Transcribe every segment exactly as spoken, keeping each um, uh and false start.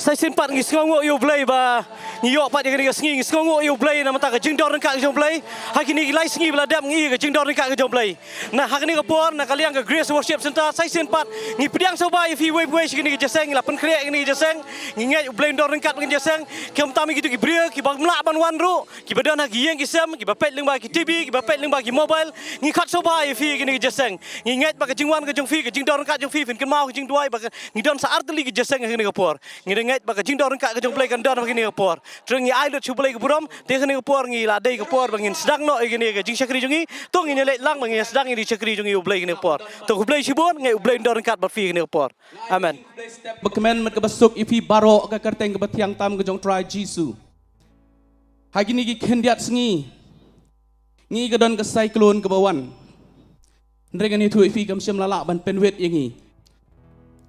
Sa shisien pat ngi sngewnguh ïa U Blei ba ngi ïoh pat ïa kane ka sngi, ngi sngewnguh ïa U Blei namar ka jingdon ryngkat ka jong U Blei. Ha kine ki lai sngi ba la dep ngi ïohi ka jingdon ryngkat ka jong U Blei. Na ha kane ka por na ka liang ka Grace Worship Centre, sa shisien pat ngi pdiang sngewbha ïa phi uwei pa uwei sha kane ka jingïaseng, ngi la pynkhreh ïa kane ka jingïaseng. Ngi ngeit U Blei un don ryngkat bad kane ka jingïaseng. Khamtam ïa kito ki briew kiba ym lah ban wan ruh, kiba don ha ki ïing ki sem, kiba peit lyngba ki T V, kiba peit lyngba ki mobile, ngi khot sngewbha ïa phi ha kane ka jingïaseng. Ngi ngeit ba ka jingwan ka jong phi, ka jingdon ryngkat jong phi, phin kynmaw ka jingduwai ba ka, ngi don sa ar tylli ki jingïaseng ha kane ka por. Ngi da ngeit ba ka jingdon ryngkat ka jong U Blei kan don ha kane ka por. Te ngi ai lut sha U Blei ka burom, te ha kane ka por ngi la dei ka por ba ngin sdang noh ïa kane ka jingshakri jong ngi. To ngin ïa leit lang ba ngin ïa sdang ïa ka jingshakri jong ngi U Blei ha kane ka por. To khublei shibun, ngeit U Blei un don ryngkat bad phi ha kane ka por. Amen. Ba kmen met kaba suk ïa phi baroh ka kyrteng kaba thiang tam ka jong U Trai Jisu. Ha kine ki khyndiat sngi ngi ka don ka cyclone kaba wan. Hynrei ngan ïathuh ïa phi kam shym la lah ban pynwit ïa ngi.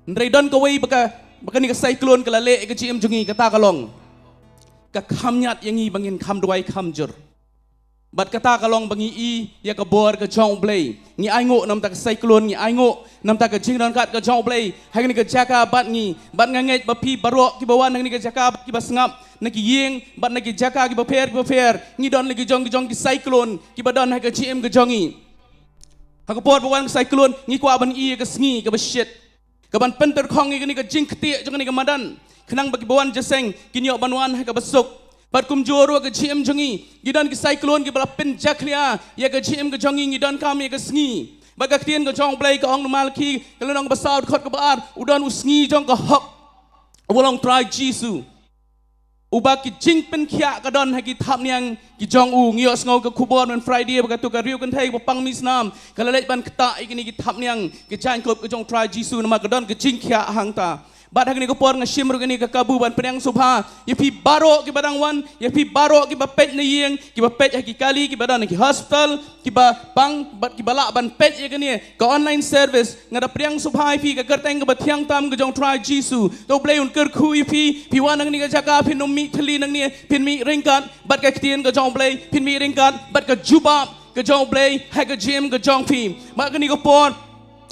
Hynrei don kawei ba ka, ba kane ka cyclone ka la leh ïa ka jingim jong ngi, kata ka long ka kham ñiad ïa ngi ba ngin kham duwai kham jur. Bad kata ka long ba ngi i ïa ka bor ka jong U Blei. Ngi ainguh namar ka cyclone, ngi ainguh namar ka jingdon ryngkat ka jong U Blei ha kane ka jaka bad ngi. Bad nga ngeit ba phi baroh kiba wan ha kane ka jaka bad kiba sngap na ki ïing bad na ki jaka kiba pher kiba pher, ngi don la ki jong ki jong ki cyclone kiba don ha ka jingim ka jong ngi. Ha ka por ba wan ka cyclone ngi kwah ban i ïa ka sngi kaba shit, kaban pyntyrkhong ïa kane ka jingktieh jong kane ka madan, khnang ba kiba wan jingïaseng kin ïoh ban wan ha kaba suk. Bad kumjuh ruh ka jingim jong ngi, ngi don ki cyclone kiba la pynjakhlia ïa ka jingim ka jong ngi, ngi donkam ïa ka sngi. Bad ka ktien ka jong U Blei ka ong ha Malaki ka lynnong ba saw dkhot kaba ar, u don u sngi jong ka hok, uba long U Trai Jisu. Uba ki jingpynkhiah ka don ha ki thapniang ki jong u. Ngi ïohsngew ka khubor mynta Friday ba katto ka riew kynthei ba pang mih snam ka la leit ban ktah ïa kine ki thapniang ki jaiñkup ka jong U Trai Jisu namar ka don ka jingkhiah hangta. Bad ha kane ka por nga shim ruh kane ka kabu ban pdiang sngewbha ïa phi baroh kiba dang wan, ïa phi baroh kiba peit na ïing, kiba peit ha ki kali, kiba don ha ki hospital, kiba pang bad kiba lah ban peit ïa kane ka online service. Nga da pdiang sngewbha ïa phi ha ka kyrteng kaba thiang tam ka jong U Trai Jisu. To U Blei un kyrkhu ïa phi, phi wan na kane ka jaka, phin ym mih thylli nangne, phin mih ryngkat bad ka ktien ka jong U Blei, phin mih ryngkat bad ka jubab ka jong U Blei ha ka jingim ka jong phi. Bad kane ka por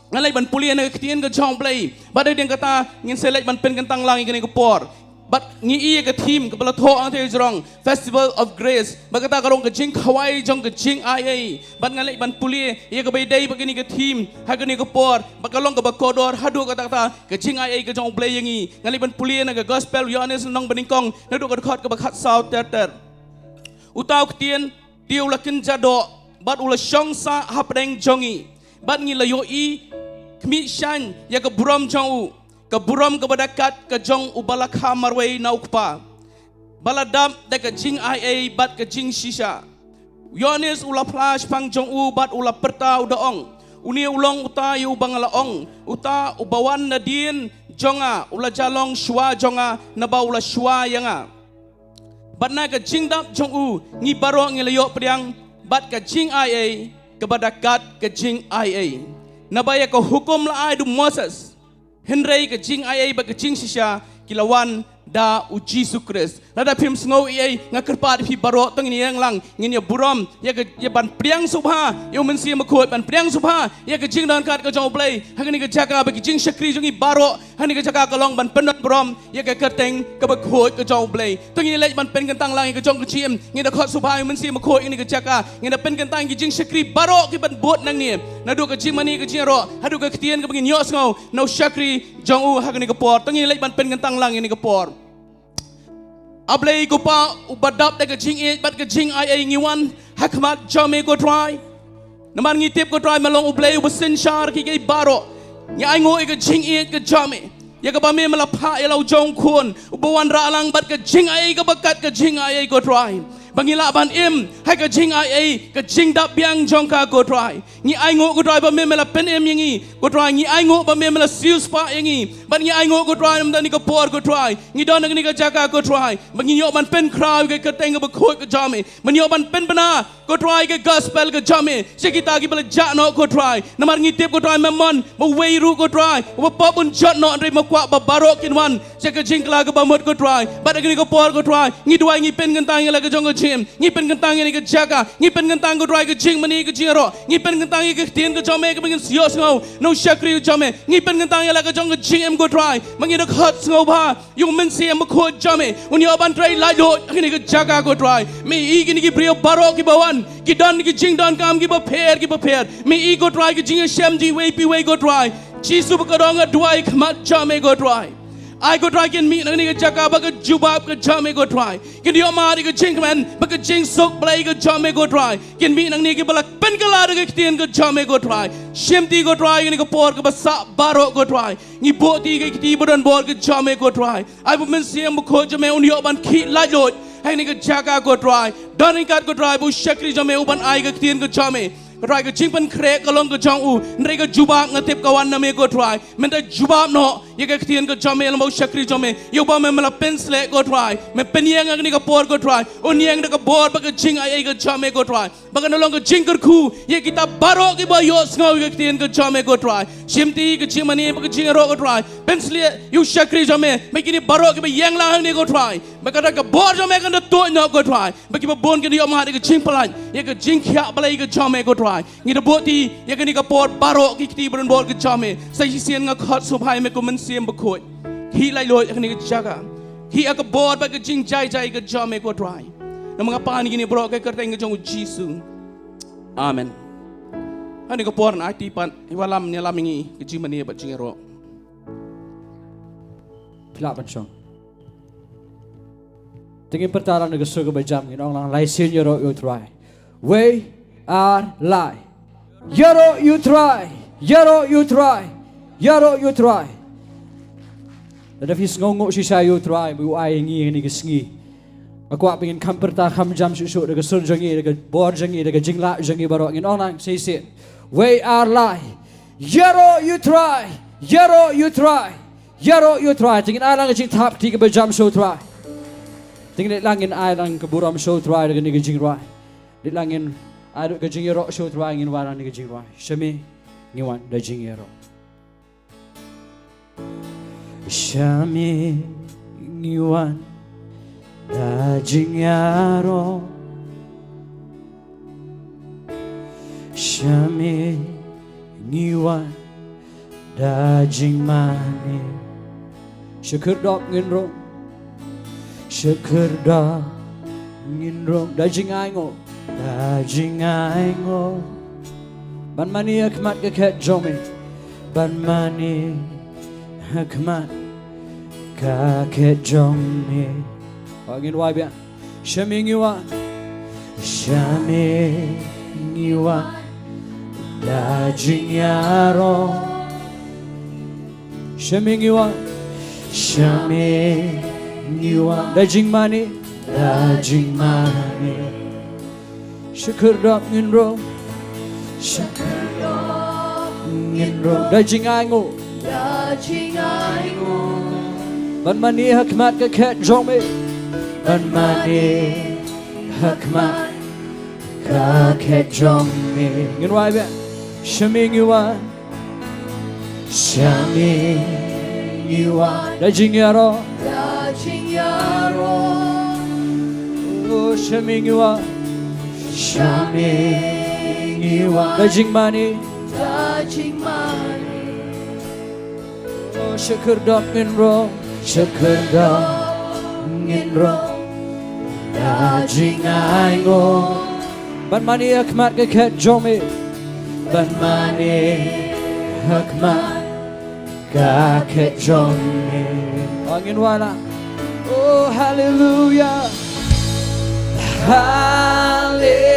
ngan leit ban pule na ka ktien ka jong U Blei. Bad hadien kata ngin sa leit ban pynkyntang lang ïa kane ka por. Bad ngi i ïa ka theme kaba la thoh hangta ha ka jrong Festival of Grace. Bad kata ka long ka jingkhawai jong ka jingai ei. Bad ngan leit ban pule ïa kaba ïadei bad kane ka theme ha kane ka por. Bad ka long kaba kordor haduh katta katta ka jingai ei ka jong U Blei ïa ngi. Ngan leit ban pule na ka Gospel u Ïoannis lynnong banyngkong naduh ka dkhot kaba khatsaw ter ter. Uta u ktien te u la kynja doh bad u la shong sah hapdeng jong ngi. Bad ngi la ïohi khmih shaiñ ïa ka burom jong u, ka burom kaba da kat ka jong uba la kha marwei na u Kpa, ba la dap da ka jingai ei bad ka jingshisha. U Ïoannis u la phla shaphang jong u bad u la pyrta u da ong, une u long uta ïa uba nga la ong, uta uba wan nadien jong nga u la ja long shuwa jong nga, naba u la shuwa ïa nga. Bad na ka jingdap jong u ngi baroh ngi la ïoh pdiang bad ka jingai ei kaba da kat ka jingai ei. Naba ïa ka hukum la ai da u Moses, hynrei ka jingai ei bad ka jingshisha ki la wan da u Jisu Khrist. Lada phim sngew ei ei, nga kyrpad ïa phi baroh, to ngin ïeng lang, ngin ïa burom, ïa ka, ïa ban pdiang sngewbha ïa u Mynsiem Bakhuid, ban pdiang sngewbha ïa ka jingdonkam ka jong U Blei ha kane ka jaka, ba ka jingshakri jong ngi baroh ha kane ka jaka ka long ban pyndon burom ïa ka kyrteng kaba khuid ka jong U Blei. To ngin leit ban pynkyntang lang ïa ka jong ka jingim, ngin da khot sngewbha ïa u Mynsiem Bakhuid ha kane ka jaka, ngin da pynkyntang ïa ka jingshakri baroh ki ban bud nangne, naduh ka jingmane ka jingïaroh haduh ka ktien kaba ngin ïohsngew na u shakri jong u ha kane ka por. To ngin leit ban pynkyntang lang ïa kane ka por. A Blei ko Pa uba dap da ka jingïeit bad ka jingai ei, ngi wan ha khmat jong me ko Trai. Namar ngi tip ko Trai me long U Blei uba synshar kiei kiei baroh. Ngi ainguh ïa ka jingïeit ka jong me, ïa kaba me me la phah ïa la u jong u Khun uba wanrah lang bad ka jingai ei kaba kat ka jingai ei ko Trai, ba ngi lah ban im ha ka jingai ei, ka jingdap biang jong ka ko Trai. Ngi ainguh ko Trai ba me me la pynim ïa ngi ko Trai, ngi ainguh ba me me la siewspah ïa ngi. Bad ngi ainguh ko Trai, mynta kane ka por ko Trai, ngi don ha kane ka jaka ko Trai, ba ngin ïoh ban pynkhraw ïa ka kyrteng kaba khuid ka jong me, ba ngin ïoh ban pynbna ko Trai ka gospel ka jong me sha kita kiba la jah noh ko Trai. Namar ngi tip ko Trai me mon ba uwei ruh ko Trai uba pop un jot noh, hynrei me kwah ba baroh kin wan sha ka jingkylla kaba mut ko Trai. Bad ha kane ka por ko Trai ngi duwai, ngi pynkyntang ïa la ka jong ka jingim. Ngi pynkyntang ïa kane ka jaka. Ngi pynkyntang, ko Trai, ka jingmane, ka jingïaroh. Ngi pynkyntang ïa ka ktien ka jong me kaba ngin sa ïohsngew na u shakri ka jong me. Ngi pynkyntang ïa la ka jong ka jingim, ko Trai, ba ngin da khot sngewbha ïa u Mynsiem Bakhuid jong me un ïoh ban trei laitluid ha kane ka jaka, ko Trai. Me ïohi ïa kine ki briew baroh kiba wan, ki don ki jingdonkam kiba pher kiba pher. Me ïohi, ko Trai, ki jingïashem jong iwei pa iwei, ko Trai. Jisu, ba ka dang duwai ha khmat jong me, ko Trai. Ai, ko Trai, kin mih na kane ka jaka bad ka jubab ka jong me, ko Trai. Kin ïoh mad ïa ka jingkmen bad ka jingsuk Blei ka jong me, ko Trai. Kin mih nangne kiba la pynkylla da ka ktien ka jong me, ko Trai. Shimti, ko Trai, ïa kane ka por kaba sah baroh, ko Trai. Ngi buh ïa ka kti ba donbor ka jong me, ko Trai. Ai ba u Mynsiem Bakhuid jong me un ïoh ban khih laitluid ha kane ka jaka, ko Trai. Don ryngkat, ko Trai, ba u shakri jong me u ban ai ka ktien ka jong me. Ko Trai, ka jingpynkhreh ka long ka jong u, hynrei ka jubab nga tip ka wan na me, ko Trai. Men da jubab noh ïa ka ktien ka jong me lem bad u shakri jong me, ïa uba me, me la pynsleh, ko Trai. Me pynïeng ha kane ka por, ko Trai, un ïeng da ka bor bad ka jingai ei ka jong me, ko Trai. Ba kan long ka jingkyrkhu ïa kita baroh kiba ïohsngew ïa ka ktien ka jong me, ko Trai. Shimti ka jingmane bad ka jingïaroh, ko Trai. Pynsleh ïa u shakri jong me, ba kine baroh kiba ïeng lang hangne, ko Trai, ba ka da ka bor jong me kan da tuid noh, ko Trai. Ba kiba bun kin da ïoh mad ïa ka jingpyllait, ïa ka jingkhiah Blei ka jong me, ko Trai. Ngi da buh ïa kane ka por baroh ki kti ba donbor ka jong me. Sa shisien nga khot sngewbha ïa me, ko Mynsiem Bakhuid. Khih laitluid ha kane ka jaka. Khih ïa ka bor bad ka jingjai jai ka jong me, ko Trai. Namar nga pan ïa kine baroh ha ka kyrteng ka jong u Jisu. Amen. Ha kane ka por, ngi ai kti pat ïa u lam, ïalam ïa ngi ka jingmane bad jingïaroh. Phi lah ban shong. Te ngin pyrta lang da ka sur kaba jam, ngin ong lang: Lai sien ïaroh ïa u Trai. Wei, ar, lai. Ïaroh ïa u Trai, ïaroh ïa u Trai, ïaroh ïa u Trai. Lada phi sngewnguh shisha ïa u Trai ba u ai ïa ngi ha kane ka sngi, nga kwah ba ngin kham pyrta kham jam shuh shuh da ka sur jong ngi, da ka bor jong ngi, da ka jinglah jong ngi baroh. Ngin ong lang shisien: Wei, ar, lai. Ïaroh ïa u Trai, ïaroh ïa u Trai, ïaroh ïa u Trai. Te ngin ai lang ka jingthap kti kaba jam sha u Trai. Te ngin leit lang, ngin ai lang ka burom sha u Trai da kane ka jingrwai. Leit lang, ngin ai ka jingïaroh sha u Trai, ngin wai lang da ka jingrwai: Sha me ngi wan da jingïaroh. Sha me ngi wan da jingïaroh. Sha me ngi wan da jingmane. Sha khyrdop ngin rung, sha khyrdop ngin rung da jingainguh, da jingainguh. Ban mane ha khmat ka khet jong me, ban mane ha khmat ka khet jong me. Ba ngin wai biang. Sha me ngi wan, sha me ngi wan da jingïaroh. Sha me ngi wan, sha me ngi wan da jingmane, da jingmane. Sha khyrdop ngin rung, sha khyrdop ngin rung da jingainguh, da jingainguh. Ban mane ha khmat ka khet jong me, ban mane ha khmat ka khet jong me. Ngin wai biang. Sha me ngi wan, sha me ngi wan da jingïaroh, da jingïaroh. Oh, sha me ngi wan, sha me ngi wan da jingmane, da jingmane. Oh, sha khyrdop ngin rung, sha khyrdop ngin rung da jingainguh. Ban mane ha khmat ka khet jong me, ban mane ha khmat ka khet jong me. Oh, ngin wai lang. Oh, haleluya. Haleluya.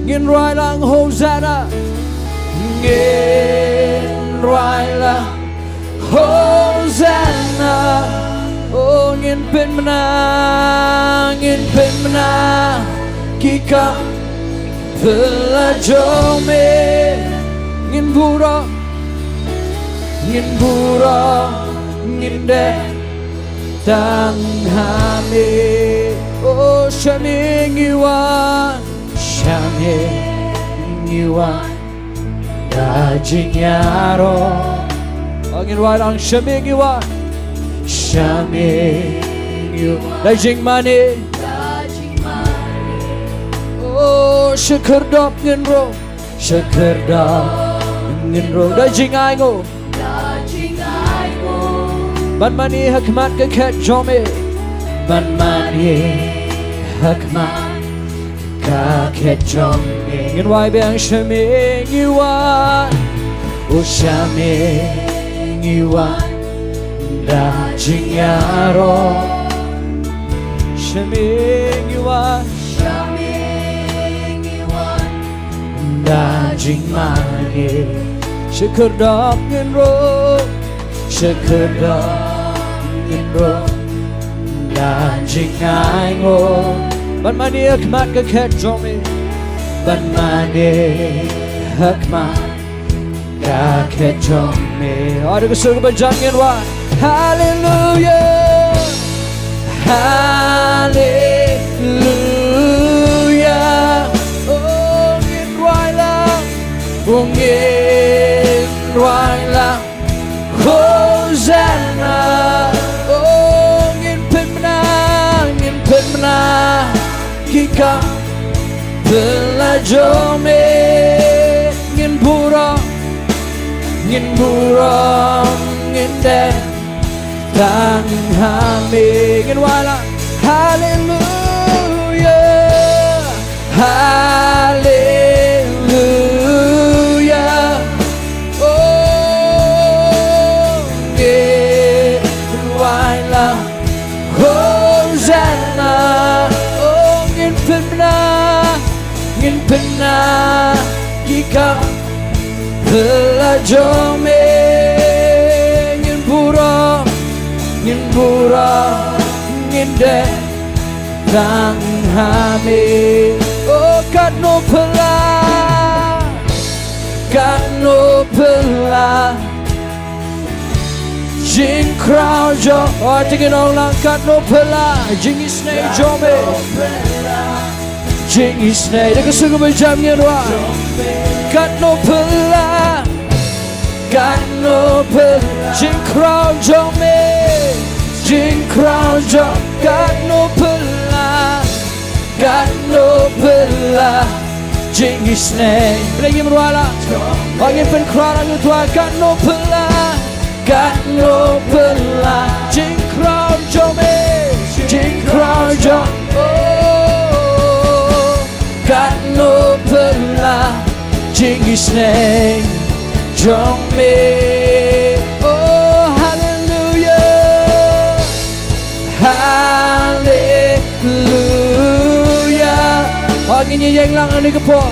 Ngin rwai lang hosanna. Ngin rwai lang hosanna. Oh, ngin pynmynna, ngin pynmynna ki kam phylla jong me. Ngin burom, ngin burom, ngin dei tang ha me. Oh, sha me ngi wan, sha me ngi wan da jingïaroh. Oh, ngin wai lang: sha me ngi wan, sha me Da jingmane. Oh, sha khyrdop ngin rung. Sha khyrdop ngin rung. Da jingainguh. Ban mane ha khmat ka khet jong me. Ban mane ha khmat ka khet jong me. Ngin wai biang sha me ngi wan. Oh, sha me ngi wan. Da jingïaroh. Sha me ngi wan. Sha me ngi wan. Da jingmane. Sha khyrdop ngin rung. Sha khyrdop ngin rung. Da jingainguh. Ban mane ha khmat ka khet jong me. Ban mane ha khmat ka khet jong me. Oh, da ka sur kaba jan ngin wai. Hallelujah. Hallelujah. Oh, ngin rwai lang. Oh, ngin rwai lang. Hosanna. Oh, ngin pynbna, ngin pynbna ki kam phylla jong me. Ngin burom, ngin burom, ngin dei tang ha me. Ngin wai lang. Hallelujah. Hallelujah. Oh, ngin wai lang. Hosanna. Oh, ngin pynbna, ngin pynbna ki kam phylla jong me. Ngin burom, ngin burom, ngin dei tang ha me. Oh, katno phylla, katno phylla jingkhraw jong, oh, te ngin ong lang, katno phylla jingisynei jong me. Jingisynei, da ka sur kaba jan ngin wai. Katno phylla, katno phylla jingkhraw jong me. Jingkhraw jong, katno phylla, katno phylla jingisynei. Pyrshah ngin rwai lang. Ba ngin pynkhraw lang ïa u Trai, katno phylla. Katno phylla jingkhraw jong me. Jingkhraw jong, oh, katno phylla jingisynei jong me. Oh, hallelujah. Hallelujah. Oh, ngin ïeng lang ha kane ka por.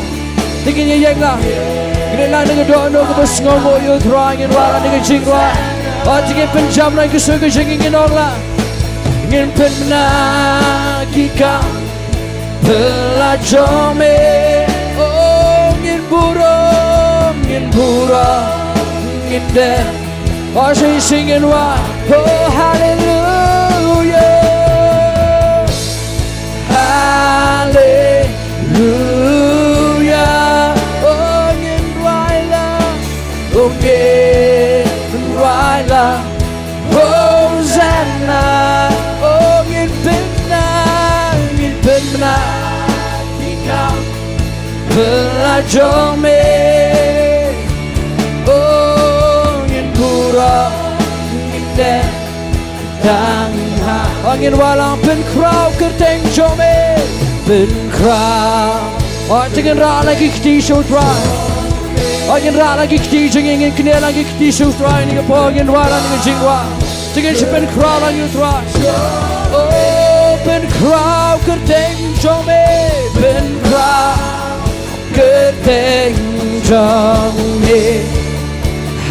Te ngin ïeng lang. Ngin ïeng lang na ka dohnud kaba sngewnguh ïa u Trai, ngin wai lang na ka jingrwai. Oh, te ngin pynjam lang ka sur ka jong ngi, ngin ong lang. Ngin pynbna ki kam phylla jong me. Oh, ngin burom, ngin burom, ngin dei. Oh, sing, sing and wai. Oh, hallelujah. Hallelujah. Oh, ngin rwai lang. Oh, ngin rwai lang. Hosanna. Oh, ngin pynbna, ngin pynbna ki kam phylla jong me. Oh, ngin burom, ngin dei tang ha. Oh, ngin wai lang, pynkhraw kyrteng jong me. Pynkhraw. Oh, te ngin rah lang ki kti sha u Trai. Oh, ngin rah lang ki kti jong ngi, ngin knieh lang ki kti sha u Trai ha kane ka por, ngin wai lang na ka jingrwai. Te ngin sa pynkhraw lang ïa u Trai. Oh, pynkhraw kyrteng jong me. Pynkhraw kyrteng jong me.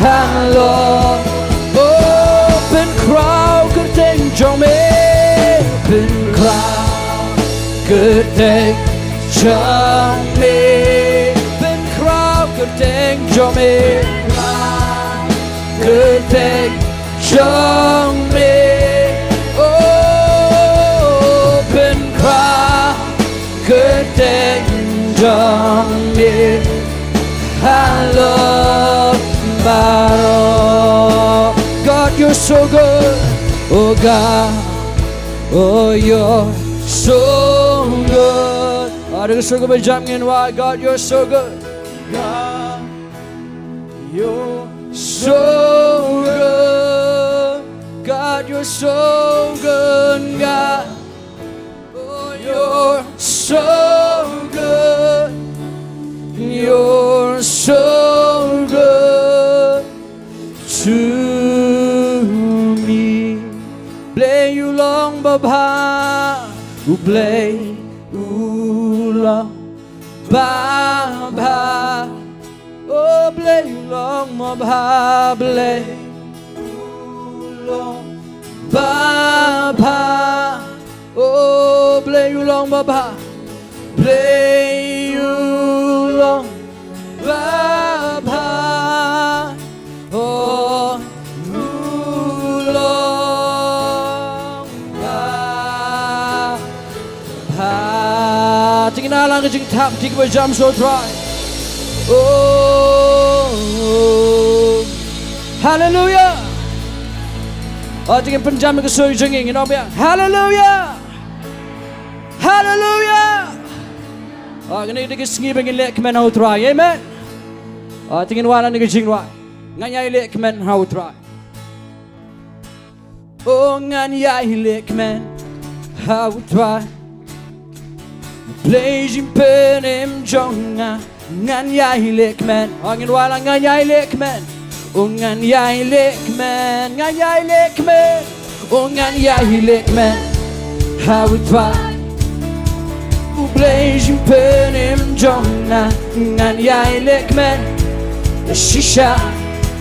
Halor. Oh, pynkhraw kyrteng jong me. Pynkhraw kyrteng jong me. Pynkhraw kyrteng jong me. Kyrteng jong me. Oh, pynkhraw kyrteng jong me halor baroh. God, you're so good. Oh God, Oh, you're so good. Aw, da ka sur kaba jam ngin wai, God, you're so good. God, you're so good. God, you're so good. God, oh, you're so good. You're so good to me. Blei u long babha, u Blei u long babha. Oh, Blei u long babha, Blei u long babha. Oh, Blei u long babha, Blei u long babha. Oh, u long babha. Te ngin ïalang ka jingthap, te kiba jam sha u Trai. Oh, haleluya. Aw, te ngin pynjam ka sur jong ngi, ngin ong biang, haleluya. Haleluya. Aw, kane ka dei ka sngi ba ngin leh kmen ha u Trai. Amen. Aw, te ngin wan ha kane ka jingrwai, ngan ïai leh kmen ha u Trai. Oh, ngan ïai leh kmen ha u Trai, Blei jingpynim jong nga. Ngan ïai leh kmen. Oh, ngin wan lang, ngan ïai leh kmen. Oh, ngan ïai leh kmen, ngan ïai leh kmen. Oh, ngan ïai leh kmen ha u Trai, u Blei jingpynim jong nga. Ngan ïai leh kmen shisha.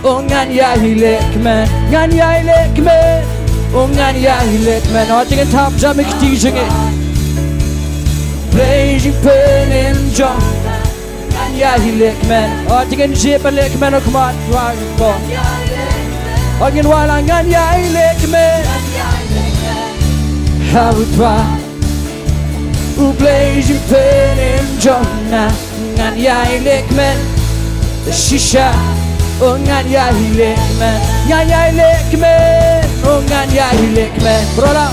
Oh, ngan ïai leh kmen, ngan ïai leh kmen. Oh, ngan ïai leh kmen. Aw, te ngin thap jam ïa ka kti jong ngi. Blei jingpynim jong nga. Ngan ïai leh kmen. Aw, te ngin jied ban leh kmen, oh, come on. Right, come on. Aw, ngin wan lang, ngan ïai leh kmen ha u Trai, u Blei jingpynim jong nga. Ngan ïai leh kmen shisha. Oh, ngan ïai leh kmen, ngan ïai leh kmen. Oh, ngan ïai leh kmen. Bro la,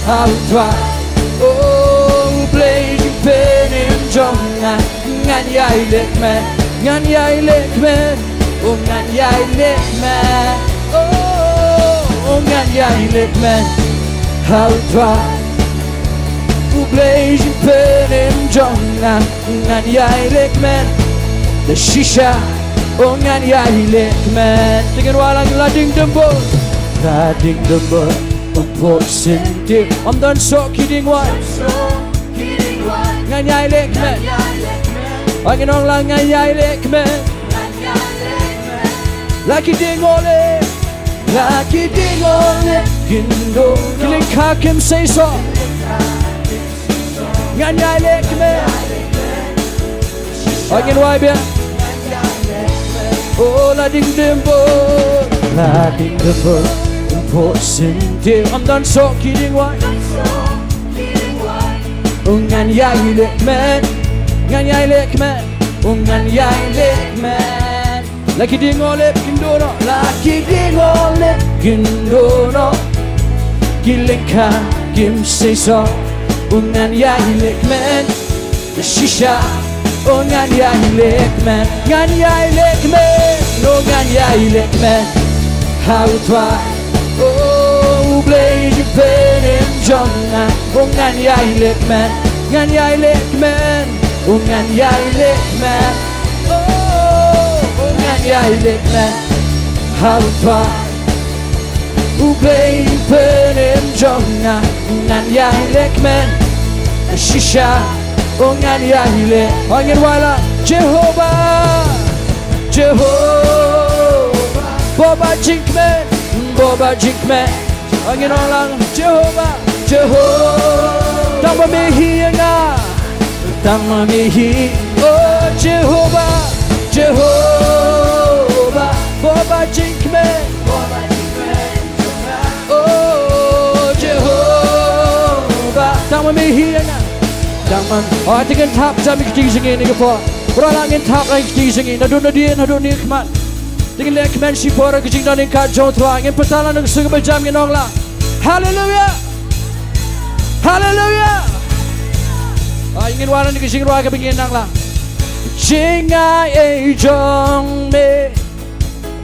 ha u Trai, oh, u Blei jingpynim jong nga. Ngan ïai leh kmen, ngan ïai leh kmen. Oh, ngan ïai leh kmen. Oh, oh, ngan ïai leh kmen ha u Trai, u Blei jingpynim jong nga. Ngan ïai leh kmen shisha. Oh, ngan ïai leh kmen. Te ngin wan lang, la ding dumbur, la ding dumbur, um phuh syntiew. Ym don soh ki dieng wai. Ngan ïai leh kmen. Aw, ngin ong lang, ngan ïai leh kmen. La ki dieng o leh, la ki dieng o leh kin don, ki lyngkha kim sei soh. Ngan ïai leh kmen. Aw, ngin wai biang. Oh, la ding dumbur, la ding dumbur, um phuh syntiew. Ym don soh ki dieng wai. Oh, ngan ïai leh kmen, ngan ïai leh kmen. Oh, ngan ïai leh kmen. La ki dieng o leh kin don noh, la ki dieng o leh kin don noh, ki lyngkha kim sei soh. Oh, ngan ïai leh kmen shisha. Oh, ngan ïai leh kmen, ngan ïai leh kmen. Oh, ngan ïai leh kmen ha u Trai, oh, u Blei jingpynim jong nga. Oh, ngan ïai leh kmen, ngan ïai leh kmen. Oh, ngan ïai leh kmen. Oh, oh, ngan ïai leh kmen ha u Trai, u Blei jingpynim jong nga. Ngan ïai leh kmen shisha. Oh, ngan ïai leh. Aw, ngin wai lang. Jehovah, Jehovah, bor ba jingkmen, bor ba jingkmen. Aw, ngin ong lang, Jehovah, Jehovah, tang ba me hi ïa nga, tang ba me hi. Oh, Jehovah, Jehovah, bor ba jingkmen. Oh, Jehovah, tang ba me hi ïa nga, tang ba. Oh, te ngin thap jam ïa ka kti jong ngi kane ka por. Bro la, ngin thap ïa ka kti jong ngi naduh nadien haduh nangta. Te ngin leh kmen shipor ha ka jingdon ryngkat jong u Trai. Ngin pynthikna na ka sur kaba jam, ngin ong lang, haleluya. Haleluia. Ai, ngin wan na ka jingrwai kaba ngin nang lang. Jingai ei jong me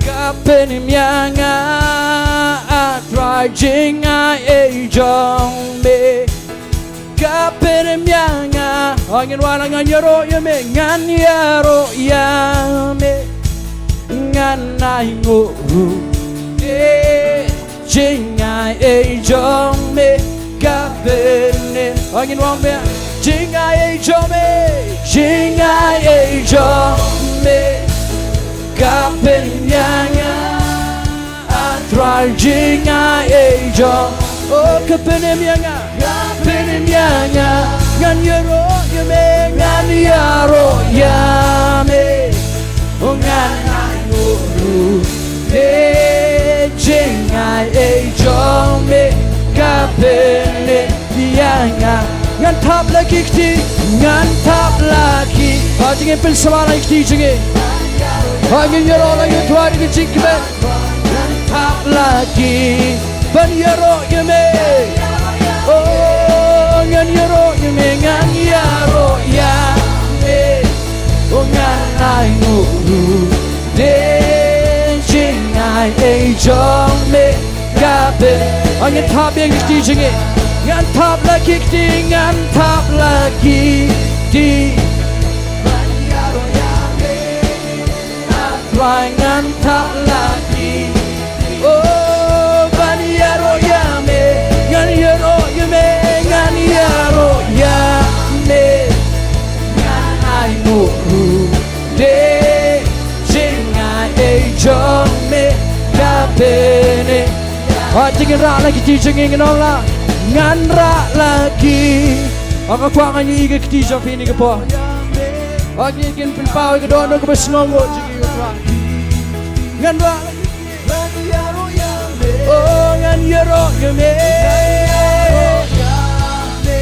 ka pynim ïa nga, A Trai, jingai ei jong me ka pynim ïa nga. Ai, ngin wan na, ngan ïaroh ïa me, ngan ïaroh ïa me, ngan ainguh ruh. Eh, jingai ei jong me ka pynim. Ai, ngin wan biang. Jingai ei jong me, jingai ei jong me ka pynim ïa nga, A Trai, jingai ei jong. Oh, ka pynim ïa nga, ka pynim ïa nga. Ngan ïaroh ïa me, ngan ïaroh ïa me, oh, ngan ainguh ruh. Eh, jingai ei jong me ka pynim ïa nga. Ngan thap la ki kti, ngan thap la ki. Haba ngin pynsawal la ki kti jong ngi, haba ngin ïaroh la ïa U Trai da ka jingkmen. Ngan thap la ki ban ïaroh ïa me. Oh, ngan ïaroh ïa me, ngan ïaroh ïa me, oh, ngan ainguh ruh. De jingai ei jong me ka pyn. Oh, ngan thap ïa ki kti jong ngi. Ngan thap la ki kti, ngan thap la ki kti. Ngan thap la ki kti. Oh, ban ïaroh ïa me, ngan ïaroh ïa me, ngan ïaroh ïa me, ngan ainguh ruh. De jingai ei jong me ka pynim. Haba ngin rah la ki kti jong ngi, ngin ong la. Ngan rah la ki. Haba nga kwah ngan ïohi ki kti jong phi ha kane ka por. Haba ngin pynpaw ïa ka dohnud kaba sngewnguh jong ngi, U Trai. Ngan rah la ki. Oh, ngan ïaroh ïa me,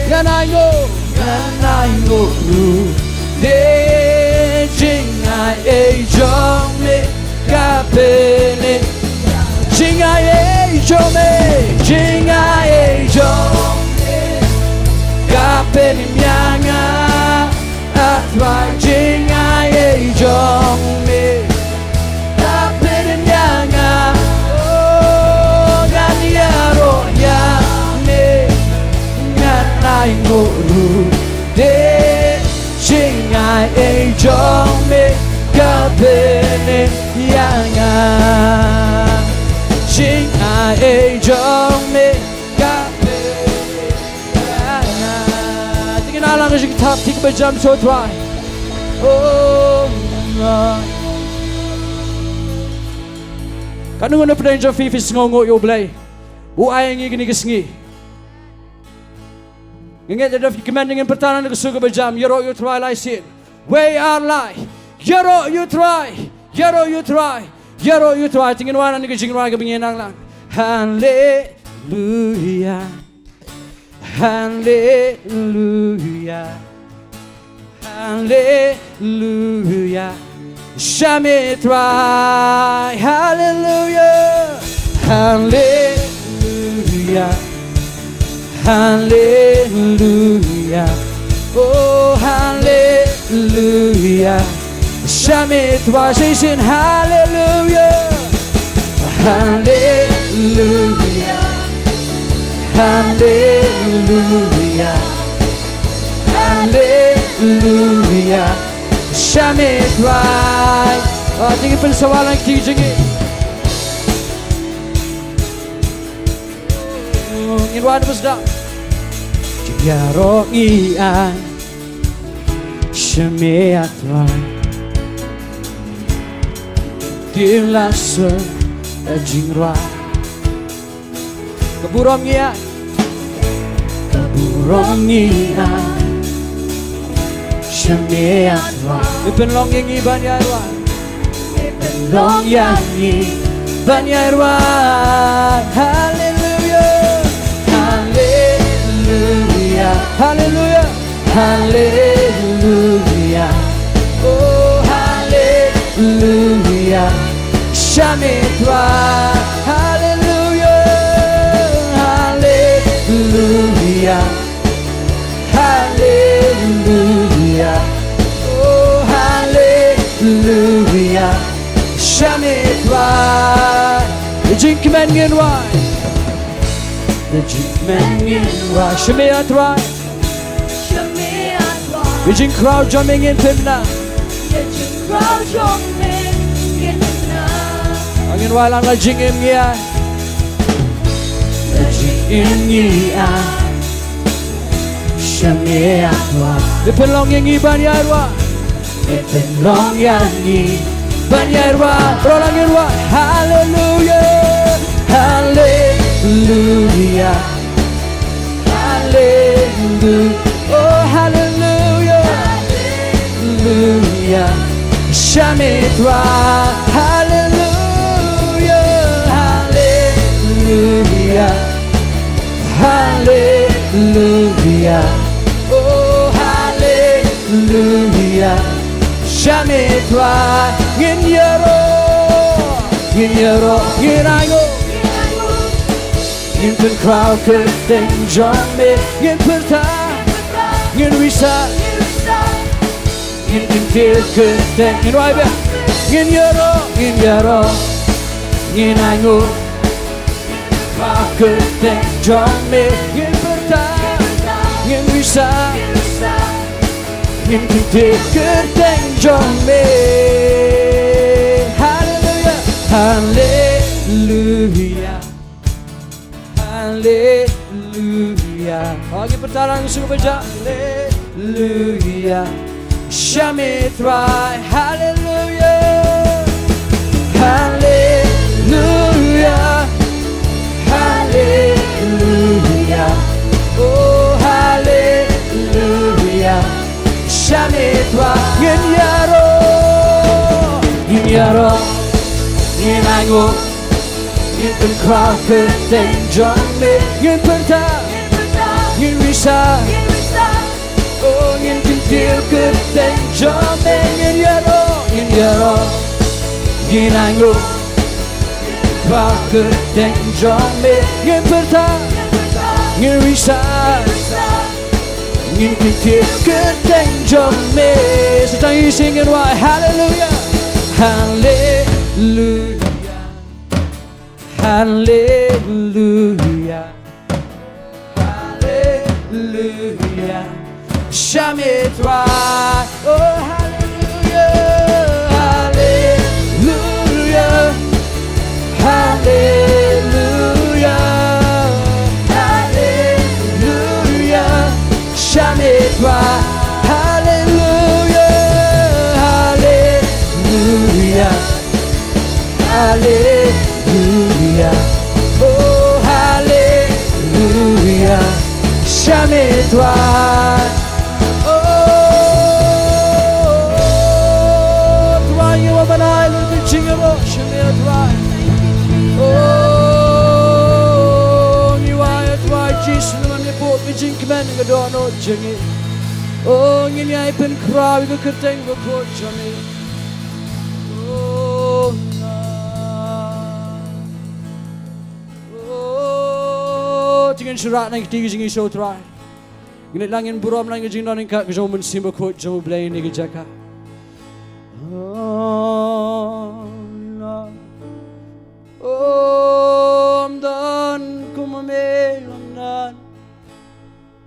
ngan ainguh, ngan ainguh ruh. De jingai ei jong me ka pynim. Jingai ei jong me, jingai ei jong me ka pynim ïa nga. A Trai, jingai ei jong me ka pynim ïa nga. Oh, ngan ïaroh ïa me, ngan ainguh ruh. De jingai ei jong me ka pynim ïa nga. Jingai ei jong me ka pynim ïa nga. Te ngin ïalang ka jingthap kti kaba jam sha U Trai. Oh, katno ngut na pdeng jong phi phi sngewnguh ïa U Blei ba u ai ïa ngi kane ka sngi? Nga ngeit lada phi kmen ngin pyrta na ka sur kaba jam, ïaroh ïa U Trai lai sien. Wei ar lai. Ïaroh ïa U Trai. Ïaroh ïa U Trai. Ïaroh ïa U Trai. Te ngin wan na ka jingrwai kaba ngin nang lang. Haleluia. Haleluia. Haleluia. Shame Trai. Haleluia. Haleluia. Haleluia. Oh, haleluia. Shame Trai, say sing haleluia. Haleluia. Haleluia. Haleluia. Shame Trai. Ah, te ngin pynsawal la ki kti jong ngi. Ngin wan bad sdang. Ïaroh ngi ai. Shame Trai. Te la sdang ka jingrwai. Ka burom ngi ai. Ka burom ngi ai. Shame Trai. Pynlong ïa ngi ban ïai rwai. Pynlong ïa ngi ban ïai rwai. Haleluia. Haleluia. Haleluia. Haleluia. Oh, haleluia. Shame Trai. Haleluia. Haleluia. Amen, ngin wai. Da jingkmen ngin wai. Sha me, ah Trai. Sha me, ah Trai. Ïa ka jingkhraw jong me ngin pynbna. Ïa ka jingkhraw jong me ngin pynbna. Ngin wai lang, la jingim ngi ai. La jingim ngi ai. Sha me, ah Trai. Pynlong ïa ngi ban ïaroh. Pynlong ïa ngi ban ïaroh. Baroh lang ngin wai. Hallelujah. Hallelujah. Hallelujah. Oh, hallelujah. Hallelujah. Sha me, ah Trai. Hallelujah. Hallelujah. Hallelujah. Oh, hallelujah. Sha me, ah Trai. Ngin ïaroh. Ngin ïaroh. Ngin ainguh. Ngin pynkhraw kyrteng jong me. Ngin pyrta. Ngin risa. Ngin kyntiew kyrteng. Ngin wai biang. Ngin ïaroh. Ngin ïaroh. Ngin ainguh. Ba kyrteng jong me ngin pyrta, ngin risa, ngin kyntiew kyrteng jong me. Haleluya, haleluya, haleluya. Ngi pyrta lang sngewbha. Haleluya. Sha me Trai. Haleluya. Haleluya. Haleluya. Oh, haleluya. Sha me Trai. Ngin ïaroh, ngin ïaroh, ngin ainguh, ngin pynkhraw kyrteng jong me, ngin pyrta, ngin risa. Oh, ngin kyntiew kyrteng jong me, ngin ïaroh, ngin ïaroh, ngin ainguh. Ba kyrteng jong me ngin pyrta, ngin risa, ngin kyntiew kyrteng jong me. Sa tang isih ngin wai. Haleluya, haleluya, haleluya. Haleluya. Sha me Trai. Oh, haleluya. Haleluya. Haleluya. Haleluya. Sha me Trai. Haleluya. Haleluya. Haleluya. Oh, haleluya. Sha me Trai. Oh, Trai, ngi wan ban ai lut ka jingïaroh sha me Trai. Oh, ngi wai Trai Jisu, ngi wan ban buh ka jingkmen ka dohnud jong ngi. Oh, ngin ïai pynkhraw ïa ka kyrteng bakhuid jong me. Oh, oh, to ngin shah rah na kti ka jingïasoh Trai. Ngin leit lang ngin burom lang ka jingdon ryngkat ka jong u Mynsiem Bakhuid jong U Blei ha kane ka jaka. Oh, Lord. Oh, ym don kum me, ym don.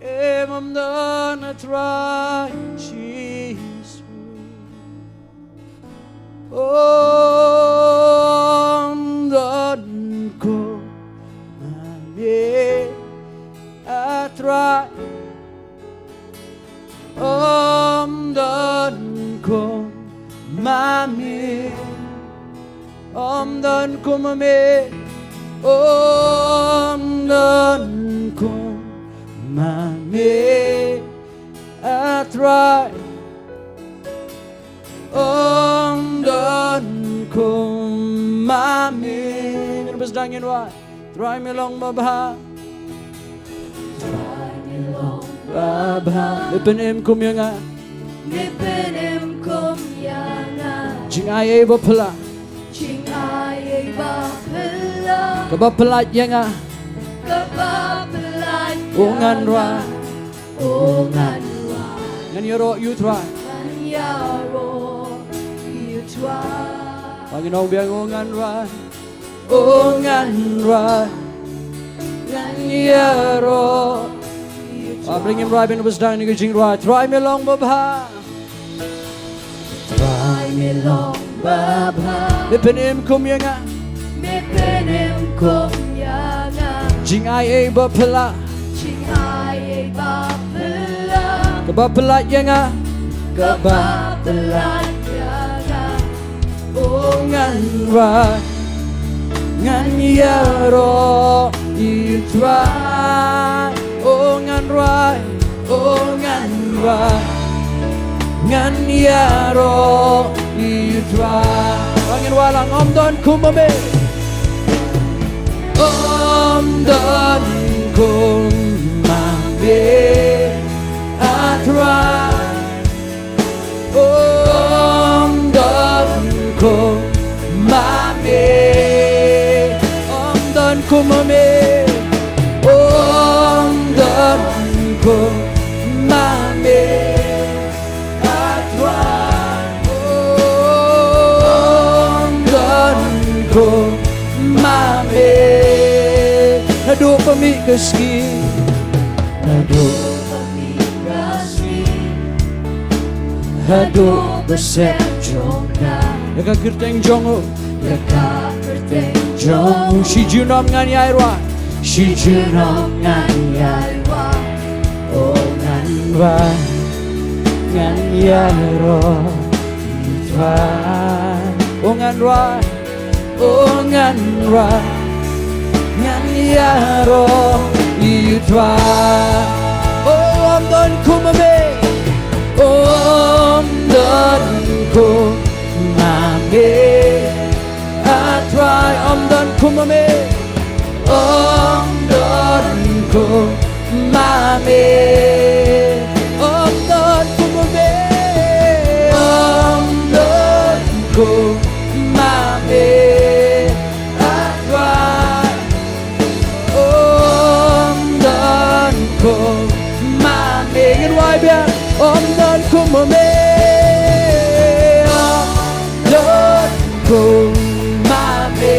Em, ym don, a Trai Jisu. Ym don kum ma me, a Trai. Ym don kum ma me. Ym don kum ma me. Ym don kum ma me, a Trai. Ym don kum ma me. Ngin bas dang ngin wai. Trai me long babha. Trai me long babha. Me pynim kum ïa nga. Me pynim kum ïa nga. Jingai ei ba phylla. Jingai ei ba phylla. Kaba pyllait ïa nga. Kaba pyllait ïa nga. U ngan rwai. U ngan rwai. Ngan ïaroh ïa u Trai. Ngan ïaroh ïa u Trai. Ba ngin ong biang u ngan rwai. O ngan rwai, ngan ïaroh. Ba bring im rwai ban bas dang ïa ka jingrwai. Trai me long babha. Trai me long babha. Me pynim kum ïa nga. Me pynim kum ïa nga. Jingai ei ba phylla. Jingai ei ba phylla. Kaba phylla ïa nga. Kaba phylla ïa nga. O ngan rwai, ngan ïaroh ïa u Trai. O ngan rwai, o ngan rwai, ngan ïaroh ïa u Trai. Ba ngin rwai lang, ym don kum ma me. Ym don kum ma me, a Trai. Ym don kum ma me. Ym don kum ma me. Ym don kum ma me. A Trai. Ym don kum ma me. Naduh ba mih ka sngi. Naduh haduh ba sep jong nga. Ïa ka kyrteng jong u. Ïa ka kyrteng jong u. Shi junom ngan ïai rwai. Shi junom ngan ïai rwai. O ngan rwai, ngan ïaroh ïa u Trai. O ngan rwai. O ngan rwai, ngan ïaroh ïa u Trai. O ym don kum ma me. O ym don kum ma me. A Trai, ym don kum ma me. Ym don kum ma me. Ym don kum ma me. Ym don kum ma me. A Trai. Ym don kum ma me. Ngin rwai biang. Ym don kum ma me. Ym don kum ma me.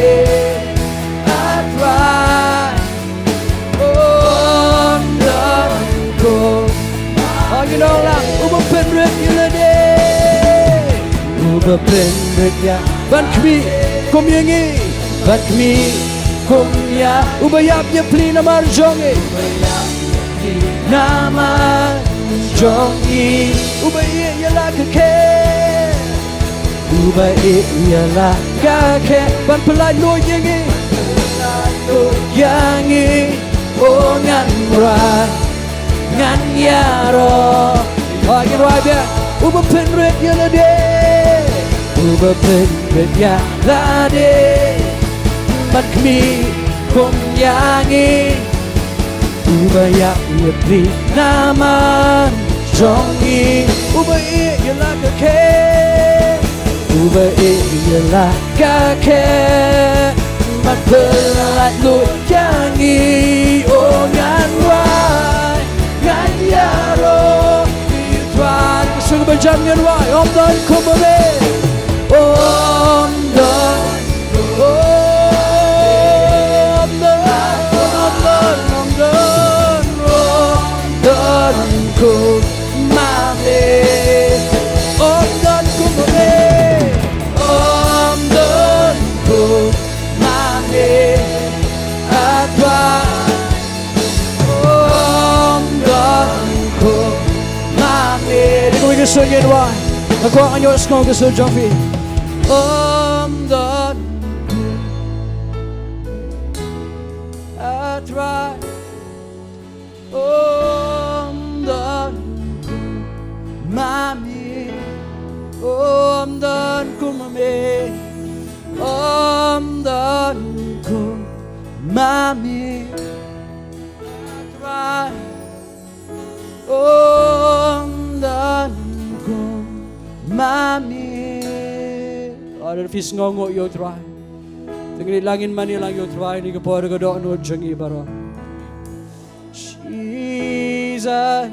A Trai. Ym don kum. Ngi ong lang, uba pynrit ïa lade. Uba pynrit ïa. Ban khmih kum ïa ngi. Ban khmih kum ïa. Uba ïap ïa pli namar jong ngi. Namar jong ngi. Uba ïeh ïa la ka khe. Uba ïeh ïa la ka khe ban pyllait luid ïa ngi. Ïa ngi, o ngan rwai, ngan ïaroh. Ba ngin rwai biang, uba pynrit ïa lade. Uba pynrit ïa lade. Ban khmih kum ïa ngi. Uba ïap ïa pli namar jong ngi. Uba ïeh ïa la ka khe. Uba ïeh ïa la ka khe. Ban pyllait luid ïa ngi. O ngan rwai, ngan ïaroh ïa u Trai. Ka shu ba jan ngan rwai, ym don kum ma me. Ym don. Ym don, ym don, ym don, ym don kum ma me. Ym don kum ma me. Ym don kum ma me. A Trai. Ym don kum ma me. Dei kawei ka sur ngin rwai. Nga kwah ngan ïohsngew ka sur jong phi. Ym don kum, a Trai. Ym don kum ma me. Ym don kum ma me. Ym don kum ma me. Trai. Ym don kum ma me. Lada phi sngewnguh ïa u Trai, te ngin ïa leit lang, ngin mane lang ïa u Trai ha kane ka por, ka dohnud jong ngi baroh. Jesus.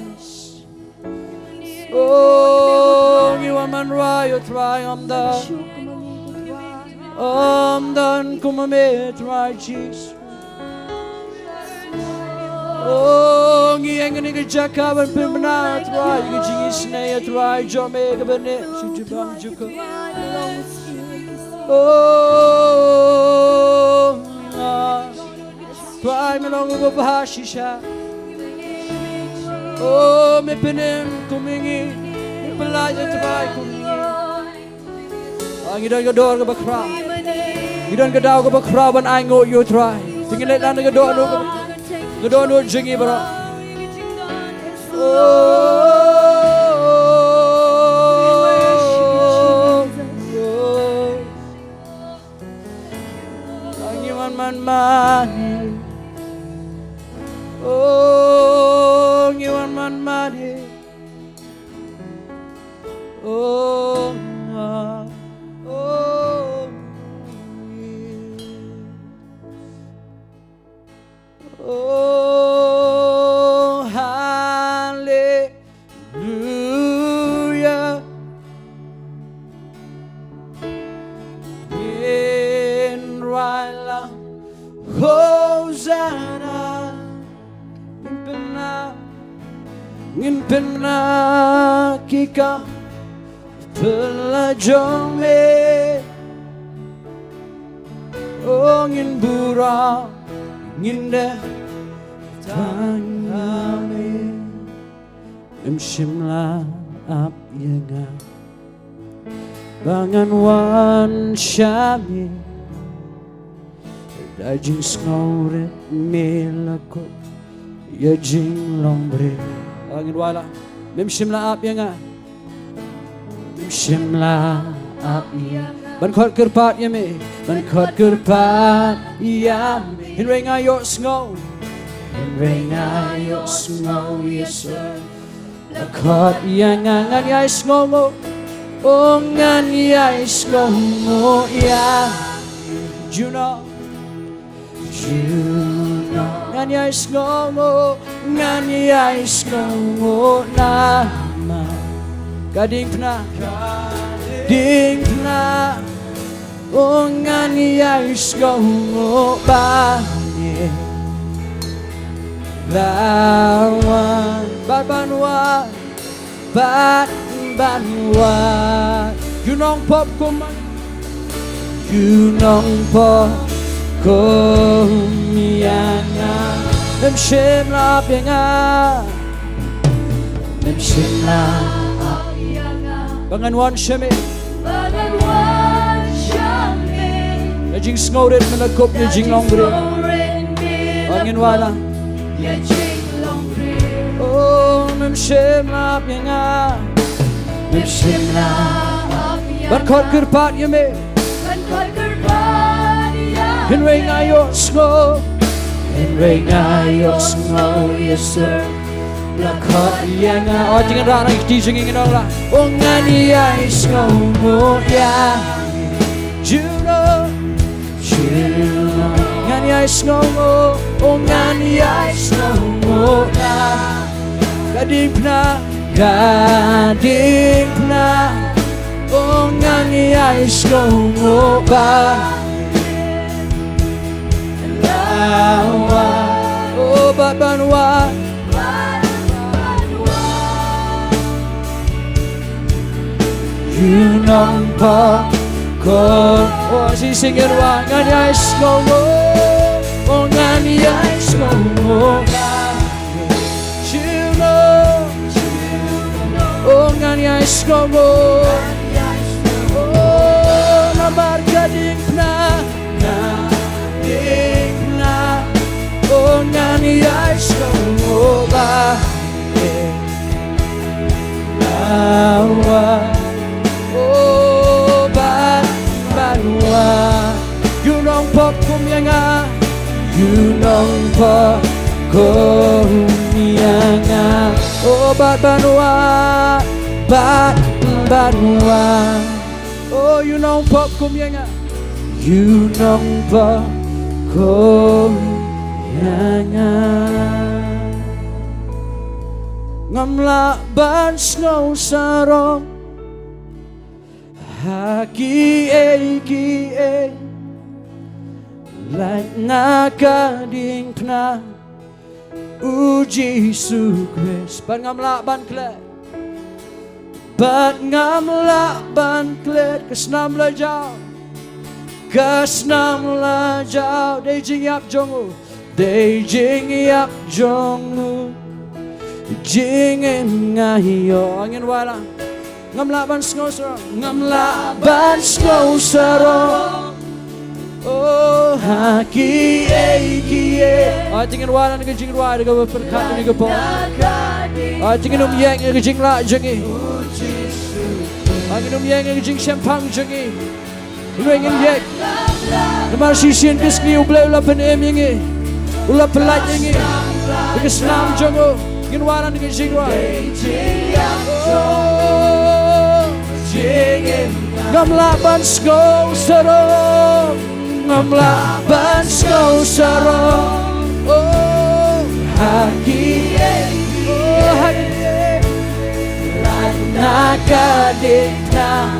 O, ngi wan ban rwai ïa u Trai, ym don. Ym don kum ma me Trai Jisu. Oh, ngi ïeng ha kane ka jaka ban pynbna Trai ka jingisynei Trai jong me kaba neh sha jubab jukut. Oh, Trai me long uba bha shisha. Oh, me pynim kum ïa ngi, me pyllait Trai kum ïa ngi. Ah, ngi don ka dor kaba khraw. Ngi don ka daw kaba khraw ban ainguh ïa u Trai. Te ngin leit lang da ka dohnud kaba, ka dohnud jong ngi baroh. Oh, oh, oh. Ah, ngi wan man mane. Oh, ngi wan man mane. Oh, ah, oh, yeah. Oh, hallelujah. Ngin rwai lang, Hosanna. Ngin pynbna, ngin pynbna ki kam phylla jong me. Oh, ngin burom, ngin dei tang ïa me. Mem shym la ap ïa nga ba ngan wan sha me. Da jingsngewrit me la kup ïa jinglong briew. Ah, ngin wai lang. Mem shym la ap ïa nga. Mem shym la ap ïa nga. Ban khot kyrpad ïa me. Ban khot kyrpad ïa me. Hynrei nga ïohsngew. Hynrei nga ïohsngew ïa sor. La khot ïa nga ngan ïai sngewnguh. Oh, ngan ïai sngewnguh ïa. Junom. Junom. Ngan ïai sngewnguh. Ngan ïai sngewnguh namar ka diengphna. Diengphna. Oh, ngan ïai sngewnguh ba me la wan. Bad ban wad, bad ban wad. Ju nongpop kum, ju nongpop kum ïa nga. Mem shym la ap ïa nga. Mem shym la ap ïa nga. Ba ngan wan sha me. Ba ngan wan sha me. Ïa jingsngewrit me la kup ïa jinglong briew. Ba ngin wai lang. Ïa jinglong briew. Oh, mem shym la ap ïa nga. Mem shym la ap ïa nga. Ban khot kyrpad ïa me. Hynrei nga ïohsngew, hynrei nga ïohsngew ïa sor. La khot ïa nga. Oh, jingïalang ïa kti jong ngi ngi nong la. Oh, ngan ïai sngewnguh ïa. Junom, junom. Ngan ïai sngewnguh, oh, ngan ïai sngewnguh ïa. Ka diengphna, ka diengphna. Oh, ngan ïai sngewnguh ba la wan. Oh, bad ban wad. Ju nongpop kum. Oh, shisien ngan wad, ngan ïai sngewnguh. Oh, ngan ïai sngewnguh. Junom. Oh, ngan ïai sngewnguh. Oh, namar ka diengphna. Ka diengphna. Oh, ngan ïai sngewnguh ba me la wan. Oh, ban, ban wad. Ju nongpop kum ïa nga. Ju nongpop kum ïa nga. Oh, bad ban wad, bad ban wad. Oh, ju nongpop kum ïa nga. Ju nongpop kum ïa nga. Ngam lah ban sngew sarong. Ha kiei kiei lait na ka diengphna u Jisu Khrist. Bad ngam lah ban klet, bad ngam lah ban klet. Ka snam la jaw, ka snam la jaw. Dei jingïap jong u, dei jingïap jong u, jingim nga ïoh. Ngin wai lang. Ngam lah ban sngewsarong, ngam lah ban sngewsarong. Oh, ha kiei kiei. Ai, te ngin wai lang ka jingrwai da kaba pyrkhat ïa kane ka por. Ai, te ngin ym ïeng ïa ka jinglah jong ngi. Ai, ngin ym ïeng ïa ka jingshemphang jong ngi. Hynrei ngin ïeng. Namar shisien ka sngi U Blei u la pynim ïa ngi, u la pyllait ïa ngi da ka snam jong u. Ngin wai lang da ka jingrwai. Ngam lah ban sngewsarong, ngam lah ban sngewsarong. Oh, ha kiei, oh, ha kiei, lait na ka diengphna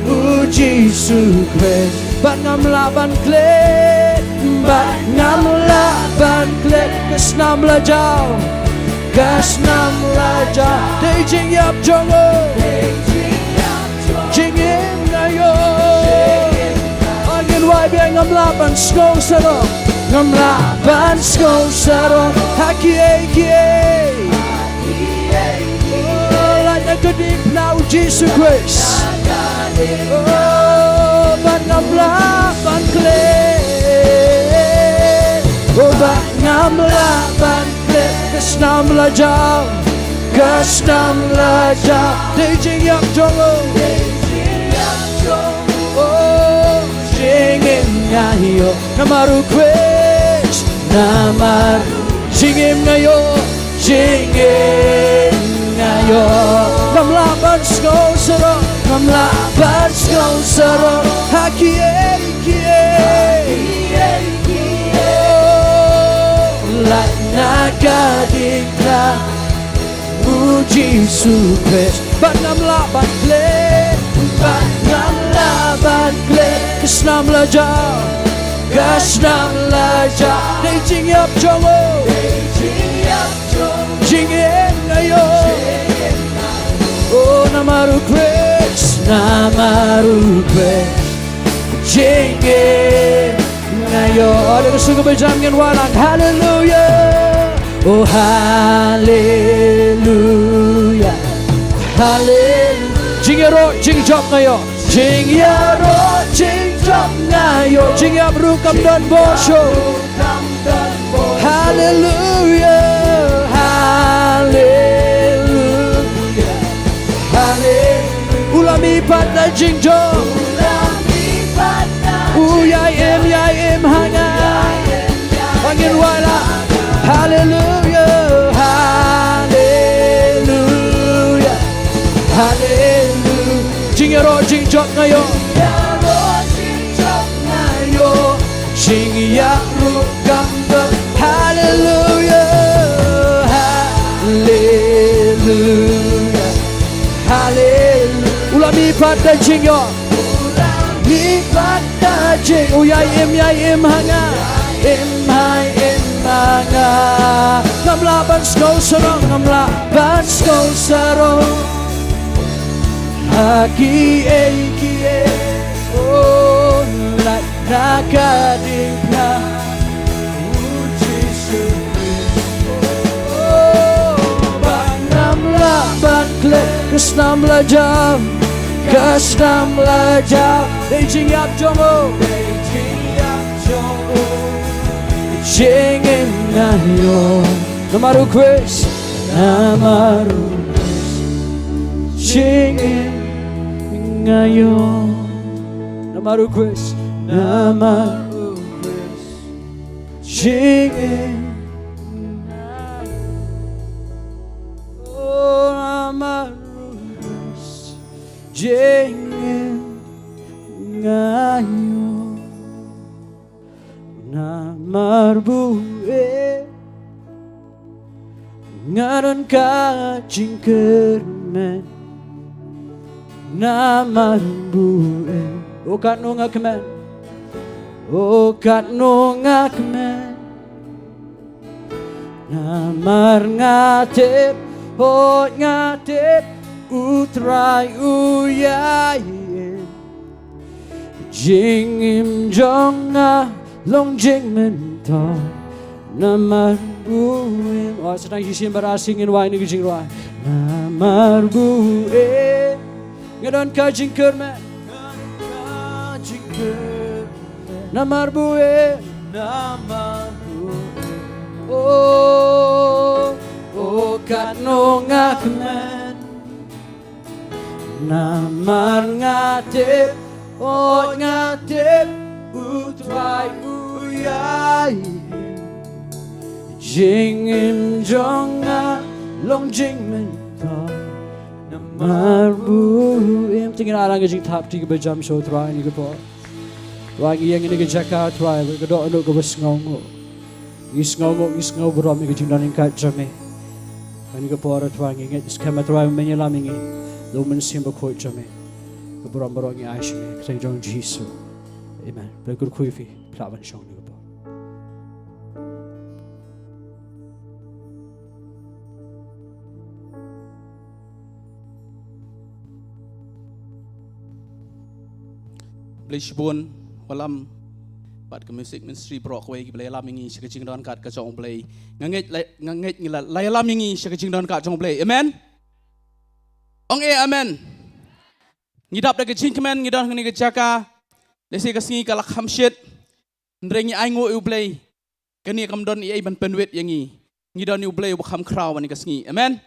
u Jisu Khrist. Bad ngam lah ban klet, bad ngam lah ban klet. Ka snam la jaw, ka snam la jaw. Dei jingïap jong u, jingim nga ïoh. Ngin wai biang. Ngam lah ban sngewsarong, ngam lah ban sngewsarong. Ha kiei kiei, oh, lait na ka diengphna u Jisu Khrist. Oh, bad ngam lah ban klet, oh, bad ngam lah ban klet. Ka snam la jaw, ka snam la jaw. Dei jingïap jong u, oh, jingim nga ïoh. Namar u Khrist, namar jingim nga ïoh, jingim nga ïoh. Ngam lah ban sngewsarong, ngam lah ban sngewsarong. Ha kiei kiei, oh, lait na ka diengphna u Jisu Khrist. Bad ngam lah ban klet, bad ngam lah ban klet. Ka snam la jaw, ka snam la jaw. Dei jingïap jong u, jingim nga ïoh. Oh, namar u Khrist, namar u Khrist, jingim nga ïoh. Oh, da ka sur kaba jam ngin wai lang. Haleluia. Oh, haleluia. Haleluia. Jingïaroh jingjop nga ïoh. Jingïaroh jingjop nga ïoh. Jingïap ruh kam don bor shuh. Haleluia. Haleluia. Haleluia. U la mihpat da jingjop. U ïai im, ïai im ha nga. Ngin wai lang. Haleluia. Haleluia. Haleluia. Jingïaroh jingjop nga ïoh. Jingïap ruh kam don. Haleluia. Haleluia. Haleluia. U la mihpat da jingïap. Mihpat da jing. U ïai im, ïai im ha nga. Im, ïai im ha nga. Ngam lah ban sngewsarong, ngam lah ban sngewsarong. Ha kiei kiei, oh, lait na ka diengphna u Jisu Khrist. Oh, bad ngam lah ban klet. Ka snam la jaw, ka snam la jaw. Dei jingïap jong u, dei jingïap jong u, jingim nga ïoh. Namar u Khrist, namar u Khrist, jingim nga ïoh. Namar u Khrist, namar u Khrist, jingim nga ïoh. Oh, namar u Khrist, jingim nga ïoh. Namar ba u eh nga don ka jingkyrmen. Namar bu'em. O katno nga kmen. O katno nga kmen. Namar nga tip, hooid nga tip, U Trai u ïai im. Jingim jong nga long jingmyntoi. Namar bu'em. O, sa tang shisien bad ar sngi ngin wai ïa kane ka jingrwai. Namar bu'em. Nga don ka jingkyrmen. Namar bu'em. Namar bu'em. O, o katno nga kmen. Namar nga tip, o nga tip, U Trai u ïai im. Jingim jong nga long jingmyntoi. Namar bu'em. Te ngin ai lang ka jingthap kti kaba jam sha U Trai ha kane ka por. Trai ngi ïeng ha kane ka jaka Trai, ka dohnud kaba sngewnguh. Ngi sngewnguh, ngi sngew burom ïa ka jingdon ryngkat jong me. Ha kane ka por Trai ngi ngeit skhem Trai me ïalam ïa ngi. Da U Mynsiem Bakhuid jong me. Ka burom baroh ngi ai sha me. Kyrteng jong U Jisu. Amen. Phi la kyrkhu phi, phi lah ban shong ha kane ka por. Blei shibun, u Alam bad ka music ministry baroh kawei kiba la ïalam ïa ngi sha ka jingdon ryngkat ka jong U Blei. Nga ngeit la, nga ngeit ngi la, la ïalam ïa ngi sha ka jingdon ryngkat jong U Blei. Amen. Ong eh amen. Ngi dap da ka jingkmen, ngi don ha kane ka jaka. Lehse ka sngi ka la kham shit. Hynrei ngi ainguh ïa U Blei. Kane kam don ei ei ban pynwit ïa ngi. Ngi don ïa U Blei uba kham khraw ha kane ka sngi. Amen.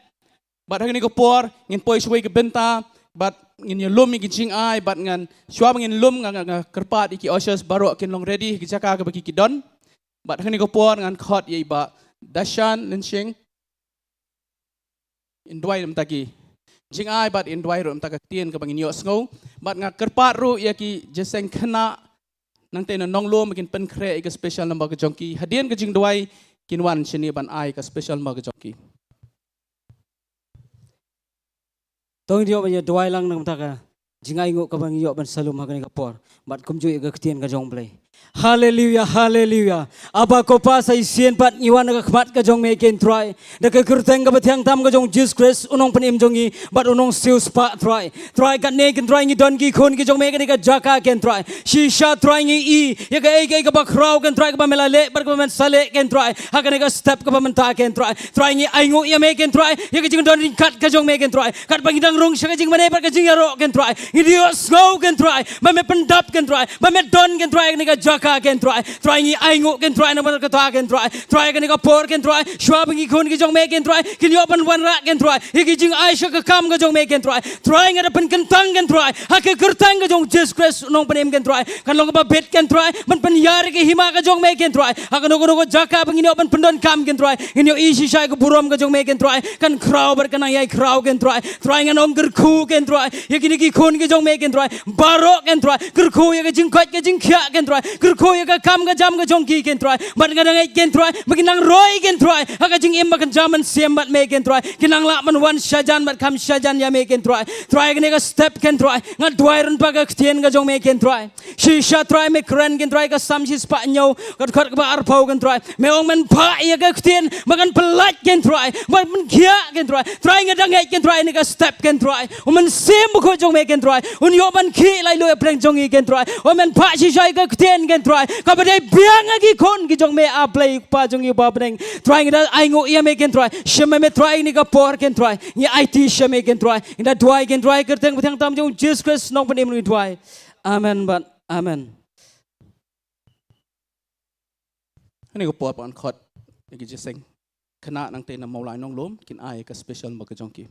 Bad ha kane ka por ngin poi sha kawei ka bynta bad ngin ïalum ïa ki jingai bad ngan, shuwa ba ngin lum nga, nga, nga kyrpad ïa ki ushers baroh kin long ready ha ka jaka kaba ki, ki don. Bad ha kane ka por ngan khot ïa i Bah Dashan Lynshing. In duwai na ka bynta ki jingai bad in duwai ruh na ka bynta ka ktien kaba ngin ïohsngew. Bad nga kyrpad ruh ïa ki jingïaseng khynnah nangta na Nonglum ba kin pynkhreh ïa ka special number ka jong ki. Hadien ka jingduwai kin wan shane ban ai ka special number ka jong ki. To ngin ïoh ban ïa duwai lang na ka bynta ka jingainguh kaba ngi ïoh ban sa lum ha kane ka por. Bad kumjuh ïa ka ktien ka jong U Blei. Haleluya, haleluya. Aba ko Pa, sa shisien pat ngi wan ha ka khmat ka jong me ken Trai. Da ka kyrteng kaba thiang tam ka jong U Jisu Khrist, U Nongpynim jong ngi, bad U Nongsiewspah Trai. Trai katne ken Trai ngi don ki khun ki jong me ha kane ka jaka ken Trai. Shisha Trai ngi i ïa kaei kaei kaba khraw ken Trai, kaba me la leh bad kaba men sa leh ken Trai. Ha kane ka step kaba mynta ken Trai. Trai ngi ainguh ïa me ken Trai, ïa ka jingdon ryngkat ka jong me ken Trai. Katba ngi dang rung sha ka jingmane bad ka jingïaroh ken Trai. Ngi ïohsngew ken Trai ba me pyndap ken Trai, ba me don ken Trai ha kane ka jaka ken Trai. Trai ngi ainguh ken Trai namar kata ken Trai. Trai ha kane ka por ken Trai, shuwa ba ngi khun ki jong me ken Trai kin ïoh ban wanrah ken Trai ïa ki jingai sha ka kam ka jong me ken Trai. Trai nga da pynkyntang ken Trai ha ka kyrteng ka jong U Jisu Khrist U Nongpynim ken Trai. Kan long kaba bit ken Trai ban pynïar ïa ka hima ka jong me ken Trai. Ha kano kano ka jaka ba ngin ïoh ban pyndonkam ken Trai, ngin ïohi shisha ïa ka burom ka jong me ken Trai. Kan khraw bad kan nang ïai khraw ken Trai. Trai ngan ong kyrkhu ken Trai ïa kine ki khun ki jong me ken Trai. Baroh ken Trai. Kyrkhu ïa ka jingkoit ka jingkhiah ken Trai. Kyrkhu ïa ka kam ka jam ka jong ki ken Trai. Bad nga da ngeit ken Trai ba kin nang roi ken Trai ha ka jingim ba kynja mynsiem bad me ken Trai. Kin nang lah ban wan shajan bad kham shajan ïa me ken Trai. Trai kane ka step ken Trai, nga duwai ruh na ka bynta ka ktien ka jong me ken Trai. Shisha Trai me kren ken Trai ka Salm shispah hynñiew, ka dkhot kaba arphew ken Trai. Me ong men phah ïa ka ktien ba kan pyllait ken Trai, ba kan pynkhiah ken Trai. Trai nga da ngeit ken Trai ha kane ka step ken Trai, U Mynsiem Bakhuid jong me ken Trai un ïoh ban khih laitluid hapdeng jong ngi ken Trai. Ong men phah shisha ïa ka ktien ken Trai kaba dei biang ha ki khun ki jong me, A Blei Kpa jong ngi uba ha bneng. Trai ngi da ainguh ïa me ken Trai. Shem me Trai ha kane ka por ken Trai. Ngi aiti shem me ken Trai. Ngi da duwai ken Trai ha ka kyrteng bathiang tam jong U Jisu Khrist U Nongpynim ngi duwai. Amen bad amen. Ha kane ka por pat ngan khot ïa ki jingïaseng khynnah nangta na Mawlai Nonglum kin ai ka special number ka jong ki.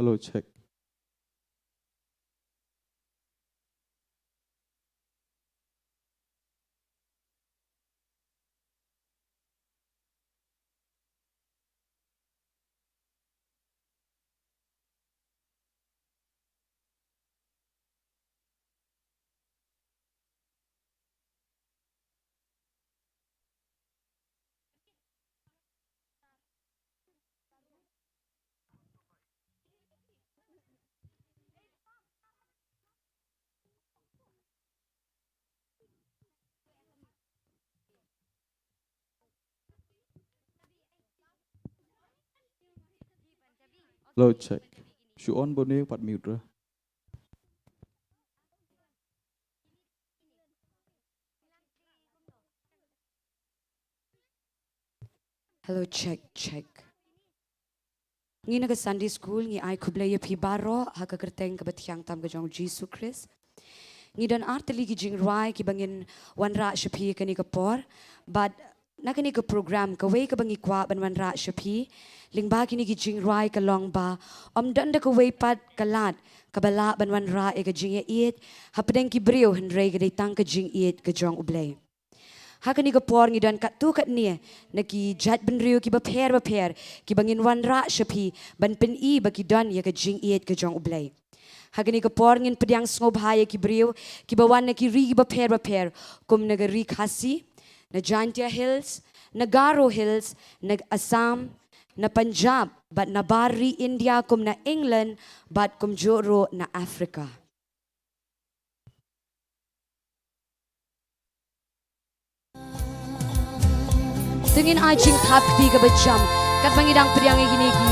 Hello, check. Hello, check. Shu on bone pat mute ra. Hello, check, check. Ngi na ka Sunday School ngi ai khublei ïa phi baroh ha ka kyrteng kaba thiang tam ka jong Jisu Khrist. Ngi don artylli ki jingrwai kiba ngin wanrah sha phi kane ka por. Bad na kane ka program kawei kaba ngi kwah ban wanrah sha phi lyngba kine ki jingrwai ka long ba ym don da kawei pat ka lad kaba lah ban wanrah ïa ka jingïaieit hapdeng ki briew, hynrei ka dei tang ka jingïeit ka jong U Blei. Ha kane ka por ngi don katto katne na ki jait bynriew kiba pher bapher kiba ngin wanrah sha phi ban pyni ba ki don ïa ka jingïeit ka jong U Blei. Ha kane ka por ngin pdiang sngewbha ïa ki briew kiba wan na ki ri kiba pher bapher, kum na ka ri Khasi, na Jaintia Hills, na Garo Hills, na Assam, na Punjab, bad na bar ri India kum na England bad kumjuh ruh na Africa. To ngin ai jingthap kti kaba jam katba ngi dang pdiang ïa kine ki.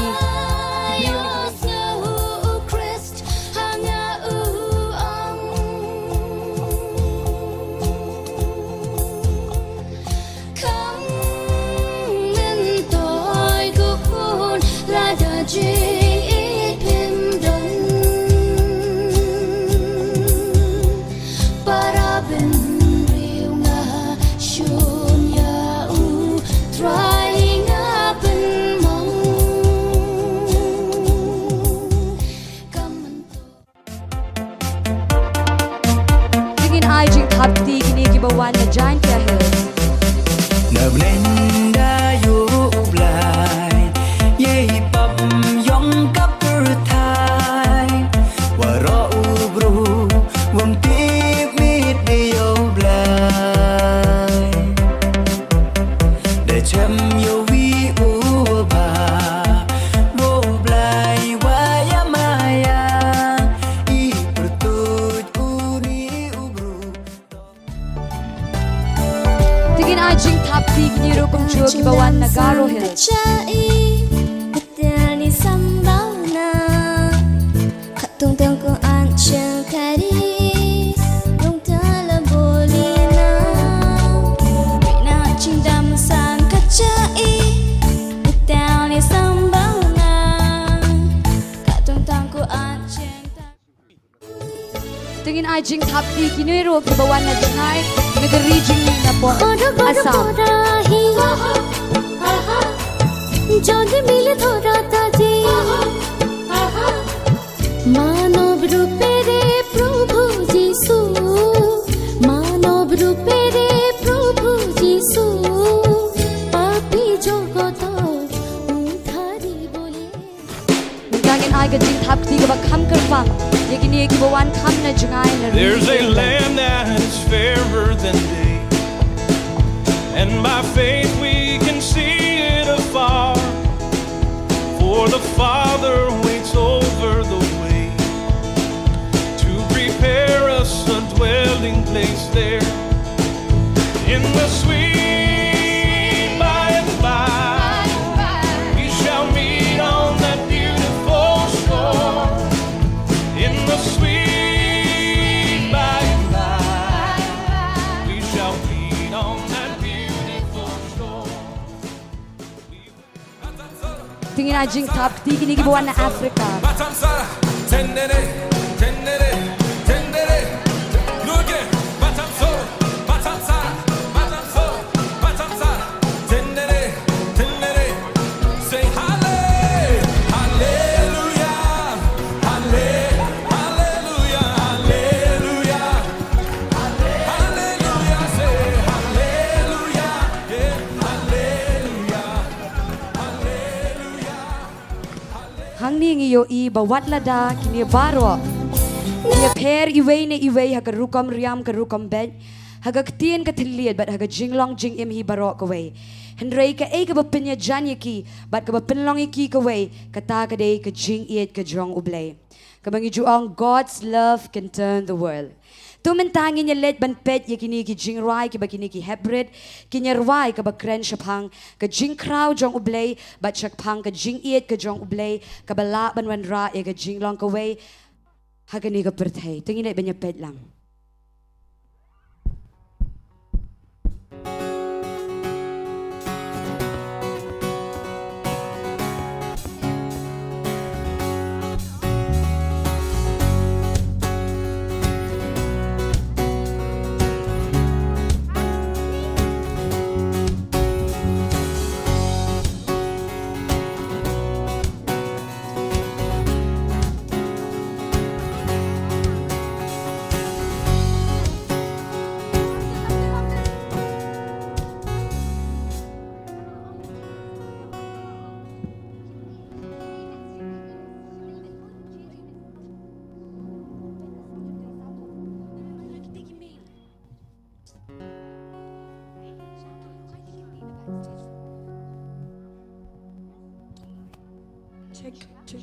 Para bynriew nga shun ïa U Trai, nga pynmong. Kam To ngin ai jingthap kti kine kiba wan na Jaintia Hills. Na bneng da ïoh U Blai, ïa i pop ïong ka pyrthai. Waroh u briew wym tip miet ïa U Blai. Da jem ïa uwi uba, U Blai wa ïa ma ïa, i pyrtuid uni u briew. To ngin ai jingthap kti kine ruh kumjuh kiba wan na Garo Hills. Katto tang ko an chang kari, long ta la boli na. Ri na ching dam san ka cha i, tang ni sambal na. Katto tang ko an chang kari. To ngin ai jingthap kti kine ruh kiba wan na jngai, na ka ri jong ngi na pdeng Assam. Jodi mile thora taji. Manob rupe re Prabhu Jisu, manob rupe re Prabhu Jisu, papi jogoto udhari bole. Mynta ngin ai ka jingthap kti kaba kham kyrpang ïa kine kiba wan kham na jngai na ri. There's a land that is fairer than day, and by faith we can see it afar. For the Father waits over the way to prepare us a dwelling place there. In the sweet by and by, we shall meet on that beautiful shore. In the sweet by and by, we shall meet on that beautiful shore. To ngin ai jingthap kti kine kiba wan na Africa. Say halle-, hallelujah. Ïohi ba wat lada kine baroh ki ïapher iwei na iwei ha ka rukom riam ka rukom beit, ha ka ktien ka thylliej bad ha ka jinglong jingim hi baroh kawei. Hynrei kaei kaba pynïajan ïa ki bad kaba pynlong ïa ki kawei, kata ka dei ka jingïeit ka jong U Blei. Kaba ngi ju ong, God's love can turn the world. To mynta ngin ïa leit ban peit ïa kine ki jingrwai kiba kine ki heprit kin ïa rwai, kaba kren shaphang ka jingkhraw jong U Blei bad shaphang ka jingïeit ka jong U Blei, kaba lah ban wanrah ïa ka jinglong kawei ha kane ka pyrthei. To ngin leit ban ïa peit lang. Check, check.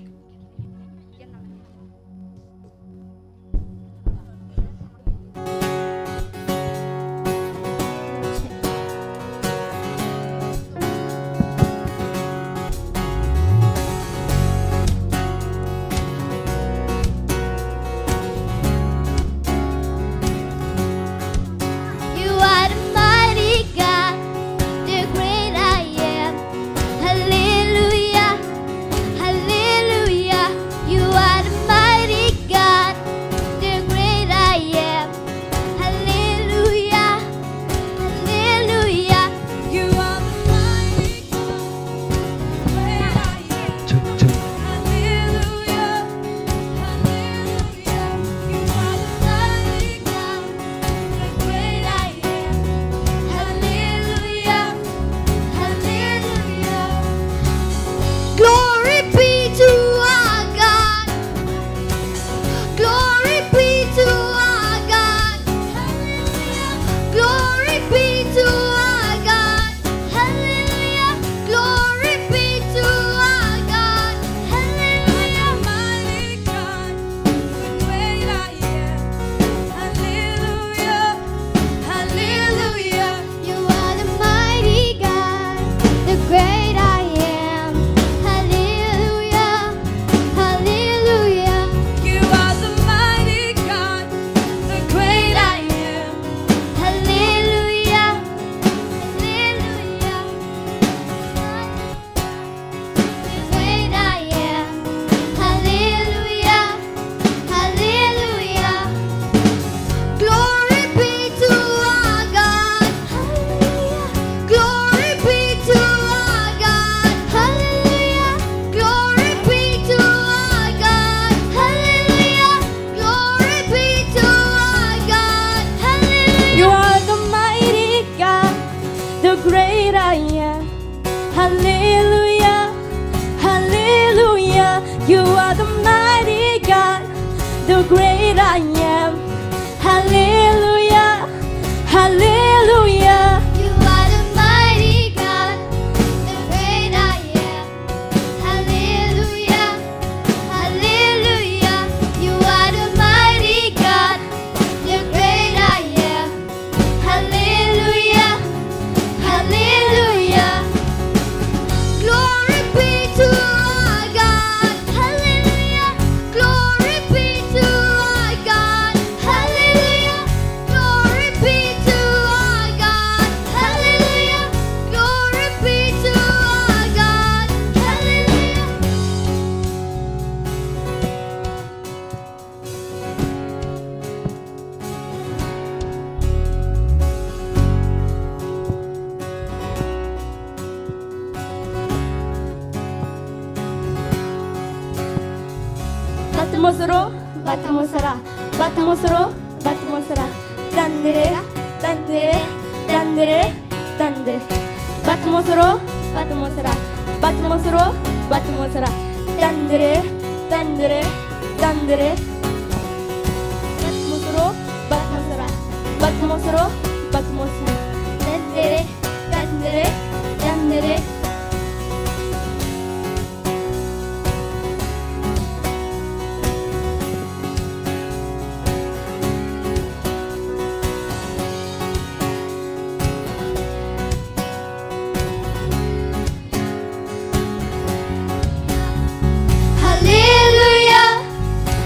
You are the mighty God, the great I am. Hallelujah, hallelujah. You are the mighty God, the great I am. Hallelujah, hallelujah. You are the mighty God, the great I am. Hallelujah, hallelujah. You are the mighty God, the great I am. Hallelujah, hallelujah. Glory be to our God. Glory be to our God. Hallelujah. Glory be to our God. Hallelujah. Glory be to our God. Hallelujah. Mighty God, the great I am. Hallelujah. Hallelujah. You are the mighty God, the great I am. Hallelujah. Hallelujah. You are the mighty God, the great I am. Hallelujah. Hallelujah. The great I am. Hallelujah. Hallelujah. Glory be to our God. Hallelujah. Glory be to our God. Hallelujah. Glory be to our God. Hallelujah. Glory be to our God. Hallelujah. You are the mighty God, the great I am. Hallelujah, hallelujah. You are the mighty God, the great I am. Hallelujah, hallelujah. You are the mighty God, the great I am. Hallelujah, hallelujah. You are the mighty God, the great I am. Hallelujah, hallelujah. Glory be to our God. Hallelujah. Glory be to our God. Hallelujah. Glory be to our God. Hallelujah. Glory be to our God. Hallelujah. Batmosro, batmosra, batmosro, batmosra. Tandre, tandre, tandre, tandre. Batmosro, batmosra, batmosro, batmosra. Tandre, Tandere, tandere. Bat mosro, bat mosra. Bat mosro, bat mosra. Tandere, tandere, tandere. Hallelujah,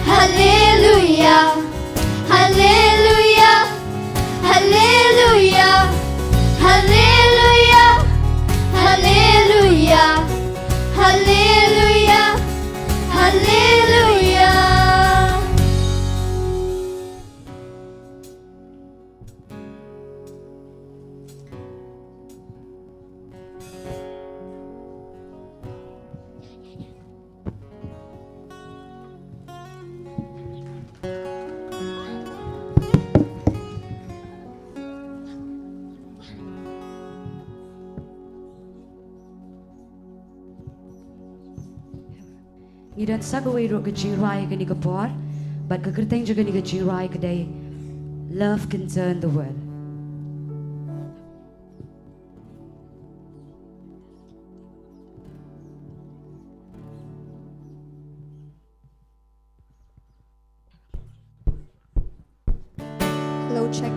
hallelujah, hallelujah, hallelujah, hallelujah, hallelujah, hallelujah, hallelujah. Ngi don sa kawei ruh ka jingrwai kane ka por, bad ka kyrteng jong kane ka jingrwai ka dei Love Can Turn the World. Hello, check.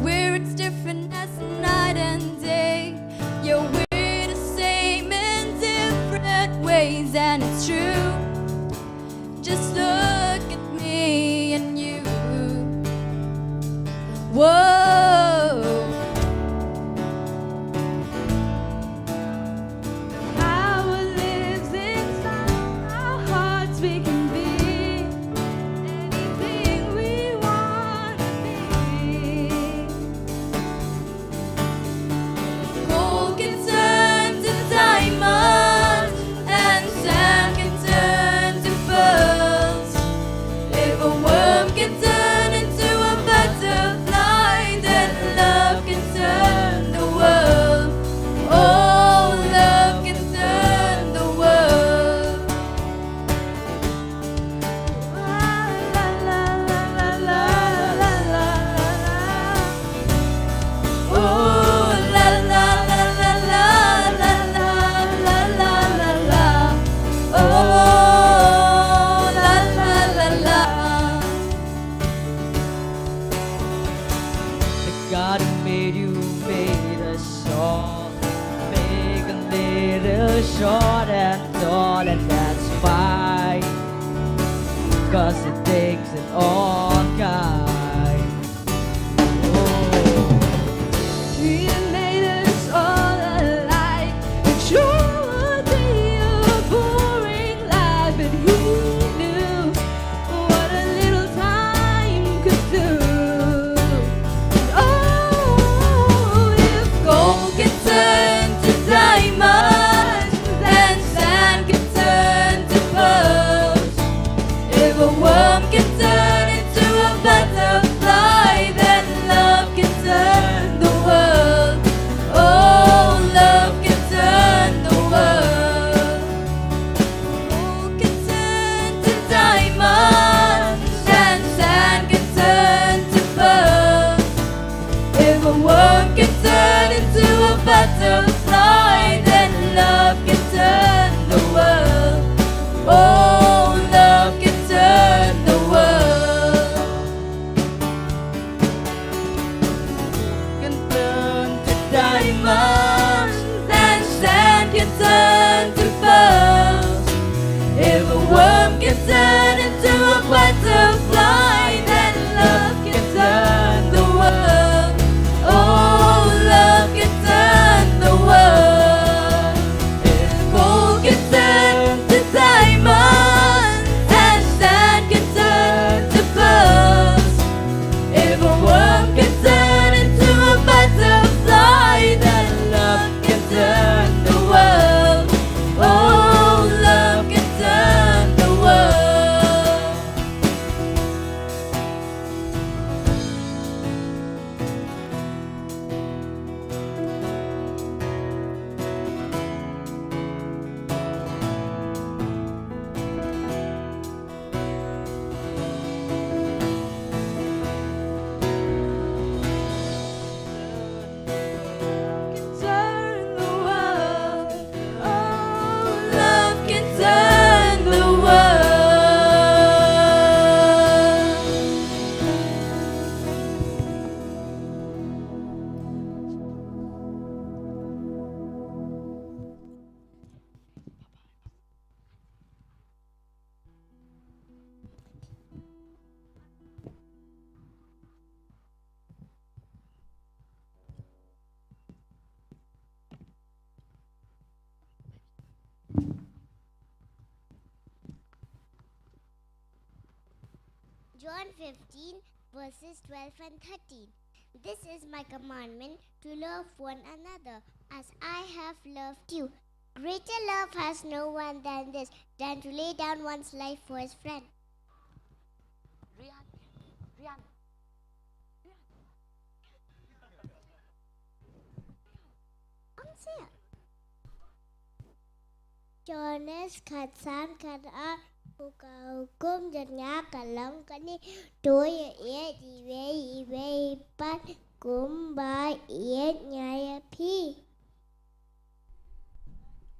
Where it's different as night and day. Yeah, we're the same in different ways, and it's true. Just look at me and you. Whoa. The power lives inside our hearts. We can be anything we wanna be. Gold can turn to diamonds and sand can turn to pearls. If a worm can turn into a butterfly, then love can turn the world. Oh, love can turn the world. The God who made you made us all. Make a little short and tall, and that's fine, 'cause it takes an all kind. Oh. He made us all alike. It sure would be a boring life if he knew what a little time could do. Oh, if gold can turn to diamonds and sand can turn to pearls, if a worm can turn into John fifteen, verses twelve and thirteen. This is my commandment, to love one another as I have loved you. Greater love has no one than this, than to lay down one's life for his friend. Rian, Rian, Rian. Ang siya. Johannes khatsan khatar, u ka hukum jong nga ka long kane: to ïa ïeit iwei iwei pat kumba ïeit nga ïa phi.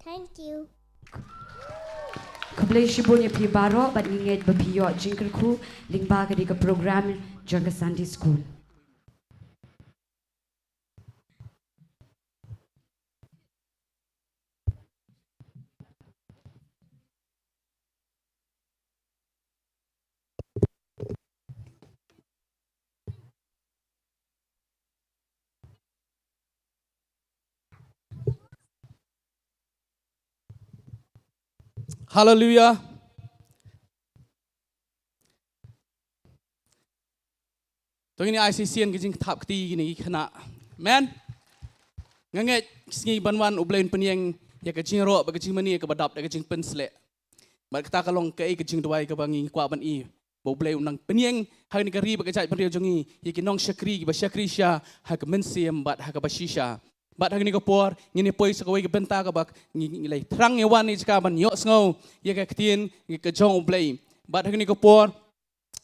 Thank you. Khublei shibun ïa phi baroh, bad ngi ngeit ba phi ïoh jingkyrkhu lyngba kane ka program jong ka Sunday School. Hallelujah. To ngin ïa ai shisien ka jingthap kti kine ki khynnah. Amen. Nga ngeit sngi ban wan U Blei un pynïeng ïa ka jingïaroh bad ka jingmane kaba dap da ka jingpynshlur. Bad kata ka long kaei ka jingduwai kaba ngi kwah ban ïohi, ba U Blei un nang pynïeng ha kane ka ri bad ka jaitbynriew jong ngi ïa ki nongshakri kiba shakri shisha ha ka mynsiem bad ha kaba shisha. Bad ha kane ka por ngin ïa poi sha kawei ka bynta kaba ngi, ngi la thrang ïa wan ïa ka jaka ban ïohsngew ïa ka ktien ka jong U Blei. Bad ha kane ka por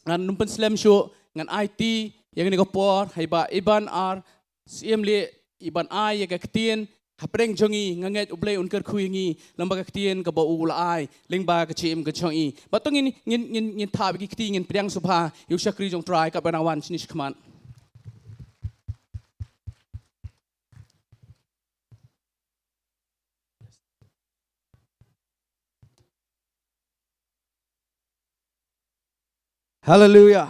ngan ym pynslem shuh, ngan aiti ïa kane ka por ha i Bah Iban R Syiemlieh, i ban ai ïa ka ktien hapdeng jong ngi. Nga ngeit U Blei un kyrkhu ïa ngi lyngba ka ktien kaba u la ai lyngba ka jingim ka jong i. Bad to ngin, ngin, ngin, ngin thap ïa ki kti, ngin pdiang sngewbha ïa u shakri jong U Trai katba nang wan shane shakhmat. Haleluya.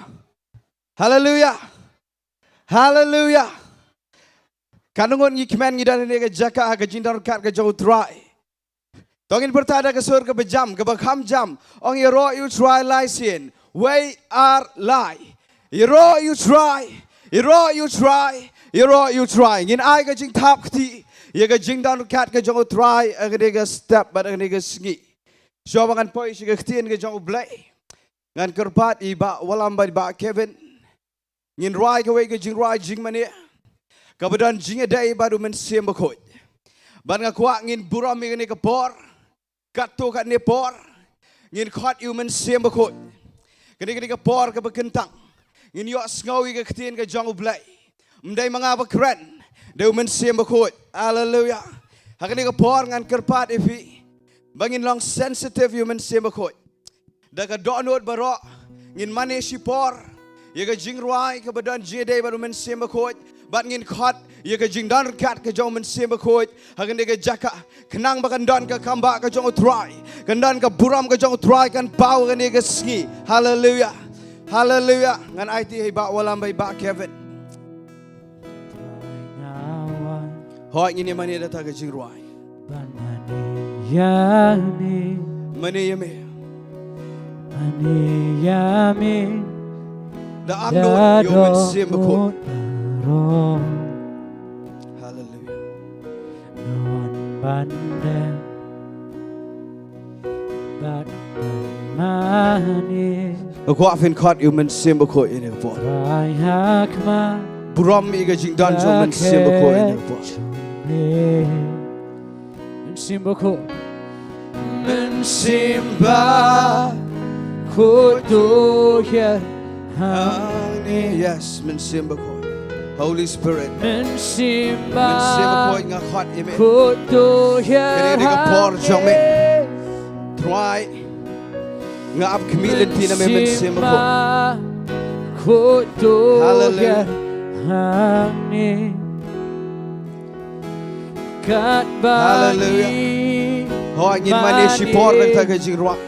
Haleluya. Haleluya. Katno ngut ngi kmen ngi don ha kane ka jaka ha ka jingdon ryngkat ka jong U Trai? To ngin pyrta da ka sur kaba jam, kaba kham jam. Ong, ïaroh ïa U Trai lai sien. Wei ar lai. Ïaroh ïa U Trai. Ïaroh ïa U Trai. Ïaroh ïa U Trai. Ngin ai ka jingthap kti ïa ka jingdon ryngkat ka jong U Trai ha kane ka step bad ha kane ka sngi. Shuwa ba ngan poi sha ka ktien ka jong U Blei, ngan kyrpad ïa i Bah Wallam bad i Bah Kevin. Ngin rwai kawei ka jingrwai jingmane kaba don jingïadei bad U Mynsiem Bakhuid. Bad nga kwah ngin burom ïa kane ka por. Katto katne por ngin khot ïa U Mynsiem Bakhuid. Kane, kane ka por kaba kyntang ngin ïohsngew ïa ka ktien ka jong U Blei. Ym dei ma nga ba kren, dei U Mynsiem Bakhuid. Haleluya. Ha kane ka por ngan kyrpad ïa phi ba ngin long sensitive ïa U Mynsiem Bakhuid. Da ka dohnud baroh ngin mane shipor ïa ka jingrwai kaba don jingïadei bad U Mynsiem Bakhuid, bad ngin khot ïa ka jingdon ryngkat ka jong U Mynsiem Bakhuid ha kane ka jaka, khnang ba kan don ka kambah ka jong U Trai, kan don ka burom ka jong U Trai kan paw ha kane ka sngi. Haleluya. Haleluya. Ngan aiti ha i Bah Wallam bad i Bah Kevin. Hooid, ngin ïa mane da kata ka jingrwai. Ban mane ïa me. Mane ïa me. Mane ïa me. Da angnud ïa U Mynsiem Bakhuid. Haleluya. Nga wan ban dep bad ban mane. Nga kwah phin khot ïa U Mynsiem Bakhuid ïa kane ka por. Trai ha khmat. Burom ïa ka jingdon jong U Mynsiem Bakhuid ïa kane ka por. Mynsiem Bakhuid. Mynsiem Bakhuid to hiar hangne. Yes, Mynsiem Bakhuid. Holy Spirit. Mynsiem Bakhuid, nga khot ïa me. Kane ka dei ka por jong me. Trai, nga ap khmih lynti na me Mynsiem Bakhuid. Haleluya. Haleluya. Hooid, ngin mane shipor da kata ka jingrwai.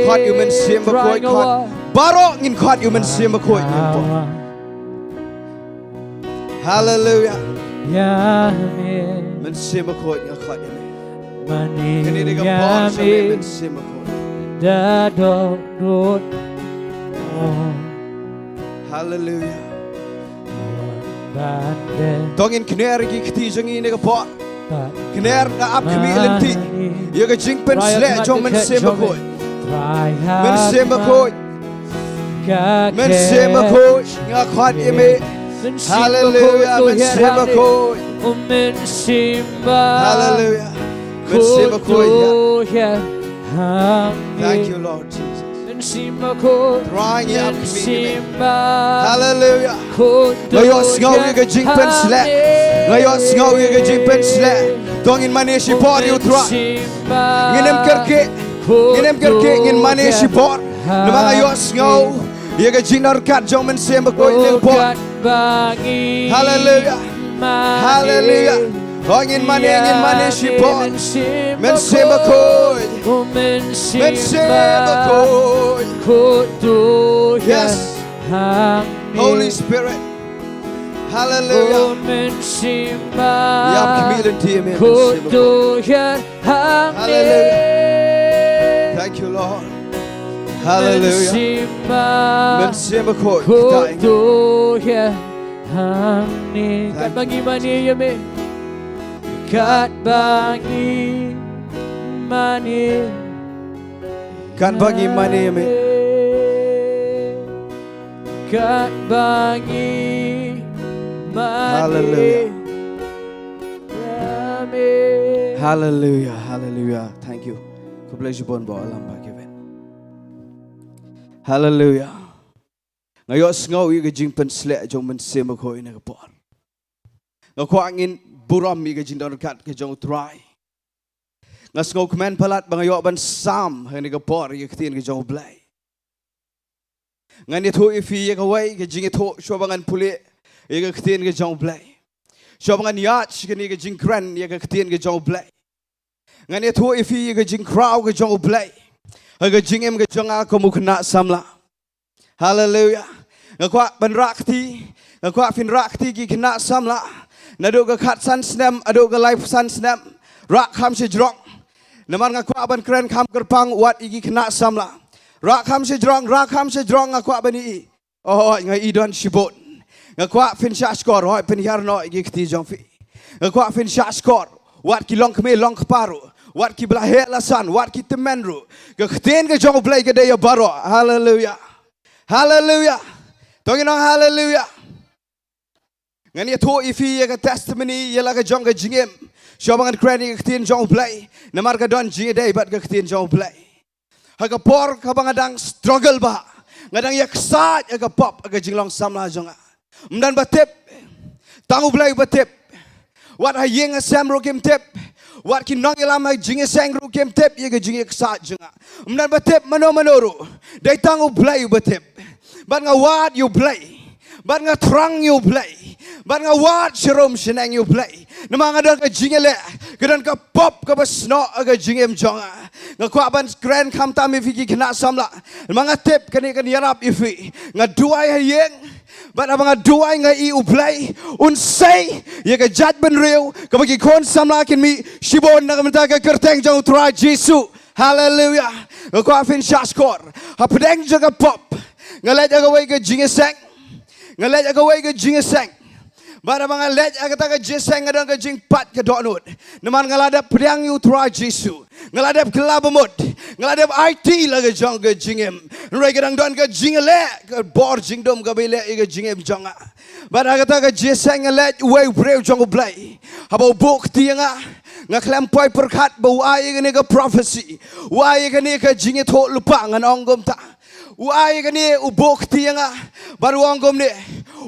Khot ïa U Mynsiem Bakhuid, khot. Baroh ngin khot ïa U Mynsiem Bakhuid. Haleluya. Mynsiem Bakhuid, nga khot ïa me. Kane ka dei ka por jong me Mynsiem Bakhuid. Da dohnud. Hallelujah. To ngin kner ïa ki kti jong ngi ha kane ka por. Kner, nga ap khmih lynti ïa ka jingpynshlur jong u Mynsiem Bakhuid. Mynsiem Bakhuid. Mynsiem Bakhuid, nga khot ïa me. Hallelujah, Mynsiem Bakhuid. Hallelujah. Mynsiem Bakhuid, ïa. Thank you, Lord Jesus. Trai, ngi ap khmih ïa me. Hallelujah. Nga ïohsngew ïa ka jingpynshlur. Nga ïohsngew ïa ka jingpynshlur. To ngin mane shipor ïa u Trai. Ngin ym kyrkieh. Ngin ym kyrkieh, ngin mane shipor. Namar nga ïohsngew ïa ka jingdonkam jong u Mynsiem Bakhuid ha kane ka por. Hallelujah. Hallelujah. To ngin mane, ngin mane shipor. Mynsiem Bakhuid. Mynsiem Bakhuid. Yes. Holy Spirit. Hallelujah. Ïa khmih lynti ïa me, Mynsiem Bakhuid. Hallelujah. Thank you, Lord. Hallelujah. Mynsiem Bakhuid. Katba ngi mane ïa me. Katba ngi mane. Katba ngi mane ïa me. Katba ngi mane. Hallelujah. Hallelujah, hallelujah. Thank you. Khublei shibun bad ïalam ba ki wan. Hallelujah. Nga ïohsngew ïa ka jingpynshlur jong u Mynsiem Bakhuid ha kane ka por. Nga kwah ngin burom ïa ka jingdonkam ka jong u Trai. Nga sngewkmen palat ba nga ïoh ban sam ha kane ka por ïa ka ktien ka jong u Blei. Ngan ïathuh ïa phi ïa kawei ka jingïathuh shuwa ba ngan pule ïa ka ktien ka jong u Blei. Shuwa ba ngan ïaid sha kane ka jingkren ïa ka ktien ka jong u Blei, ngan ïathuh ïa phi ïa ka jingkhraw ka jong u Blei ha ka jingim ka jong nga kum u khynnah samla. Hallelujah. Nga kwah ban rah kti, nga kwah phin rah kti ki khynnah samla. Naduh ka khatsan snem haduh ka laiphew san snem, rah kham shajrong. Namar nga kwah ban kren kham kyrpang wat ïa ki khynnah samla. Rah kham shajrong, rah kham shajrong, nga kwah ban ïohi. Oh, nga i don shibun. Nga kwah phin shahshkor, hooid, pynhiar noh ïa ki kti jong phi. Nga kwah phin shahshkor wat ki longkmie longkpa ruh, wat kiba la heh la san, wat ki tymmen ruh. Ka ktien ka jong u Blei ka dei ïa baroh. Hallelujah. Hallelujah. To ngin ong hallelujah. Ngan ïathuh ïa phi ïa ka testimony ïa la ka jong ka jingim shuwa ba ngan kren ïa ka ktien jong u Blei. Namar ka don jingïadei bad ka ktien jong u Blei. Ha ka por kaba nga dang struggle bha, nga dang ïaksaid ha ka pop ha ka jinglong samla jong nga. Ym don ba tip, tang u Blei uba tip. Wat ha ïing ha sem ruh kim tip. Wat ki nongïalam ha jingïaseng ruh kim tip ïa ka jingïaksaid jong nga. Ym don ba tip mano mano ruh, dei tang u Blei uba tip. Bad nga wad ïa u Blei, bad nga thrang ïa u Blei, bad nga wad sharum shaneng ïa u Blei. Namar nga don ka jingïaleh, ka don ka pop kaba snoh ha ka jingim jong nga. Nga kwah ban kren khamtam ïa phi ki khynnah samla. Namar nga tip kane kan ïarap ïa phi. Nga duwai ha ïing, bad haba nga duwai nga i u Blei un sei ïa ka jaitbynriew kaba ki khun samla kin mih shibun na ka bynta ka kyrteng jong u Trai Jisu. Hallelujah. Nga kwah phin shahshkor. Hapdeng jong ka pop, nga leit ha kawei ka jingïaseng. Nga leit ha kawei ka jingïaseng. Bad haba nga leit ha kata ka jingïaseng nga don ka jingpait ka dohnud. Namar nga la dep pdiang ïa u Trai Jisu. Nga la dep kylla bamut. Nga la dep aiti la ka jong ka jingim. Hynrei ka dang don ka jingïaleh, ka bor jingdum kaba ïaleh ïa ka jingim jong nga. Bad ha kata ka jingïaseng nga leit, uwei u briew jong u Blei, haba u buh kti ïa nga, nga khlem poi pyrkhat ba u ai ïa kane ka prophecy, u ai ïa kane ka jingïathuhlypa, ngan ong kumta. U ai ïa kane, u buh kti ïa nga bad u ong kumne: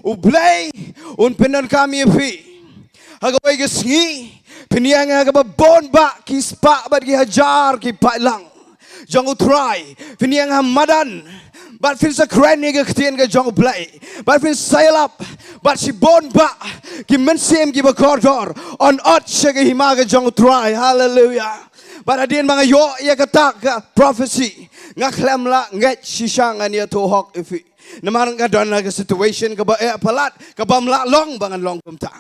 U Blei un pyndonkam ïa phi. Ha kawei ka sngi phin ïeng ha kaba bun bah ki spah bad ki hajar ki paidlang jong u Trai. Phin ïeng ha madan bad phin sa kren ïa ka ktien ka jong u Blei, bad phin sa ïalap bad shibun bah ki mynsiem kiba kordor, yn ot sha ka hima ka jong u Trai. Hallelujah. Bad hadien ba nga ïoh ïa kata ka prophecy, nga khlem lah ngeit shisha, ngan ïathuh hok ïa phi. Namar nga don ha ka situation kaba eh palat, ka bym lah long ba ngan long kumta.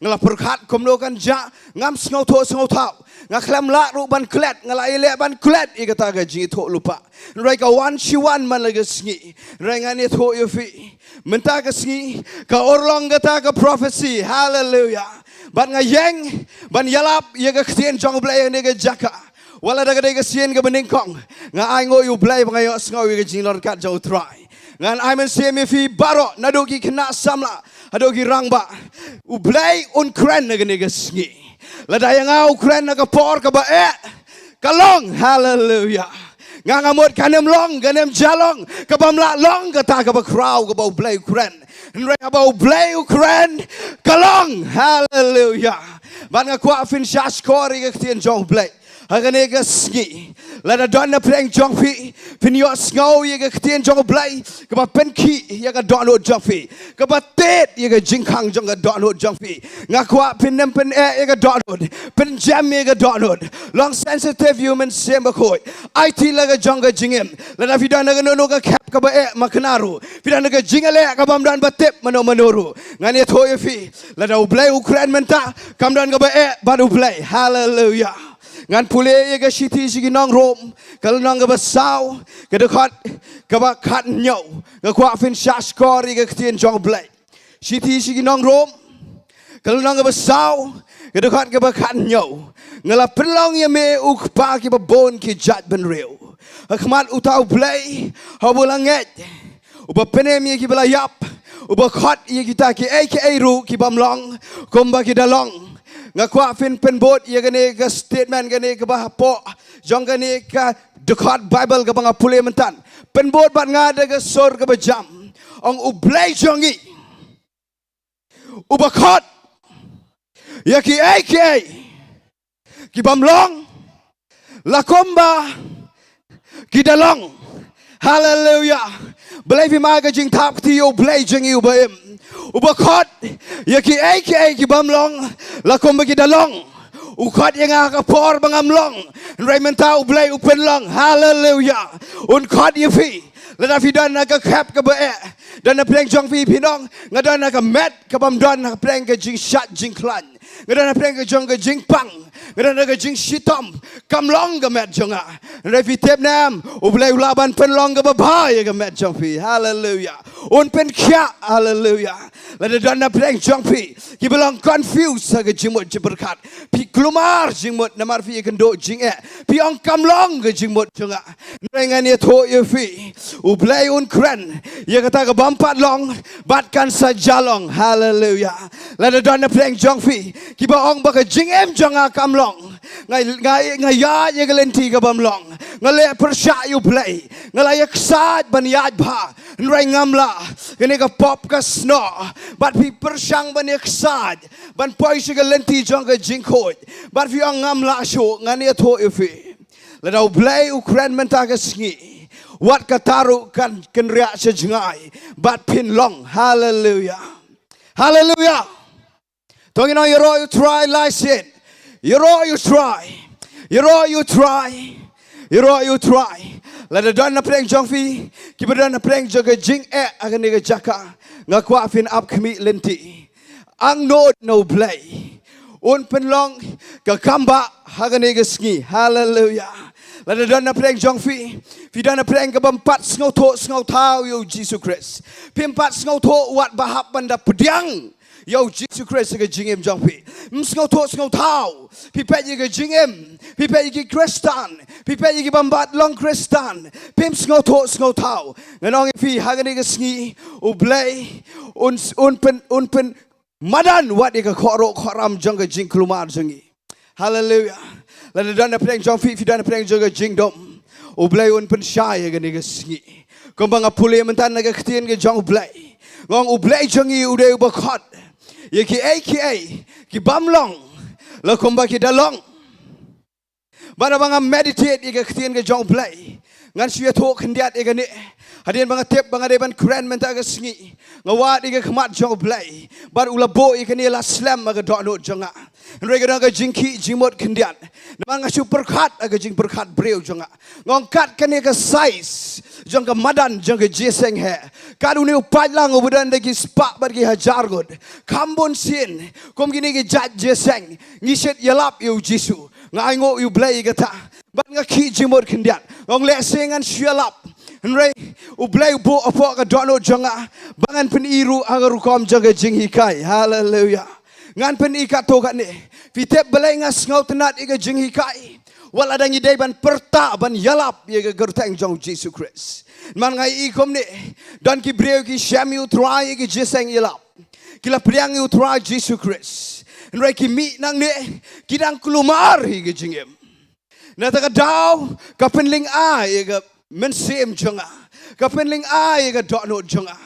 Nga la pyrkhat kumno kan jia, ngam sngewthuh sngewthaw. Nga khlem lah ruh ban klet, nga la ïaleh ban klet ïa kata ka jingïathuhlypa. Hynrei ka wan shi wan man la ka sngi. Hynrei ngan ïathuh ïa phi, mynta ka sngi ka urlong kata ka prophecy. Haleluya. Bad nga ïeng ban ïalap ïa ka ktien jong U Blei ha kane ka jaka. Wat la da ka dei ka sien kaba nyngkong, nga ainguh ïa U Blei ba nga ïohsngew ïa ka jingïalap jong U Trai. Ngan ai mynsiem ïa phi baroh, naduh ki khynnah samla haduh ki rangbah. U Blei un kren ha kane ka sngi. Lada ïa nga u kren ha ka por kaba eh, ka long. Haleluya. Nga nga mut kan ym long, kan ym jia long, ka bym lah long kata kaba khraw kaba U Blei u kren. Hynrei haba U Blei u kren, ka long. Haleluya. Bad nga kwah phin shahshkor ïa ka ktien jong U Blei ha kane ka sngi. Lada don na pdeng jong phi, phin ïohsngew ïa ka ktien jong U Blei kaba pynkhih ïa ka dohnud jong phi, kaba tied ïa ka jingkhang jong ka dohnud jong phi. Nga kwah phin ym pyneh ïa ka dohnud, pynjem ïa ka dohnud. Long sensitive ïa u Mynsiem Bakhuid. Aiti la ka jong ka jingim. Lada phi don ha kano kano ka khep kaba eh, ma kane ruh phi don ha ka jingïaleh ka bym don ba tip mano mano ruh, ngan ïathuh ïa phi, lada U Blei u kren mynta, kam don kaba eh bad U Blei. Haleluya. Ngan pule ïa ka shithi sha ki nong Rom, ka lynnong kaba saw, ka dkhot kaba khathynñiew. Nga kwah phin shahshkor ïa ka ktien jong U Blei. Shithi sha ki nong Rom, ka lynnong kaba saw, ka dkhot kaba khathynñiew. Nga la pynlong ïa me, U Kpa, kiba bun ki jaitbynriew, ha khmat uta U Blei haba u la ngeit, uba pynim ïa kiba la ïap, uba khot ïa kita kiei kiei ruh ki bym long kumba ki da long. Nga kwah phin pynbud ïa kane ka statement, kane kaba hapoh jong kane ka dkhot Baibl kaba nga pule mynta. Pynbud bad nga da ka sur kaba jam. Ong U Blei jong ngi, uba khot ïa kiei kiei ki bym long, la kumba ki da long. Haleluya. Balei phim ai ka jingthap kti ïa U Blei jong ngi uba im, uba khot ïa kiei kiei ki bym long, la kumba ki da long? U khot ïa nga ha ka por ba ngam long. Hynrei mynta U Blei u pynlong. Haleluya. Un khot ïa phi. Lada phi don ha ka khep kaba eh, don na pdeng jong phi, phin ong, nga don ha ka met ka bym don ha pdeng ka jingshad jingkhlaiñ, nga don ha pdeng ka jong ka jingpang, nga don ha ka jingshitom. Kam long ka met jong nga. Hynrei phi tip ne em, U Blei u lah ban pynlong kaba bha ïa ka met jong phi. Haleluya. Un pynkhiah. Haleluya. Lada don na pdeng jong phi kiba long confuse ha ka jingmut jingpyrkhat, phi kulmar jingmut namar phi ïakynduh jingeh, phi ong kam long ka jingmut jong nga, hynrei ngan ïathuh ïa phi, U Blei un kren ïa kata ka bym pat long bad kan sa jia long. Haleluya. Lada don na pdeng jong phi kiba ong ba ka jingim jong nga kam long, nga, nga, nga ïaid ïa ka lynti ka bym long, nga leh pyrshah ïa U Blei, nga la ïaksaid ban ïaid bha, hynrei ngam lah, kane ka pop ka snoh. Bad phi pyrshang ban ïaksaid ban poi sha ka lynti jong ka jingkhuid, bad phi ong ngam lah shuh. Ngan ïathuh ïa phi, lada U Blei u kren mynta ka sngi, wat kata ruh kan kynriah sha jngai bad phin long. Haleluya. Haleluya. To ngin ong, ïaroh ïa U Trai lai sien. Ïaroh ïa U Trai. Ïaroh ïa U Trai. Ïaroh ïa U Trai. Lada don na pdeng jong phi kiba don na pdeng jong ka jingeh ha kane ka jaka, nga kwah phin ap khmih lynti. Angnud na U Blei, un pynlong ka kam bha ha kane ka sngi. Haleluya. Lada don na pdeng jong phi, phi don na pdeng ka bym pat sngewthuh sngewthaw ïa U Jisu Khrist, phim pat sngewthuh wat ba hap ban da pdiang ïa U Jisu Khrist ha ka jingim jong phi. Ym sngewthuh sngewthaw. Phi peit ïa ka jingim, phi peit ïa ki Khristan, phi peit ïa ki bym pat long Khristan, phim sngewthuh sngewthaw. Ngan ong ïa phi ha kane ka sngi, U Blei un, un pyn, un pyn madan wat ïa ka khohruh khohram jong ka jingkulmar jong ngi. Haleluya. Lada don na pdeng jong phi, phi don na pdeng jong ka jingdum, U Blei un pynshai ha kane ka sngi. Kumba nga pule mynta na ka ktien ka jong U Blei, nga ong U Blei jong ngi u dei uba khot ïa kiei kiei ki bym long, la kumba ki da long. Bad haba nga meditate ïa ka ktien ka jong U Blei, ngan shu ïathuh khyndiat ïa kane. Hadien ba nga tip ba nga dei ban kren mynta ka sngi, nga wad ïa ka khmat jong U Blei, bad u la buh ïa kane la slem ha ka dohnud jong nga. Hynrei ka don ka jingkhih jingmut khyndiat, namar nga shu pyrkhat ha ka jingpyrkhat briew jong nga. Nga ong kat kane ka size jong ka madan jong ka jingïaseng heh, Kat une u paidlang uba don da ki spah bad ki hajar ngut. Kham bun sien, kum kine ki jait jingïaseng, ngi shait ïalap ïa u Jisu. Nga ainguh ïa u Blei ïa kata. Bad nga khih jingmut khyndiat. Nga ong lehse ngan shu ïalap. Hynrei u Blei u buh hapoh ka dohnud jong nga ba ngan pyni ruh ha ka rukom jong ka jinghikai. Haleluya. Ngan pyni katto katne. Phi tip balei nga sngewtynnat ïa ka jinghikai? Wat la dang ngi dei ban pyrta ban ïalap ïa ka kyrteng jong u Jisu Khrist. Namar nga ïohi kumne, don ki briew ki shem ïa u Trai ïa ka jingïaseng ïalap. Ki la pdiang ïa u Trai Jisu Khrist. Hynrei ki mih nangne, ki dang kulmar ïa ka jingim. Na kata ka daw, ka pynlyngngoh ïa ka mynsiem jong nga. Ka pynlyngngoh ïa ka dohnud jong nga.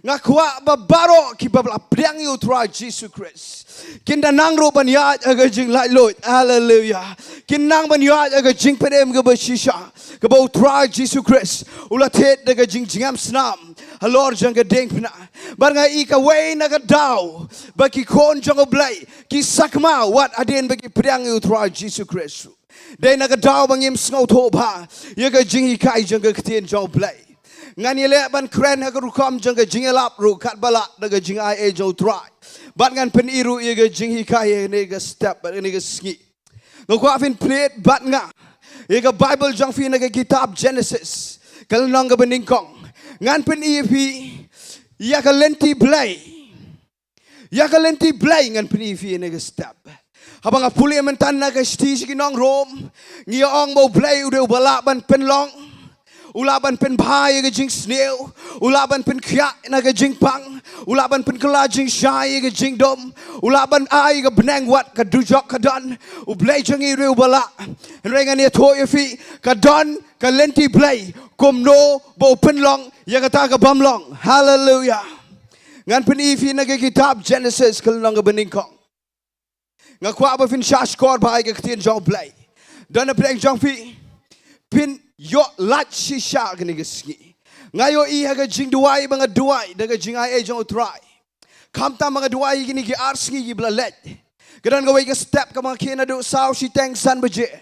Nga kwah ba baroh kiba la pdiang ïa u Trai Jisu Khrist, kin da nang ruh ban ïaid ha ka jinglaitluid. Haleluya. Kin nang ban ïaid ha ka jingpynim kaba shisha, kaba u Trai Jisu Khrist u la thied da ka jingjngem snam halor jong ka diengphna. Bad nga ïohi kawei na ka daw ba ki khun jong u Blei ki sakma wat hadien ba ki pdiang ïa u Trai Jisu Khrist. Dei na ka daw ba ngim sngewthuh bha ïa ka jinghikai jong ka ktien jong u Blei. Ngan ïaleh ban kren ha ka rukom jong ka jingïalap ruh katba lah da ka jingaiei jong u Trai. Bad ngan pyni ruh ïa ka jinghikai ïa kane ka step bad kane ka sngi. Nga kwah phin plie bad nga ïa ka Baibl jong phi na ka kitab Genesis, ka lynnong kaba nyngkong. Ngan pyni ïa phi ïa ka lynti Blei. Ïa ka lynti Blei ngan pyni ïa phi ïa kane ka step. Haba nga pule mynta na ka shithi sha ki nong Rom, ngi ïa ong ba u Blei u dei uba lah ban pynlong, u lah ban pynbha ïa ka jingsniew, u lah ban pynkhiah na ka jingpang, u lah ban pynkylla jingshai ïa ka jingdum, u lah ban ai ka bneng wat ka dujok ka don. U Blei jong ngi u dei uba lah. Hynrei ngan ïathuh ïa phi, ka don ka lynti Blei kumno ba u pynlong ïa kata ka bym long. Haleluya. Ngan pyni ïa phi na ka kitab Genesis ka lynnong kaba nyngkong. Nga kwah ba phin shahshkor bha ïa ka ktien jong u Blei. Don na pdeng jong phi, phin ïoh lait shisha kane ka sngi. Nga ïohi ha ka jingduwai ba nga duwai da ka jingaiei jong u Trai. Khamtam ba nga duwai ïa kine ki ar sngi kiba la leit, ka don kawei ka step kaba nga khie naduh saw shiteng san baje.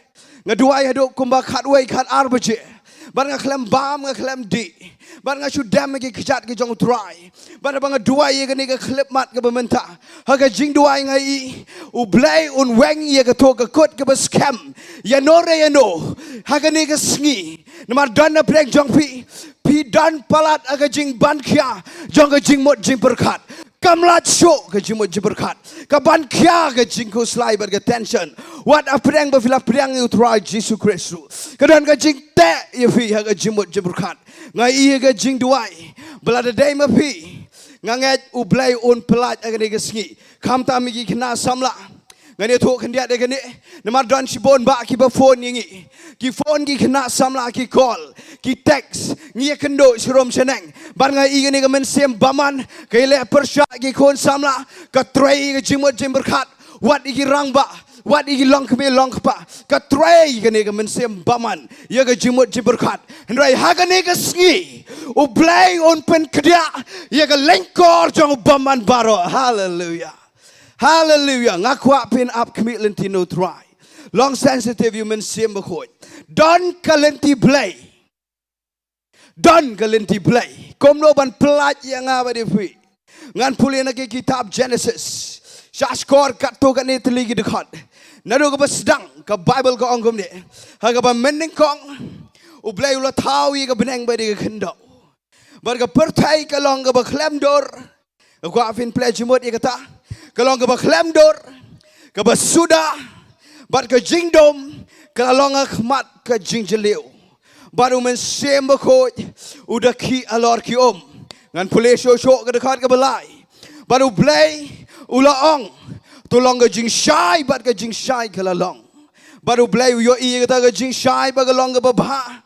Nga duwai haduh kumba khatwei khatar baje. Bad nga khlem bam, nga khlem dih. Bad nga shu dem ha ki kjat ki jong u Trai. Bad haba nga duwai ïa kane ka khyllipmat kaba mynta, ha ka jingduwai nga ïohi u Blei un weng ïa kato ka kut kaba skhem ïano re ïano ha kane ka sngi. Namar don na pdeng jong phi, phi don palat ha ka jingban khia jong ka jingmut jingpyrkhat. Kam lait shuh ka jingmut jingpyrkhat. Ka ban khia, ka jingkhuslai bad ka tension. Wat hapdeng ba phi la pdiang ïa u Trai Jisu Khrist ruh, ka don ka jingteh ïa phi ha ka jingmut jingpyrkhat. Nga ïohi ha ka jingduwai ba lada dei ma phi, nga ngeit u Blei un pyllait ha kane ka sngi. Khamtam ïa ki khynnah samla. Ngan ïathuh khyndiat ïa kane. Namar don shibun bah kiba phone ïa ngi. Ki phone ki khynnah samla, ki call, ki text. Ngi ïakynduh sharum shaneng. Bad nga ïohi kane ka mynsiem bymman ka ïaleh pyrshah ki khun samla. Ka trei ka jingmut jingpyrkhat. Wat ïa ki rangbah, wat ïa ki longkmie longkpa, ka trei kane ka mynsiem bymman ïa ka jingmut jingpyrkhat. Hynrei ha kane ka sngi u Blei un pynkhia ïa ka lyngkor jong u bymman baroh. Haleluya. Haleluya. Nga kwah phin ap khmih lynti na u Trai. Long sensitive ïa u Mynsiem Bakhuid. Don ka lynti Blei. Don ka lynti Blei kumno ban pyllait ïa nga bad ïa phi. Ngan pule na ka kitab Genesis, shahshkor katto katne tylli ki dkhot. Naduh kaba sdang ka Baibl ka ong kumne: Ha kaba mynnyngkong u Blei u la thaw ïa ka bneng bad ïa ka khyndew. Bad ka pyrthei ka long kaba khlem dur. Nga kwah phin plie jingmut ïa kata. Ka long kaba khlem dur, kaba suda, bad ka jingdum ka la long ha khmat ka jingjylliew. Bad u Mynsiem Bakhuid u da khih halor ki um. Ngan pule shuh shuh ka dkhot kaba lai. Bad u Blei u la ong, to long ka jingshai, bad ka jingshai ka la long. Bad u Blei u ïohi ïa kata ka jingshai ba ka long kaba bha.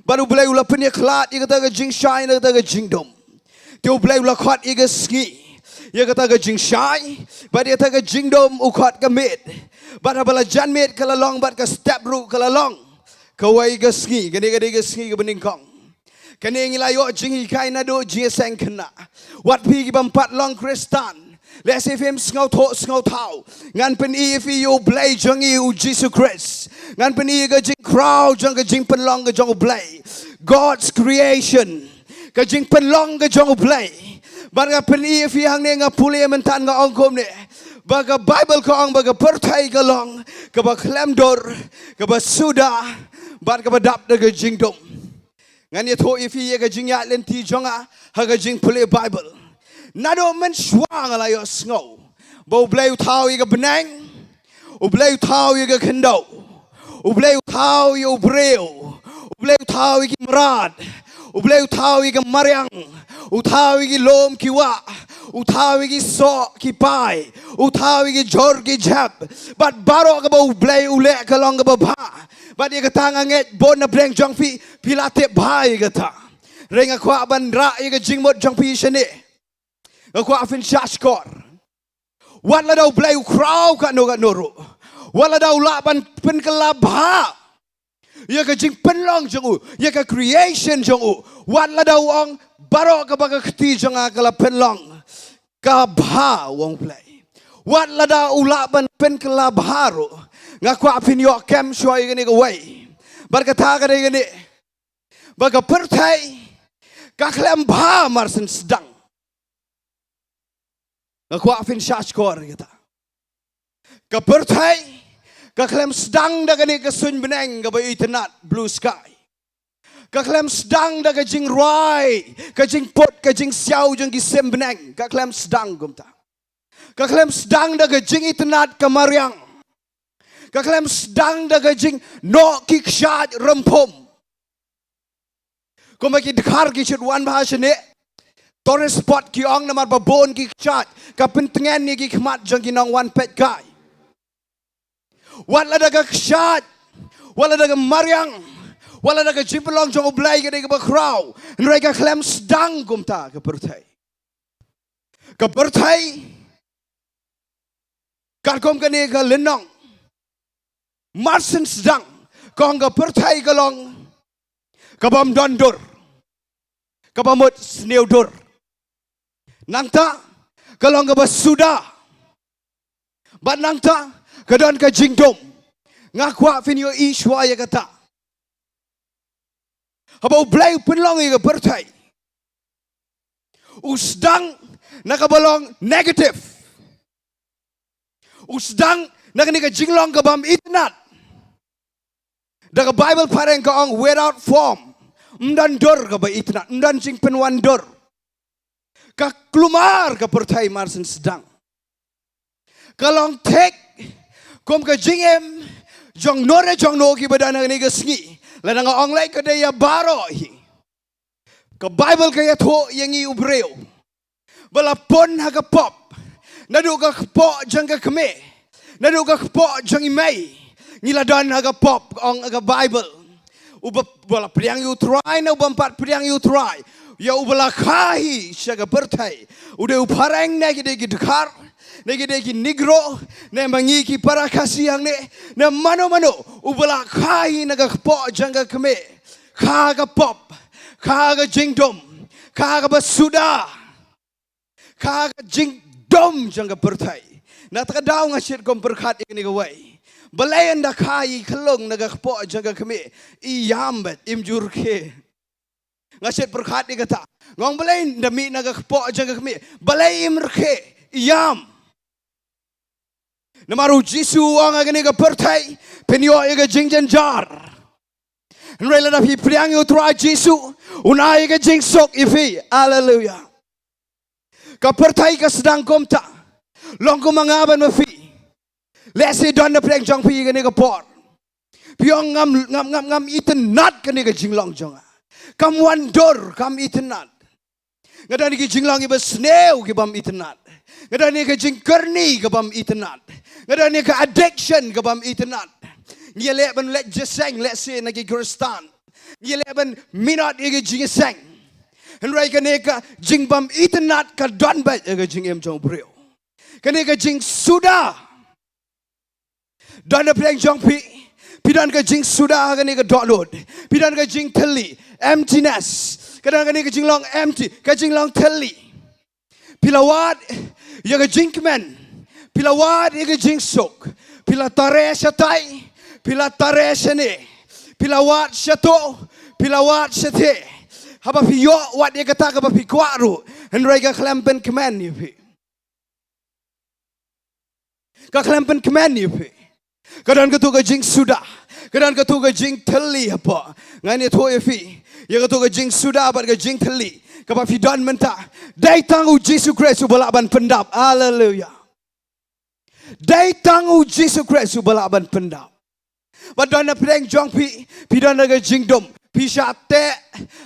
Bad u Blei u la pynïakhlad ïa kata ka jingshai na kata ka jingdum. Te u Blei u la khot ïa ka sngi, ïa kata ka jingshai, bad ïa kata ka jingdum u khot ka miet. Bad haba la jan miet ka la long, bad ka step ruh ka la long kawei ka sngi. Kane ka dei ka sngi kaba nyngkong. Kane ngi la ïoh jinghikai naduh jingïaseng khynnah. Wat phi ki bym pat long Khristan, lehse phim sngewthuh sngewthaw, ngan pyni ïa phi ïa u Blei jong ngi u Jisu Khrist. Ngan pyni ïa ka jingkhraw jong ka jingpynlong ka jong u Blei. God's creation. ka jingpynlong ka jong U Blei. Bad nga pyni ïa phi hangne, nga pule mynta, nga ong kumne, ba ka Baibl ka ong ba ka pyrthei ka long kaba khlem dur, kaba suda, bad kaba dap da ka jingdum. Ngan ïathuh ïa phi ïa ka jingïaid lynti jong nga ha ka jingpule Baibl. Naduh mynshuwa nga la ïohsngew ba U Blei u thaw ïa ka bneng, U Blei u thaw ïa ka khyndew, U Blei u thaw ïa u briew, U Blei u thaw ïa ki mrad, U Blei u thaw ïa ka mariang, u thaw ïa ki lum ki wah, u thaw ïa ki soh ki pai, u thaw ïa ki jhur ki jhep. Bad baroh kaba U Blei u leh ka long kaba bha. Bad ïa kata nga ngeit bun na pdeng jong phi, phi la tip bha ïa kata. Hynrei nga kwah ban rah ïa ka jingmut jong phi shane. Nga kwah phin shahshkor. Wat lada U Blei u khraw katno katno ruh, wat lada u lah ban pynkylla bha ïa ka jingpynlong jong u, ïa ka creation jong u, wat lada u ong baroh kaba ka kti jong nga ka la pynlong ka bha, u ong U Blei. Wat lada u lah ban pynkylla bha ruh, nga kwah phin ïoh kem shuwa ïa kane kawei. Bad kata ka dei kane, ba ka pyrthei ka khlem bha marsien sdang. Nga kwah phin shahshkor ïa kata. Ka pyrthei ka khlem sdang da kane ka suiñ bneng kaba itynnad, blue sky. Ka khlem sdang da ka jingrwai, ka jingput, ka jingsiaw jong ki sim bneng. Ka khlem sdang kumta. Ka khlem sdang da ka jingitynnad ka mariang. Ka khlem sdang da ka jingnoh ki kshaid rymphum. Kumba ki dkhar ki shu wan bha shane, tourist spot ki ong, namar ba bun ki kshaid, ka pyntngen ïa ki khmat jong ki nongwan peit kai. Wat lada ka kshaid, wat lada ka mariang, wat lada ka jingpynlong jong U Blei ka dei kaba khraw, hynrei ka khlem sdang kumta ka pyrthei. Ka pyrthei, katkum kane ka lynnong, marsien sdang, ka ong ka pyrthei ka long kabym don dur, kaba mut sniew dur. Nangta ka long kaba suda. Bad nangta ka don ka jingdum. Nga kwah phin ïohi shuwa ïa kata. Haba U Blei u pynlong ïa ka pyrthei, u sdang na kaba long negative. U sdang na kane ka jinglong kabym itynnad. Da ka Baibl phareng ka ong without form. Ym don dur kaba itynnad, ym don jingpynwandur. Ka kulmar ka pyrthei marsien sdang. Ka long thik kum ka jingim jong no re jong no kiba don ha kane ka sngi. Lada nga ong lei, ka dei ïa baroh hi. Ka Baibl ka ïathuh ïa ngi u briew ba la pun ha ka pop naduh ka kpoh jong ka kmie, naduh ka kpoh jong i mei. Ngi la don ha ka pop, ong ka Baibl. Uba, uba la pdiang ïa U Trai ne ubym pat pdiang ïa U Trai, ïa uba la kha hi sha ka pyrthei, u dei u phareng ne ki dei ki dkhar, ne ki dei ki Negro, ne ma ngi ki para Khasi hangne, ne mano mano, uba la kha hi na ka kpoh jong ka kmie, kha ka pop, kha ka jingdum, kha kaba suda, kha ka jingdum jong ka pyrthei. Na kata ka daw nga shait kum pyrkhat ïa kane kawei. Balei ynda kha i khyllung na ka kpoh jong ka kmie, i ïam beit, im ju rkhie. Nga shait pyrkhat ïa kata. Nga ong balei ynda mih na ka kpoh jong ka kmie, balei im rkhie, i ïam. Namar U Jisu u ong ha kane ka pyrthei phin ïoh ïa ka jingjynjar. Hynrei lada phi pdiang ïa U Trai Jisu, un ai ïa ka jingsuk ïa phi. Haleluya. Ka pyrthei ka sdang kumta. Long kum ma nga bad ma phi. Lehse don na pdeng jong phi kane ka por. Phi ong ngam, ngam, ngam, ngam itynnad kane ka jinglong jong nga. Kam wandur, kam itynnad. Nga don ïa ki jinglong kiba sniew kibym itynnad. Nga don ïa ka jingkyrni kabym itynnad. Nga don ïa ka addiction kabym itynnad. Ngi ïaleh ban leit jingïaseng, lehse na ki Khristan. Ngi ïaleh ban minot ïa ki jingïaseng. Hynrei kane ka jingbym itynnad ka don beit ha ka jingim jong u briew. Kane ka jingsuda. Don na pdeng jong phi, phi don ka jingsuda ha kane ka dohnud. Phi don ka jingthylli, emptiness. Ka don kane ka jinglong empty, ka jinglong thylli. Phi la wad ïa ka jingkmen, phi la wad ïa ka jingsuk. Phi la tare shatai, phi la tare shane. Phi la wad shato, phi la wad shate. Haba phi ïoh wat ïa kata kaba phi kwah ruh, hynrei ka khlem pynkmen ïa phi. Ka khlem pynkmen ïa phi. Ka don katto ka jingsuda, ka don katto ka jingthylli hapoh. Ngan ïathuh ïa phi ïa katto ka jingsuda bad ka jingthylli kaba phi don mynta. Dei tang u Jisu Khrist uba lah ban pyndap. Haleluya. Dei tang u Jisu Khrist uba lah ban pyndap. Ba don na pdeng jong phi, phi don na ka jingdum, phi shah teh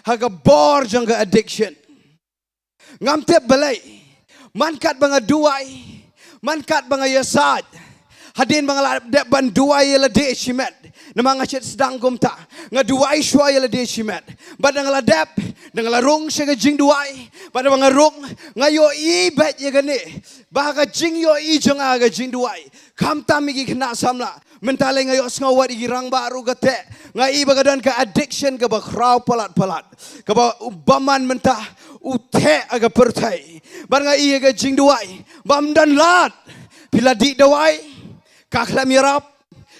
ha ka bor jong ka addiction. Ngam tip balei, man kat ba nga duwai, man kat ba nga ïasaid, hadien ba nga la dep ban duwai ïa lade shimet, namar nga shait sdang kumta, nga duwai shuwa ïa lade shimet. Bad da nga la dep, da nga la rung sha ka jingduwai, bad da ba nga rung, nga ïohi beit ïa kane ba ka jingïohi jong nga ka jingduwai. Khamtam ïa ki khynnah samla, mynta lei nga ïohsngew wat ïa ki rangbah ruh ka teh. Nga i ba ka don ka addiction kaba khraw palat palat, kaba u bymman mynta u teh ha ka pyrthei. Bad nga i ïa ka jingduwai bym don lad. Phi la dih dawai, ka khlem ïarap.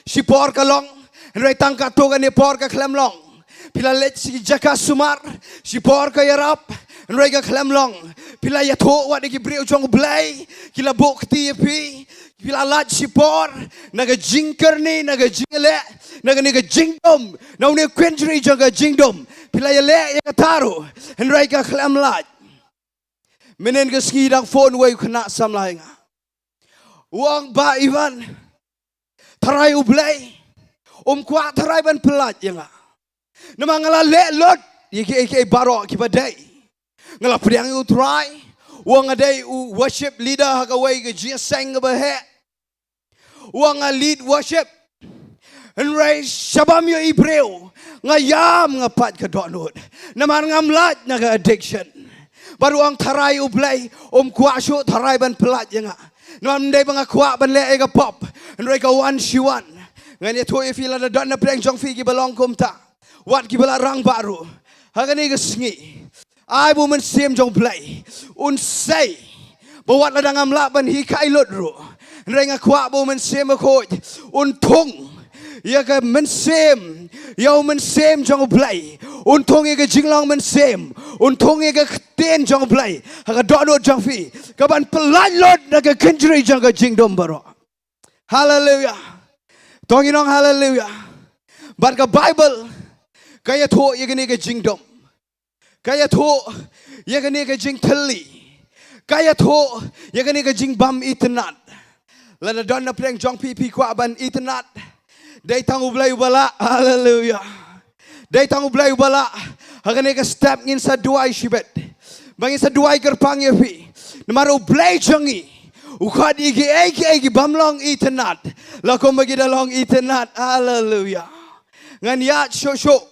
Shipor ka long, hynrei tang katto katne por ka khlem long. Phi la leit sha ki jaka sumar, shipor ka ïarap, hynrei ka khlem long. Phi la ïathuh wat ïa ki briew jong U Blei, ki la buh kti ïa phi. Phi la lait shipor na ka jingkyrni, na ka jingleh, na kane ka jingdum, na une u kynjri jong ka jingdum. Phi la ïaleh ïa kata ruh, hynrei ka khlem lait. Mynhynnin ka sngi dang phone wei u khynnah samla ïa nga, u ong, Bah Ivan, tharai U Blei, um kwah tharai ban pyllait ïa nga. Namar nga la leh lut ïa kiei kiei baroh kiba dei. Nga la pdiang ïa U Trai, u ong nga dei u worship leader ha kawei ka jingïaseng kaba heh. U ong nga lead worship. Hynrei sha bym ïohi briew, nga ïam, nga pait ka dohnud. Namar ngam lait na ka addiction. Bad u ong tharai U Blei um kwah shuh tharai ban pyllait ïa nga. Namar ym dei ba nga kwah ban leh ïa ka pop, hynrei ka wan shi wan. Ngan ïathuh ïa phi, lada don na pdeng jong phi kiba long kumta, wat kiba la rangbah ruh, ha kane ka sngi, ai ba U Mynsiem jong U Blei un sei ba wat lada ngam lah ban hikai lut ruh, hynrei nga kwah ba U Mynsiem Bakhuid un thung ïa ka mynsiem, ïa U Mynsiem jong U Blei, un thung ïa ka jinglong mynsiem, un thung ïa ka ktien jong U Blei ha ka dohnud jong phi, kaban pyllait lut na ka kynjri jong ka jingdum baroh. Haleluya. To ngin ong haleluya. Bad ka Baibl ka ïathuh ïa kane ka jingdum, ka ïathuh ïa kane ka jingthylli, ka ïathuh ïa kane ka jingbym itynnad. Lada don na pdeng jong phi phi kwah ban itynnad, dei tang U Blei uba lah. Haleluya. Dei tang U Blei uba lah. Ha kane ka step ngin sa duwai shibit, ba ngin sa duwai kyrpang ïa phi. Namar U Blei jong ngi u khot ïa kiei kiei ki bym long itynnad la kumba ki da long itynnad. Haleluya. Ngan ïaid shuh shuh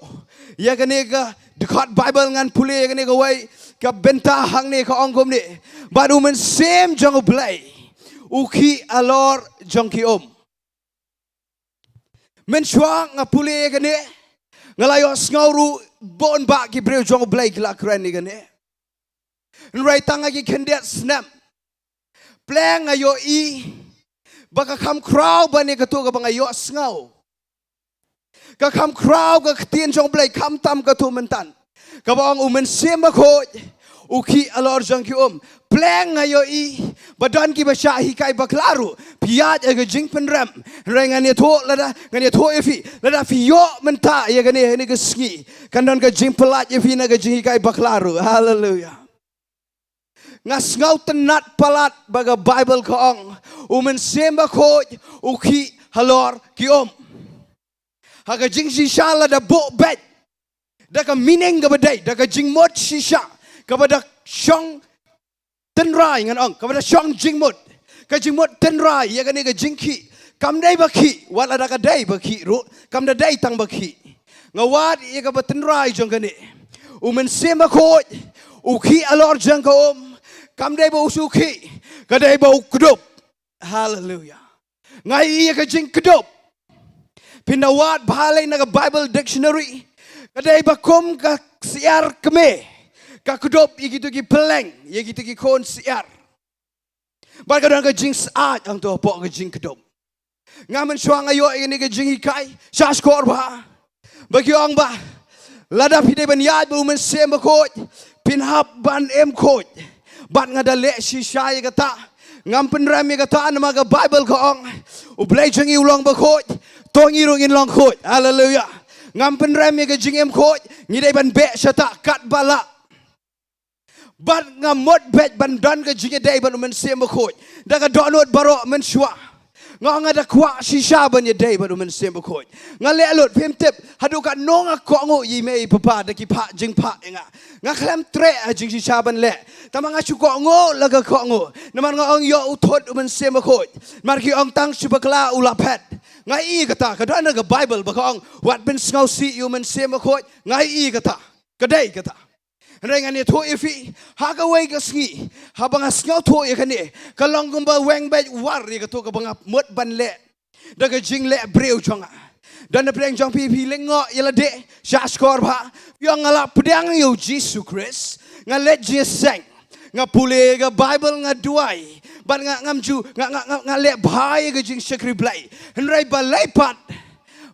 ïa kane ka dkhot Baibl, ngan pule ïa kane kawei ka bynta hangne, ka ong kumne: Bad U Mynsiem jong U Blei u khih halor jong ki um. Mynshuwa nga pule ïa kane, nga la ïohsngew ruh bun bah ki briew jong U Blei ki la kren ïa kane. Hynrei tang ha ki khyndiat snem, pleng nga ïohi ba ka kham khraw ban ïa kato kaba nga ïohsngew. Ka kham khraw ka ktien jong U Blei, khamtam kato mynta kaba ong U Mynsiem Bakhuid u khih halor jong ki um. Pleng nga ïohi ba don kiba shah hikai bakla ruh, phi ïaid ha ka jingpynrem. Hynrei ngan ïathuh lada, ngan ïathuh ïa phi, lada phi ïoh mynta ïa kane, ha kane ka sngi, kan don ka jingpyllait ïa phi na ka jinghikai bakla ruh. Haleluya. Nga sngewtynnad palat ba ka Baibl ka ong U Mynsiem Bakhuid u khih halor ki um. Ha ka jingshisha lada buh beit da ka meaning kaba dei, da ka jingmut shisha kaba da shong tynrai, ngan ong, kaba da shong jingmut, ka jingmut tynrai ïa kane ka jingkhih, kam dei ba khih, wat lada ka dei ba khih ruh, kam da dei tang ba khih. Nga wad ïa kaba tynrai jong kane: U Mynsiem Bakhuid u khih halor jong ka um, kam dei ba u shu khih, ka dei ba u kdup. Haleluya. Nga ïohi ïa ka jingkdup. Phin da wad bha lei na ka Bible Dictionary, ka dei ba kum ka syiar kmie ka kdup ïa kito ki pylleng, ïa kito ki khun syiar. Bad ka don ka jingsyaid hangto hapoh ka jingkdup. Nga mynshuwa nga ïoh ïa kane ka jinghikai, shah shkor bha. Ba ki ong ba Lada phi dei ban ïaid bad u Mynsiem Bakhuid, phin hap ban im khuid. Bad nga da leh shisha ïa kata. Ngam pynrem ïa kata namar ka Baibl ka ong, U Blei jong ngi u long bakhuid, to ngi ruh ngin long khuid. Haleluia. Ngam pynrem ïa ka jingim khuid, ngi dei ban beh shata katba lah. Bad nga mut beit ban don ka jingïadei bad u Mynsiem Bakhuid da ka dohnud baroh mynshuwa. Nga ong nga da kwah shisha ban ïadei bad u Mynsiem Bakhuid. Nga leh lut, phim tip haduh katno nga kohnguh ïa i mei i papa da ki phah jingphah ïa nga. Nga khlem treh ha jingshisha ban leh. Tangba nga shu kohnguh la ka kohnguh. Namar nga ong ïoh u thut u Mynsiem Bakhuid. Namar ki ong tang shu bakla u la phet. Nga ïohi kata, ka don ha ka Baibl ba ka ong wat pynsngewsih ïa u Mynsiem Bakhuid. Nga ïohi kata. Ka dei kata. Hynrei ngan ïathuh ïa phi, ha kawei ka sngi, haba nga sngewthuh ïa kane, ka long kumba weng beit war ïa kato kaba nga mut ban leh da ka jingleh briew jong nga. Don na pdeng jong phi, phi lyngngoh ïa lade, shahshkor bha, phi ong nga la pdiang ïa u Jisu Khrist, nga leit jingïaseng, nga pule ïa ka Baibl, nga duwai, bad nga ngam ju, nga, nga, nga, nga leh bha ïa ka jingshakri Blei. Hynrei balei pat,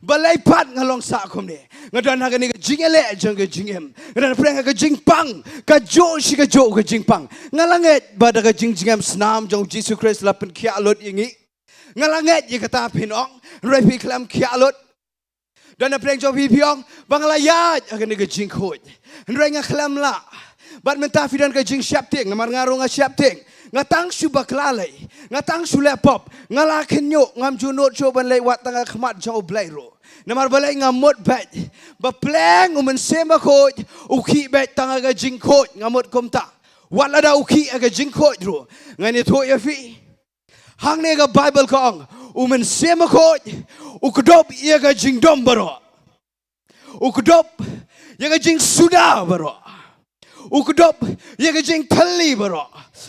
balei pat nga long sah kumne? Nga don ha kane ka jingïaleh jong ka jingim. Nga don pdeng ha ka jingpang, kajuh shi kajuh ka jingpang. Nga la ngeit ba da ka jingjngem snam jong u Jisu Khrist la pynkhiah lut ïa ngi. Nga la ngeit ïa kata phin ong, hynrei phi khlem khiah lut. Don na pdeng jong phi, phi ong ba nga la ïaid ha kane ka jingkhuid, hynrei nga khlem lah. Bad mynta phi don ka jingsheptieng, namar nga ruh nga sheptieng. Nga tang shu bakla lei, nga tang shu leh pop, nga la khynñiuh, ngam ju nud shuh ban leit wad tang ha khmat jong u Blei ruh. Namar balei? Nga mut beit ba pleng u Mynsiem Bakhuid u khih beit tang ha ka jingkhuid. Nga mut kumta. Wat lada u khih ha ka jingkhuid ruh, ngan ïathuh ïa phi, hangne ka Baibl ka ong, u Mynsiem Bakhuid u kdup ïa ka jingdum baroh. U kdup ïa ka jingsuda baroh. U kdup ïa ka jingthylli baroh.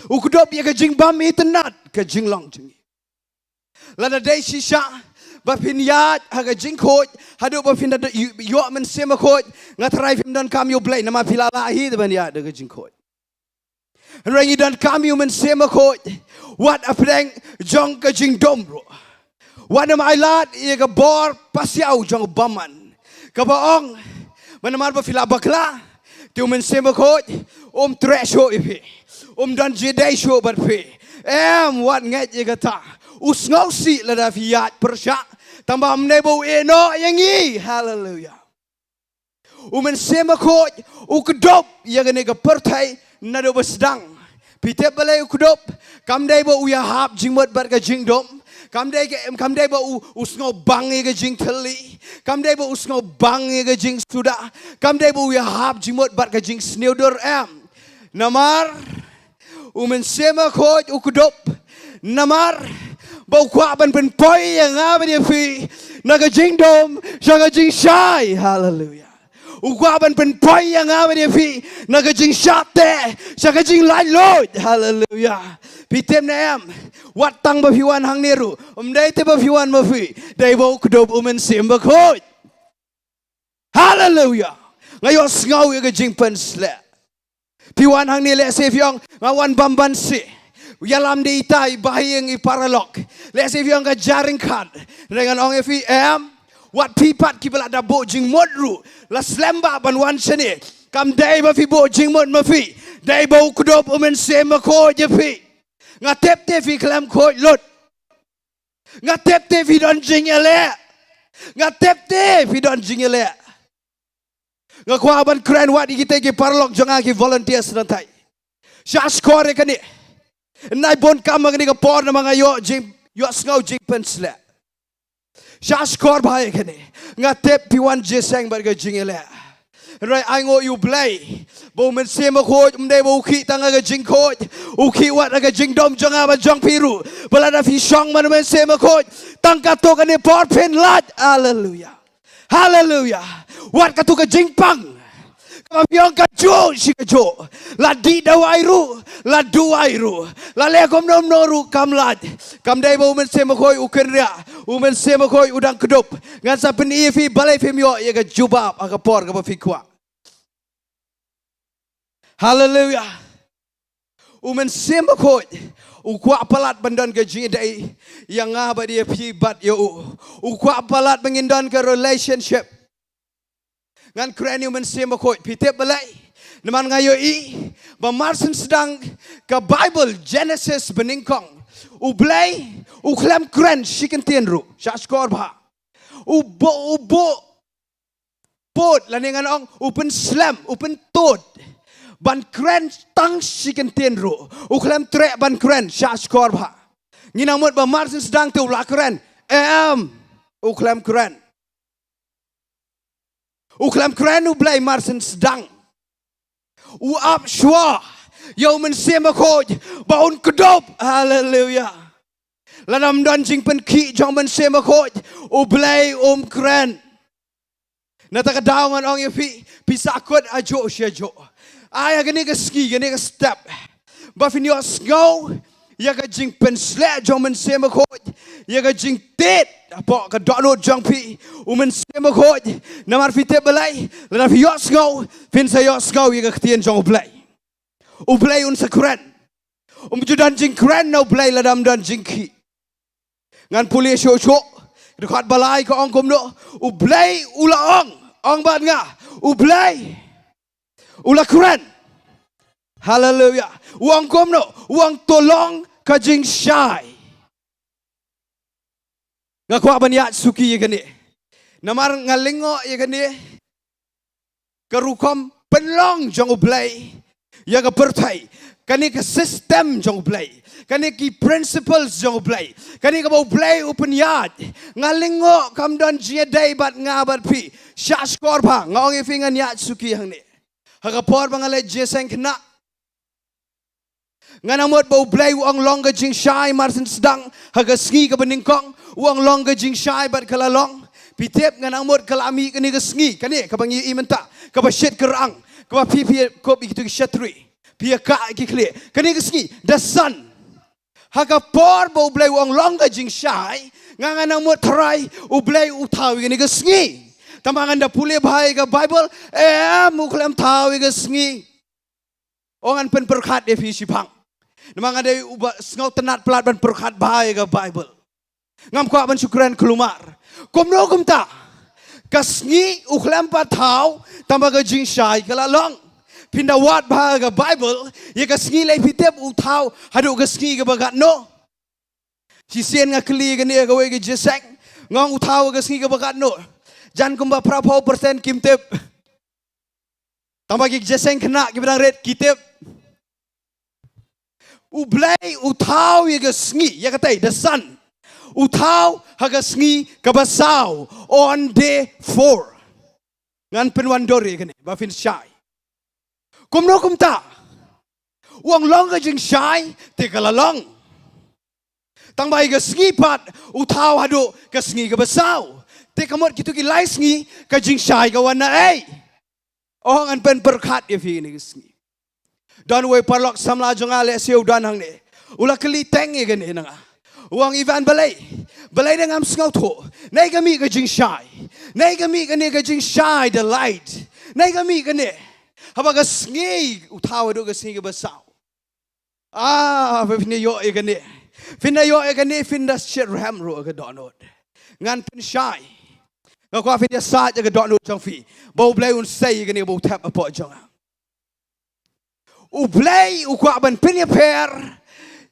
U kdup ïa ka jingbym itynnad ka jinglong jong ngi. Lada dei shisha ba phin ïaid ha ka jingkhuid haduh ba phin da ïoh Mynsiem Bakhuid, nga tharai phim donkam ïa u Blei, namar phi la lah hi da ban ïaid ha ka jingkhuid. Hynrei ngi donkam ïa u Mynsiem Bakhuid wat hapdeng jong ka jingdum ruh. Wat nym ailad ïa ka bor pasiaw jong u bymman, kaba ong ba namar ba phi la bakla, te u Mynsiem Bakhuid um treh shuh ïa phi, um don jingïadei shuh bad phi. Em, wat ngeit ïa kata. U sngewsih lada phi ïaid pyrshah, tangba ym dei ba u ïehnoh ïa ngi. Haleluia. U Mynsiem Bakhuid u kdup ïa kane ka pyrthei naduh ba sdang. Phi tip balei u kdup? Kam dei ba u ïahap jingmut bad ka jingdum. Kam dei ka, kam dei ba u, u sngewbang ïa ka jingthylli. Kam dei ba u sngewbang ïa ka jingsuda. Kam dei ba u ïahap jingmut bad ka jingsniew dur, em. Namar u Mynsiem Bakhuid u kdup namar ba u kwah ban pynpoi ïa nga bad ïa phi na ka jingdum sha ka jingshai. Haleluia. U kwah ban pynpoi ïa nga bad ïa phi na ka jingshah teh sha ka jinglaitluid. Haleluia. Phi tip ne em, wat tang ba phi wan hangne ruh, ym dei te ba phi wan ma phi, dei ba u kdup u Mynsiem Bakhuid. Haleluia. Nga ïohsngew ïa ka jingpynsleh. Phi wan hangne, lehse phi ong nga wan bam ban sih. Ïalam da itai ba ha ïing i paralok. Lehse phi ong ka jaringkat. Hynrei ngan ong ïa phi, em, wat phi pat kiba la da buh jingmut ruh la slem bha ban wan shane. Kam dei ba phi buh jingmut ma phi. Dei ba u kdup u Mynsiem Bakhuid ïa phi. Nga tip te phi khlem khuid lut. Nga tip te phi don jingïaleh. Nga tip te phi don jingïaleh. Nga kwah ban kren wat ïa kita ki paralok jong nga, ki volunteers nangtai. Shah shkor ïa kane. Nai bun kam ha kane ka por namar nga ïoh jing, ïohsngew jingpynsleh. Shah shkor bha ïa kane. Nga tip phi wan jingïaseng bad ka jingïaleh. Hynrei ai nguh ïa u Blei ba u Mynsiem Bakhuid ym dei ba u khih tang ha ka jingkhuid. U khih wat ha ka jingdum jong nga bad jong phi ruh. Ba lada phi shong bad u Mynsiem Bakhuid, tang katto katne por phin lait. Haleluia. Haleluia. Wat katto ka jingpang kaba phi ong kajuh shi kajuh, la dih dawai ruh, la duwai ruh, la leh kumno kumno ruh kam lait. Kam dei ba u Mynsiem Bakhuid u kynriah. U Mynsiem Bakhuid u dang kdup. Ngan sa pyni ïa phi balei phim ïoh ïa ka jubab ha ka por kaba phi kwah. Haleluia. U Mynsiem Bakhuid u kwah palat ban don ka jingïadei ïa nga bad ïa phi bad ïa u. U kwah palat ba ngin don ka relationship. Ngan kren ïa u Mynsiem Bakhuid, phi tip balei? Namar nga ïohi ba mar shen sdang ka Baibl Genesis banyngkong, U Blei u khlem kren shi kyntien ruh, sha shkor bha. U buh, u buh pud, lane ngan ong, u pynslem, u pyntud ban kren tang shi kyntien ruh. U khlem treh ban kren, sha shkor bha. Ngi nang mut ba mar shen sdang te u la kren. Em, u khlem kren. U khlem kren U Blei mar shen sdang. U ap shuwa ïa u Mynsiem Bakhuid ba un kdup. Haleluya. Lada ym don jingpynkhih jong u Mynsiem Bakhuid, U Blei um kren. Na kata ka daw ngan ong ïa phi, phi sahkut hajuh shi hajuh. Ai ha kane ka sngi, kane ka step, ba phin ïohsngew ïa ka jingpynsleh jong u Mynsiem Bakhuid, ïa ka jingtied hapoh ka dohnud jong phi, u Mynsiem Bakhuid. Namar phi tip balei? Lada phi ïohsngew, phin sa ïohsngew ïa ka ktien jong U Blei. U Blei un sa kren. Um ju don jingkren na U Blei lada ym don jingkhih. Ngan pule shuh shuh. Dkhot ba lai ka ong kumno? U Blei u la ong, ong bad nga, U Blei u la kren. Haleluya. U ong kumno? U ong to long ka jingshai. Nga kwah ban ïaid suki ïa kane. Namar nga lyngngoh ïa kane ka rukom pynlong jong U Blei ïa ka pyrthei. Kane ka system jong U Blei, kane ki principles jong U Blei, kane kaba U Blei u pynïaid. Nga lyngngoh kam don jingïadei bad nga bad phi. Sha shkor bha, nga ong ïa phi ngan ïaid suki hangne. Ha ka por ba nga leit jingïaseng khynnah, nga nang mut ba U Blei u ong long ka jingshai mar shen sdang, ha ka sngi kaba nyngkong u ong long ka jingshai bad ka la long. Phi tip, nga nang mut ka la mih kane ka sngi, kane kaba ngi ïohi mynta, kaba shit kyrang, kaba phi phi kup ïa kitu ki shatri, phi ïa kah ïa ki khlieh. Kane ka sngi, the sun. Ha ka por ba U Blei u ong long ka jingshai, nga nga nang mut tharai U Blei u thaw ïa kane ka sngi. Tangba ngan da pule bha ïa ka Baibl, em, u khlem thaw ïa ka sngi. Ong ngan pynpyrkhat ïa phi shiphang. Namar nga dei uba sngewtynnad palat ban pyrkhat bha ïa ka Baibl. Ngam kwah ban shu kren kulmar. Kumno kumta, ka sngi u khlem pat thaw, tangba ka jingshai ka la long. Phin da wad bha ïa ka Baibl, ïa ka sngi lei phi tip u thaw haduh ka sngi kaba katno? Shisien nga kylli kane ha kawei ka jingïaseng, nga ong u thaw ha ka sngi kaba katno? Jan kumba phra phew percent kim tip. Tangba ki jingïaseng khynnah kiba dang rit ki tip. U Blei u thaw ïa ka sngi, ïa katei, the sun. U thaw ha ka sngi kaba saw, on day four. Ngan pynwandur ïa kane ba phin shai. Kumno kumta, u ong long ka jingshai, te ka la long. Tangba ïa ka sngi pat u thaw haduh ka sngi kaba saw. Te ka mut kitu ki lai sngi ka jingshai ka wan na ei? Ong ngan pynpyrkhat ïa phi kane ka sngi. Don uwei u paralok samla jong nga, lehse u don hangne. U la kylli teng ïa kane na nga. U ong, Evan, balei, balei da ngam sngewthuh? Naei ka mih ka jingshai? Naei ka mih kane ka jingshai, the light? Naei ka mih kane? Haba ka sngi u thaw haduh ka sngi kaba saw. Ah, phin ïoh ïa kane. Phin da ïoh ïa kane, phin da shit rhem ruh ka dohnud. Ngan pynshai. Nga kwah phin ïa sait ïa ka dohnud jong phi ba U Blei un sei ïa kane ba u thep hapoh jong nga. U Blei u kwah ban pynïapher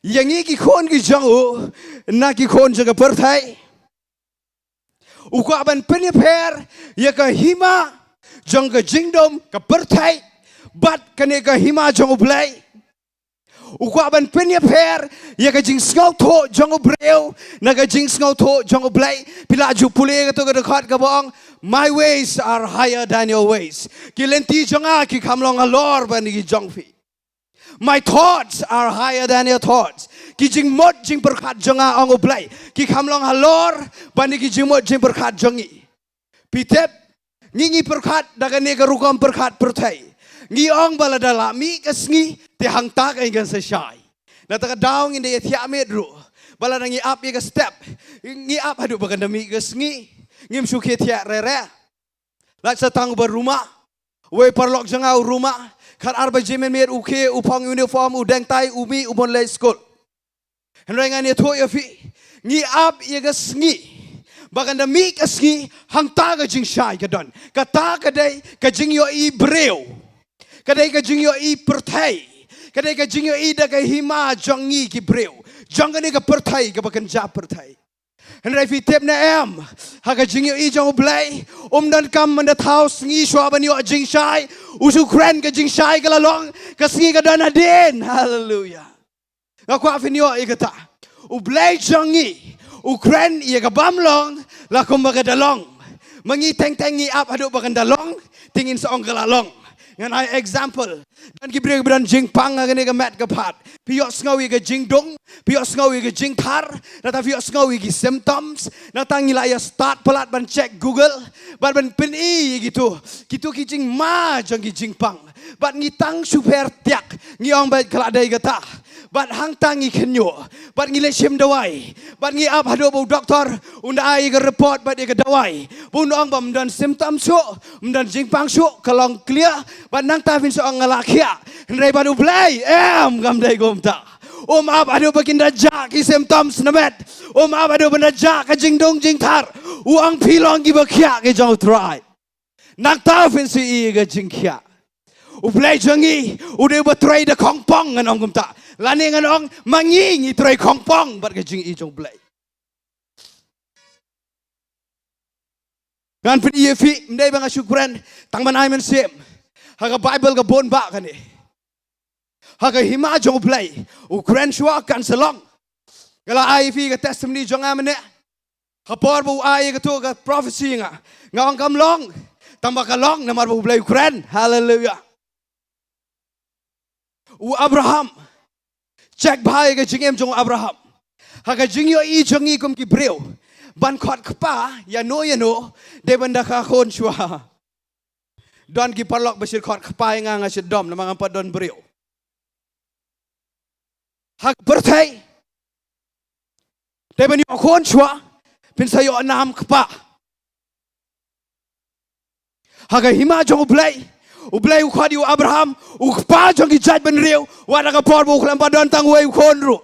ïa ngi ki khun ki jong u na ki khun jong ka pyrthei. U kwah ban pynïapher ïa ka hima jong ka jingdum ka pyrthei bad kane ka hima jong U Blei. U kwah ban pynïapher ïa ka jingsngewthuh jong u briew na ka jingsngewthuh jong U Blei. Phi lah ju pule ïa kato ka dkhot kaba ong, My ways are higher than your ways. Ki lynti jong nga ki kham long halor bad ki jong phi. My thoughts are higher than your thoughts. Ki jingmut jingpyrkhat jong nga, ong U Blei, ki kham long halor bad ki jingmut jingpyrkhat jong ngi. Phi tip, ngi ngi pyrkhat da kane ka rukom pyrkhat pyrthei. Ngi ong ba lada la mih ka sngi te hangta ka ngan sa shai. Na kata ka daw ngin da ïa thiah miet ruh ba lada ngi ap ïa ka step, ngi ap haduh ba kan da mih ka sngi. Ngim shu khie thiah rere. Lait sa tang uba ruma. Uwei u paralok jong nga u ruma. Khatar baje mynmiet u khie, u phong uniform, u deng tai, u mih, u bun leit skul. Hynrei ngan ïathuh ïa phi, ngi ap ïa ka sngi Ba kan da mih ka sngi, hangta ka jingshai ka don. Kata ka dei ka jingïohi briew. Ka dei ka jingïohi pyrthei. Ka dei ka jingïohi da ka hima jong ngi ki briew. Jong kane ka pyrthei kaba kynja pyrthei. Hynrei phi tip ne em, ha ka jingïohi jong U Blei, um donkam ban da thaw sngi shuwa ban ïoh jingshai. U shu kren ka jingshai ka la long, ka sngi ka don hadien. Haleluya. Nga kwah phin ïohi kata. U Blei jong ngi u kren ïa ka bym long la kumba ka da long. Ma ngi teng teng ngi ap haduh ba kan da long, te ngin sa ong ka la long. Ngan ai example. Don ki briew ba don jingpang ha kane ka met ka phad. Phi ïohsngew ïa ka jingdung, phi ïohsngew ïa ka jingthar, nangta phi ïohsngew ïa ki symptoms. Nangta ngi la ïa start palat ban check Google bad ban pyni ïa kitu, kitu ki jingma jong ki jingpang. Bad ngi tang shu pher tiak, ngi ong bad ka la dei kata. Bad hangta ngi khynñiuh, bad ngi leit shim dawai, bad ngi ap haduh ba u doktor un da ai ïa ka report bad ïa ka dawai, ba un ong ba ym don symptom shuh, ym don jingpang shuh, ka long clear. Bad nangta phin sa ong nga la khiah. Hynrei bad U Blei em, kam dei kumta. Um ap haduh ba kin da jah ki symptoms na met. Um ap haduh ba da jah ka jingdung jingthar. U ong phi long kiba khiah ki jong U Trai. Nangta phin sa ïohi ka jingkhiah. U Blei jong ngi u dei uba trei da khongpong, ngan ong kumta. Lane ngan ong ma ngi ngi trei khongpong bad ka jingïohi jong U Blei. Ngan pyni ïa phi, ym dei ba nga shu kren tang ban ai mynsiem. Ha ka Baibl ka bun bah kane. Ha ka hima jong U Blei u kren shuwa kan sa long. Nga la ai ïa phi ka testimony jong nga mynne. Ha por ba u ai ïa kato ka prophecy nga, nga ong kam long. Tang ba ka long namar ba U Blei u kren. Haleluya. U Abraham. Check bha ïa ka jingim jong u Abraham. Ha ka jingïohi jong ngi kum ki briew, ban khot kpa ïano ïano dei ban da ka khun shuwa. Don ki paralok ba shu khot kpa ïa nga, nga shu dom namar ngam pat don briew. Ha ka pyrthei, dei ban ïoh khun shuwa, phin sa ïoh nam kpa. Ha ka hima jong U Blei, U Blei u khot ïa u Abraham, u kpa jong ki jaitbynriew, wat ha ka por ba u khlem pat don tang uwei u khun ruh.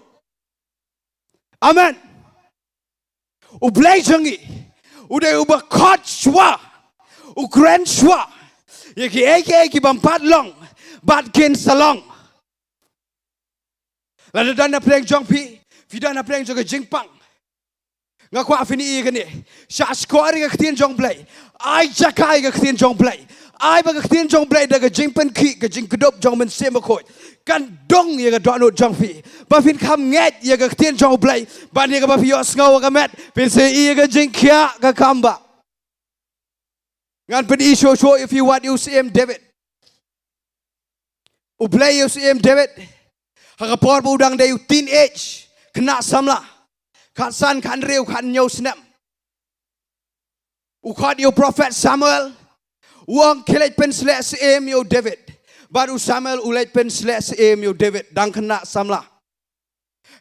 Amen. U Blei jong ngi u dei uba khot shuwa, u kren shuwa ïa kiei kiei ki bym pat long bad kin sa long. Lada don na pdeng jong phi, phi don na pdeng jong ka jingpang, nga kwah phin ïohi kane. Shah shkor ïa ka ktien jong U Blei. Ai jaka ïa ka ktien jong U Blei. Ai ba ka ktien jong U Blei da ka jingpynkhih, ka jingkdup jong U Mynsiem Bakhuid, kan dung ïa ka dohnud jong phi, ba phin kham ngeit ïa ka ktien jong U Blei. Ban ïa kaba phi ïohsngew ha ka met, phin sa ïohi ïa ka jingkhiah ka kam ba. Ngan pyni shuh shuh ïa phi wat ïa u Syiem David. U Blei ïa u Syiem David ha ka por ba u dang dei u teenage, khynnah samla, khatsan, khathynriew, khathynñiew snem. U khot ïa u prophet Samuel, u ong khie leit pynsleh syiem ïa u David. Bad u Samuel u leit pynsleh syiem ïa u David, dang khynnah samla.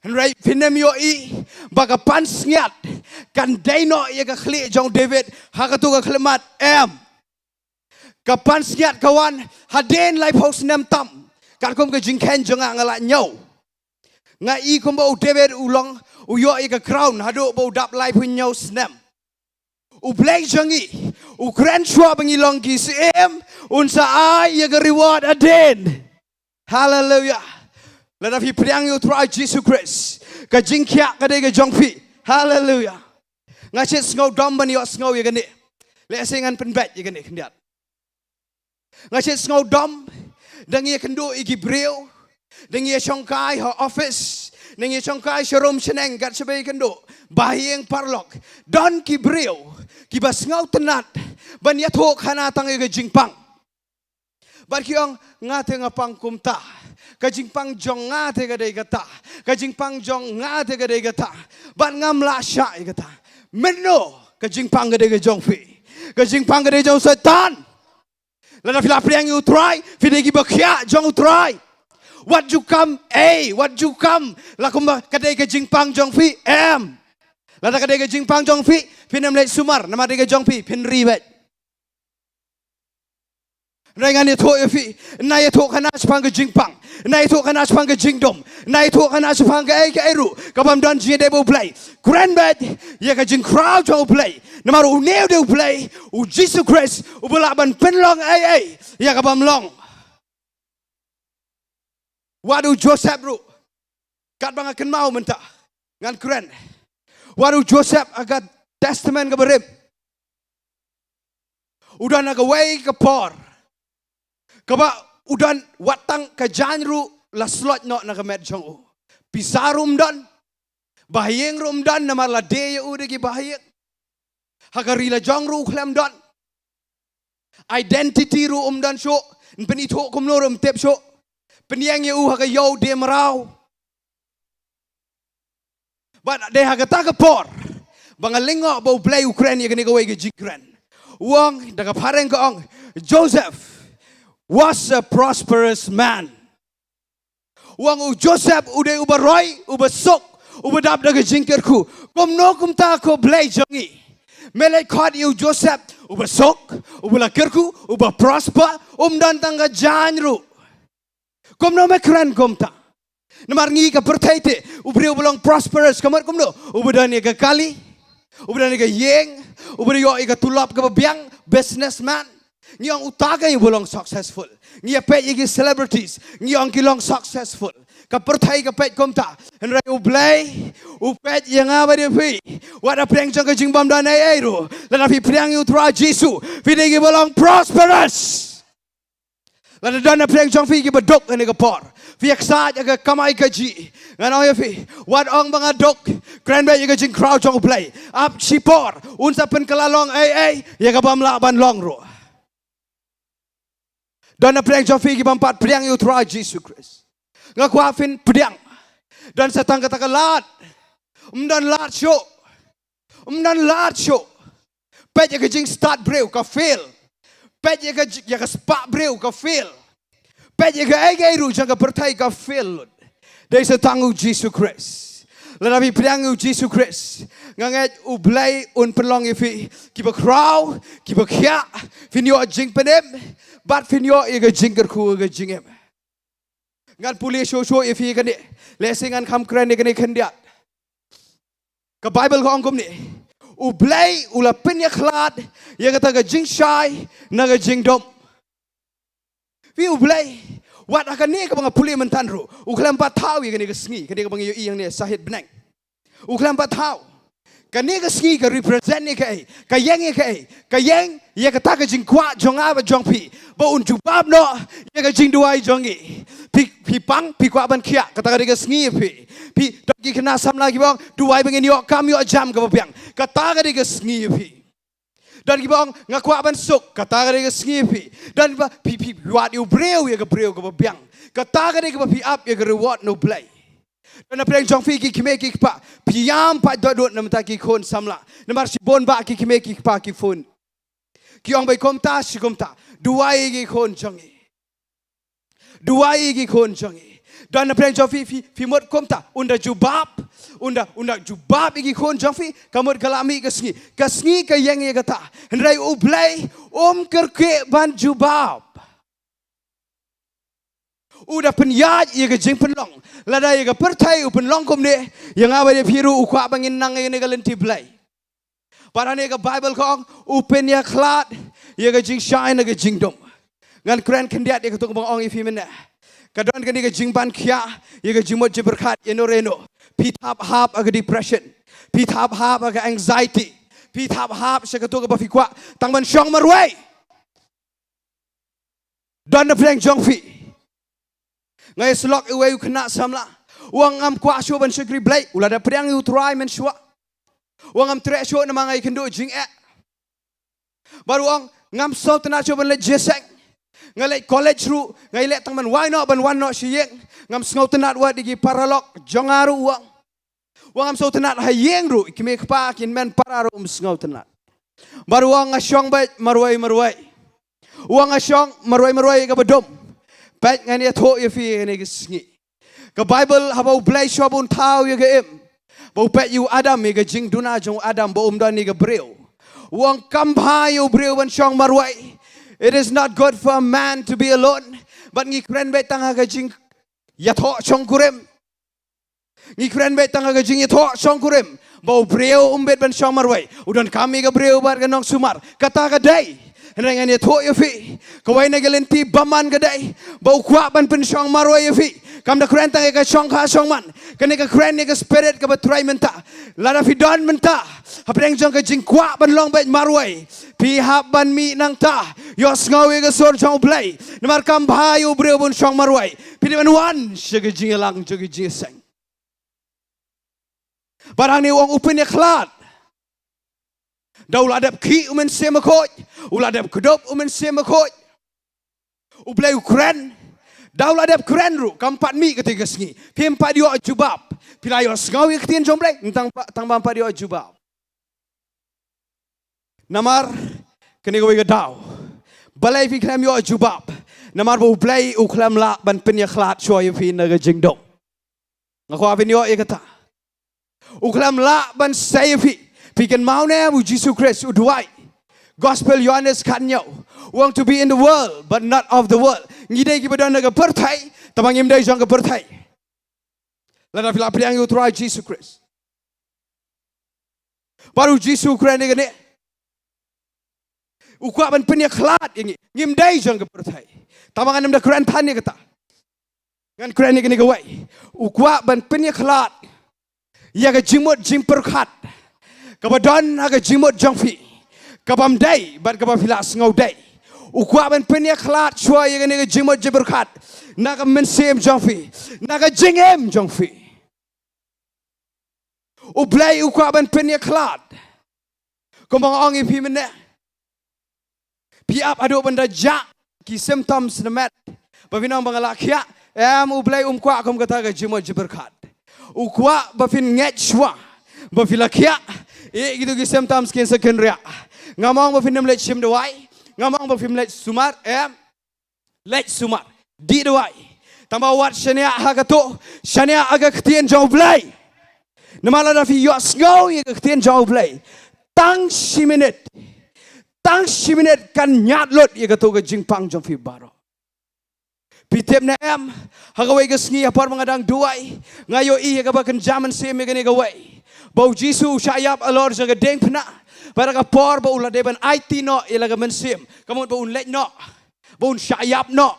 Hynrei phin ym ïohi ba ka pansngiat kan dei noh ïa ka khlieh jong u David ha kato ka khyllipmat, em. Ka pansngiat ka wan hadien laiphew snem tam. Katkum ka jingkheiñ jong nga, nga la ñiew. Nga i kumba u David u long, u ïoh ïa ka crown haduh ba u dap laiphew hynñiew snem. U Blei jong ngi u kren shuwa ba ngi long ki syiem, un sa ai ïa ka reward hadien. Haleluya. Lada phi pdiang ïa u Trai Jisu Khrist, ka jingkhiah ka dei ka jong phi. Haleluya. Nga shait sngewdom ban ïohsngew ïa kane. Lehse ngan pynbeit ïa kane khyndiat. Nga shait sngewdom, da ngi ïakynduh ïa ki briew, da ngi ïashongkai ha office, da ngi ïashongkai sharum shaneng, kat shaba ïakynduh, ba ha ïing paralok, don ki briew kiba sngewtynnat ban ïathuh khana tang ïa ka jingpang. Bad ki ong, nga te nga pang kumta. Ka jingpang jong nga te ka dei kata. Ka jingpang jong nga te ka dei kata. Bad ngam lah shah ïa kata. Mynno ka jingpang ka dei ka jong phi? Ka jingpang ka dei jong Soitan. Lada phi la pdiang ïa u Trai, phi dei kiba khiah jong u Trai. Wat ju kam, ei, wat ju kam la kumba ka dei ka jingpang jong phi, em. Lada ka dei ka jingpang jong phi, phin ym leit sumar, namar dei ka jong phi, phin ri beit. Hynrei ngan ïathuh ïa phi, na ïathuh kane shaphang ka jingpang, na ïathuh kane shaphang ka jingdum, na ïathuh kane shaphang kaei kaei ruh kaba ym don jingïadei bad U Blei. Kren beit ïa ka jingkhraw jong U Blei. Namar une u dei U Blei, U Jisu Khrist, uba lah ban pynlong ei ei ïa kaba ym long. Wat u Joseph ruh, katba nga kynmaw mynta, ngan kren. Wat u Joseph ha ka Testament kaba rim, u don ha kawei ka por kaba u don, wat tang ka jaiñ ruh la sloit noh na ka met jong u. Pisa ruh ym don, bahaïing ruh ym don, namar la die ïa u da ki bahaïing. Ha ka ri la jong ruh u khlem don. Identity ruh um don shuh. Yn pynithuh kumno ruh um tip shuh. Pynïeng ïa u ha ka ïew die mraw. Bad dei ha kata ka por ba nga lyngngoh ba U Blei u kren ïa kane kawei ka jingkren. U ong da ka phareng, ka ong, Joseph was a prosperous man. U ong u Joseph u dei uba roi, uba suk, uba dap da ka jingkyrkhu. Kumno kumta, ko Blei jong ngi? Me leit khot ïa u Joseph uba suk, uba la kyrkhu, uba prosper, um don tang ka jaiñ ruh. Kumno me kren kumta? Namar ngi ka pyrthei te, u briew uba long prosperous ka mut kumno? Uba don ïa ka kali, uba don ïa ka ïing, uba ïoh ïa ka tulop kaba biang, businessman. Ngi ong uta ka uba long successful. Ngi ïa peit ïa ki celebrities, ngi ong ki long successful. Ka pyrthei ka peit kumta. Hynrei U Blei u peit ïa nga bad ïa phi. Wat ha pdeng jong ka jingbymdon ei ei ruh, lada phi pdiang ïa U Trai Jisu, phi dei kiba long prosperous. Lada don ha pdeng jong phi kiba duk ha kane ka por, phi ïaksaid ha ka kamai kajih, ngan ong ïa phi, wat ong ba nga duk. Kren beit ïa ka jingkhraw jong U Blei. Ap shipor un sa pynkylla long ei ei ïa kaba ym lah ban long ruh. Don ha pdeng jong phi ki bym pat pdiang ïa U Trai Jisu Khrist. Nga kwah phin pdiang. Don sa tang kata ka lad. Ym don lad shuh. Ym don lad shuh. Peit ïa ka jingstad briew, ka fail. Peit ïa ka ji-, ïa ka spah briew, ka fail. Peit ïa kaei kaei ruh jong ka pyrthei, ka fail lut. Dei sa tang U Jisu Khrist. Lada phi pdiang ïa U Jisu Khrist, nga ngeit U Blei un pynlong ïa phi kiba khraw, kiba khiah, phin ïoh jingpynim, bad phin ïoh ïa ka jingkyrkhu, ka jingim. Ngan pule shuh shuh ïa phi kane, lehse ngan kham kren ïa kane khyndiat. Ka Baibl ka ong kumne, U Blei u la pynïakhlad ïa kata ka jingshai na ka jingdum. Phi, U Blei, wat ha kane kaba nga pule mynta ruh, u khlem pat thaw ïa kane ka sngi, kane kaba ngi ïohi hangne, Shahid Bneng. U khlem pat thaw. Kane ka sngi ka represent ïa kaei? Ka ïeng ïa kaei? Ka ïeng ïa kata ka jingkwah jong nga bad jong phi, ba un jubab noh ïa ka jingduwai jong ngi. Phi, phi pang, phi kwah ban khiah, kata ka dei ka sngi ïa phi. Phi don ki khynnah samla kiba ong, duwai ba ngin ïoh kam ïoh jam kaba biang, kata ka dei ka sngi ïa phi. Don kiba ong, nga kwah ban suk, kata ka dei ka sngi ïa phi. Don ba phi, phi wad ïa u briew, ïa ka briew kaba biang, kata ka dei kaba phi ap ïa ka reward na U Blei. Don na pdeng jong phi ki kmie ki kpa, phi ïam pat dohnud na bynta ki khun samla. Namar shibun bah ki kmie ki kpa ki phone. Ki ong beit kumta shi kumta. Duwai ïa ki khun jong ngi. Duwai ïa ki khun jong ngi. Don na pdeng jong phi, phi, phi mut kumta, un da jubab, un da, un da jubab ïa ki khun jong phi, ka mut ka la mih ka sngi. Ka sngi ka ïeng ïa kata. Hynrei U Blei um kyrkieh ban jubab. U da pynïaid ïa ka jingpynlong. Lada ïa ka pyrthei u pynlong kumne, ïa nga bad ïa phi ruh u kwah ba ngin nang ïa kane ka lynti Blei. Bad hangne ka Baibl ka ong, u pynïakhlad ïa ka jingshai na ka jingdum. Ngan kren khyndiat ïa katu kaba nga ong ïa phi mynne. Ka don kane ka jingban khiah ïa ka jingmut jingpyrkhat ïa no re no. Phi thap hap ha ka depression. Phi thap hap ha ka anxiety. Phi thap hap sha katu kaba phi kwah tang ban shong marwei. Don na pdeng jong phi. Nga ïa syllok ïa uwei u khynnah samla. U ong, ngam kwah shuh ban shakri Blei. U la da pdiang ïa U Trai mynshuwa. U ong, ngam treh shuh namar nga ïakynduh jingeh. Bad u ong, ngam sngewtynnat shuh ban leit jingïaseng. Nga leit college ruh nga ïaleh tang ban wai noh ban wan noh sha ïing. Ngam sngewtynnat wat ïa ki paralok jong nga ruh, u ong. U ong, ngam sngewtynnat ha ïing ruh, i kmie kpa, ki hynmen para ruh um sngewtynnat. Bad u ong, nga shong beit marwei marwei. U ong, nga shong marwei marwei kaba dum. Peit, ngan ïathuh ïa phi ïa kane ka sngi. Ka Baibl, haba U Blei shuwa ba un thaw ïa ka im, ba u peit ïa u Adam, ïa ka jingduna jong u Adam, ba um don ïa ka briew, u ong, kam bha ïa u briew ban shong marwei. It is not good for a man to be alone. Bad ngi kren beit tang ha ka jingïathoh shongkurim. Ngi kren beit tang ha ka jingïathoh shongkurim. Ba u briew um bit ban shong marwei. U donkam ïa ka briew bad ka nongsumar. Kata ka dei. Hynrei ngan ïathuh ïa phi. Kawei na ka lynti bymman ka dei. Ba u kwah ban pynshong marwei ïa phi. Kam da kren tang ïa ka shongkha shongman. Kane ka kren ïa ka spirit kaba trei mynta. Lada phi don mynta. Hapdeng jong ka jingkwah ban long beit marwei. Phi hap ban mih nangta. Ïohsngew ïa ka sur jong u Blei. Namar kam bha ïa u briew ban shong marwei. Phi dei ban wan sha ka jingïalang jong ka jingïaseng. Ba dang ne u ong u pynïakhlad. Da u la dep khih u Mynsiem Bakhuid. U la dep kdup u Mynsiem Bakhuid. U Blei u kren. Da u la dep kren ruh kam pat mih katei ka sngi. Phim pat ïoh jubab. Phi la ïohsngew ïa ka ktien jong u Blei. Tang ba, tang bym pat ïoh jubab. Namar kane kawei ka daw. Balei phi khlem ïoh jubab? Namar ba u Blei u khlem lah ban pynïakhlad shuwa ïa phi na ka jingdum. Nga kwah phin ïoh ïa kata. U khlem lah ban sei ïa phi. Phi kynmaw ne em u Jisu Khrist u duwai. Gospel Ïohannes khathynñiew. Want to be in the world, but not of the world. Ngi dei kiba don na ka pyrthei, tangba ngim dei jong ka pyrthei. Lada phi la pdiang ïa u Trai Jisu Khrist. Bad u Jisu u kren ïa kane. U kwah ban pynïakhlad ïa ngi. Ngim dei jong ka pyrthei. Tangba ngan ym da kren than ïa kata. Ngan kren ïa kane kawei. U kwah ban pynïakhlad ïa ka jingmut jingpyrkhat kaba don ha ka jingmut jong phi, kabym dei bad kaba phi la sngew dei. U kwah ban pynïakhlad shuwa ïa kane ka jingmut jingpyrkhat na ka mynsiem jong phi, na ka jingim jong phi. U Blei u kwah ban pynïakhlad. Kumba nga ong ïa phi mynne. Phi ap haduh ban da jah ki symptoms na met ba phin ong ba nga la khiah. Em, u Blei um kwah kum kata ka jingmut jingpyrkhat. U kwah ba phin ngeit shuwa ba phi la khiah. Ïa kito ki symptoms kin sa kynriah. Ngam ong ba phin ym leit shim dawai. Ngam ong ba phim leit sumar. Em. Leit sumar. Dih dawai. Tangba wat shaniah ha kato. Shaniah ha ka ktien jong u Blei. Namar lada phi ïohsngew ïa ka ktien jong u Blei, tang shi minit, tang shi minit kan ñiad lut ïa kato ka jingpang jong phi baroh. Phi tip ne em, ha kawei ka sngi ha por ba nga dang duwai, nga ïohi ïa kaba kynja mynsiem ïa kane kawei. Ba u Jisu u shah ïap halor jong ka diengphna. Bad ha ka por ba u la dei ban aiti noh ïa la ka mynsiem, ka mut ba un leit noh, ba un shah ïap noh.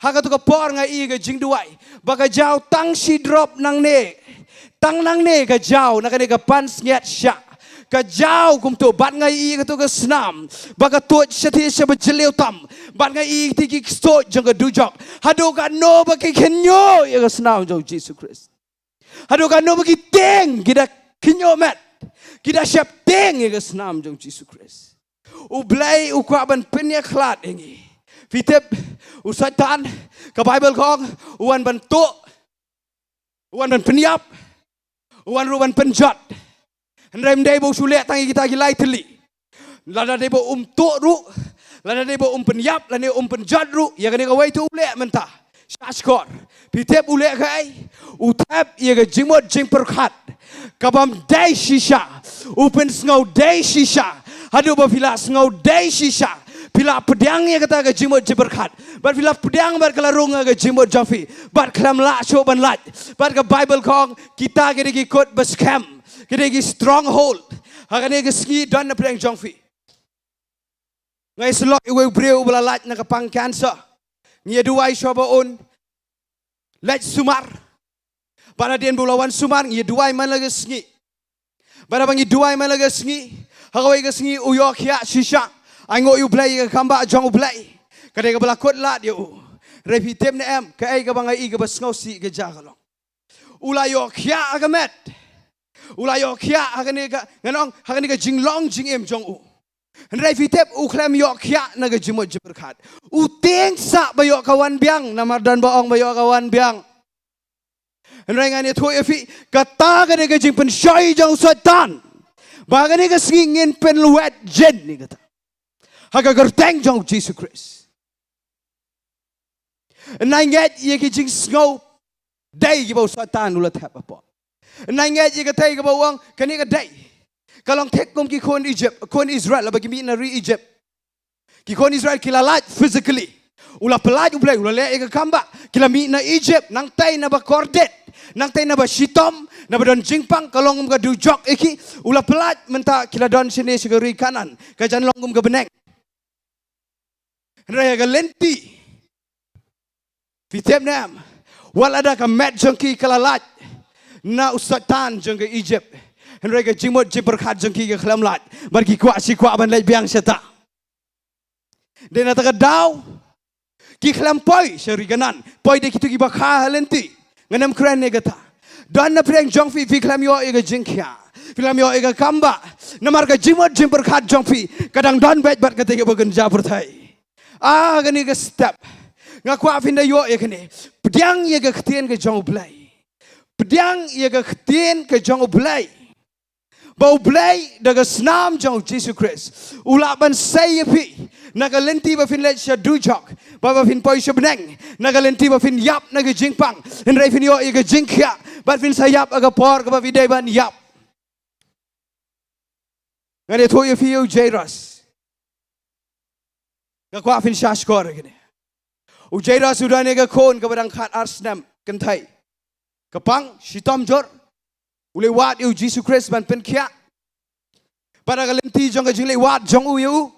Ha kato ka por nga ïohi ka jingduwai ba ka jaw tang shi drop nangne. Tang nangne ka jaw na kane ka pansngiat shah. Ka jaw kumto bad nga ïohi kato ka snam ba ka tuid shathie shaba jylliew tam. Bad nga ïohi kiti ki ksuid jong ka dujok. Haduh katno ba ki kynñiuh ïa ka snam jong u Jisu Khrist. Haduh katno ba ki tieng ki da kynñiuh met, ki da sheptieng ïa ka snam jong u Jisu Khrist. U Blei u kwah ban pynïakhlad ïa ngi. Phi tip, u Soitan, ka Baibl ka ong, u wan ban tuh, u wan ban pynïap, u wan ruh ban pynjot. Hynrei ym dei ba u shu leh tang ïa kita ki lai tylli. Lada dei ba um tuh ruh, lada dei ba um pynïap, lane um pynjot ruh, ïa kane kawei te u leh mynta. Shah shkor. Phi tip u leh kaei? U thep ïa ka jingmut jingpyrkhat kabym dei shisha. U pynsngew dei shisha. Haduh ba phi la sngew dei shisha, phi la pdiang ïa kata ka jingmut jingpyrkhat. Bad phi la pdiang bad ka la rung ha ka jingmut jong phi. Bad khlem lah shuh ban lait. Bad ka Baibl ka ong, kita ki dei ki kut ba skhem. Ki dei ki stronghold. Ha kane ka sngi don na pdeng jong phi. Nga ïasyllok ïa uwei u briew uba la lait na ka pang cancer. Ngi ïa duwai shuwa ba un leit sumar. Bad hadien ba u la wan sumar ngi ïa duwai man la ka sngi. Bad haba ngi duwai man la ka sngi, ha kawei ka sngi u ïoh khiah shisha. Ainguh ïa u Blei ïa ka kambah jong u Blei. Ka dei kaba la kut lad ïa u. Hynrei phi tip ne em, kaei kaba nga ïohi kaba sngewsih ka jia ka long, u la ïoh khiah ha ka met. U la ïoh khiah ha kane ka, ngan ong, ha kane ka jinglong jingim jong u. Hynrei phi tip u khlem ïoh khiah na ka jingmut jingpyrkhat. U tieng sah ba ïoh ka wan biang, namar don ba ong ba ïoh ka wan biang. Hynrei ngan ïathuh ïa phi, kata ka dei ka jingpynshoi jong u Soitan. Ba kane ka sngi ngin pynlwet jin ïa kata. Ha ka kyrteng jong u Jisu Khrist. Nai ngeit ïa ki jingsngew dei kiba u Soitan u la thep hapoh. Nai ngeit ïa katei kaba u ong kane ka dei. Ka long thik kum ki khun Egypt, khun Israel, haba ki mih na ri Egypt. Ki khun Israel ki la lait physically. U la pyllait U Blei, u la leh ïa ka kam ba ki la mih na Egypt, nangtei naba kordit, nangtei naba shitom, naba don jingpang, ka long kum ka dujok ïa ki. U la pyllait mynta ki la don shane sha ka ri Kanaan, ka jan long kum ka bneng. Hynrei ïa ka lynti, phi tip ne em, wat lada ka met jong ki ka la lait na u Soitan jong ka Egypt, hynrei ka jingmut jingpyrkhat jong ki ka khlem lait, bad ki kwah shi kwah ban leit biang shata. Dei na kata ka daw ki khlem poi sha ri Kanaan, poi da kito kiba kha ha lynti. Ngan ym kren ïa kata. Don na pdeng jong phi, phi khlem ïoh ïa ka jingkhia, phi khlem ïoh ïa ka kam ba, namar ka jingmut jingpyrkhat jong phi ka dang don beit bad kata kaba kynja pyrthei. Ah, kane ka step nga kwah phin da ïoh ïa kane. Pdiang ïa ka ktien ka jong U Blei. Pdiang ïa ka ktien ka jong U Blei. Ba U Blei da ka snam jong U Jisu Khrist u lah ban sei ïa phi na ka lynti ba phin leit sha dujok, ba ba phin poi sha bneng, na ka lynti ba phin ïap na ka jingpang, hynrei phin ïoh ïa ka jingkhia, bad phin sa ïap ha ka por kaba phi dei ban ïap. Ngan ïathuh ïa phi ïa u Jairus. Nga kwah phin sngap shuwa ïa kane. U Jairus u don ïa ka khun kaba dang khatar snem kynthei. Ka pang shitom jur. U leit wad ïa U Jisu Khrist ban pynkhiah. Bad ha ka lynti jong ka jingleit wad jong u ïa u,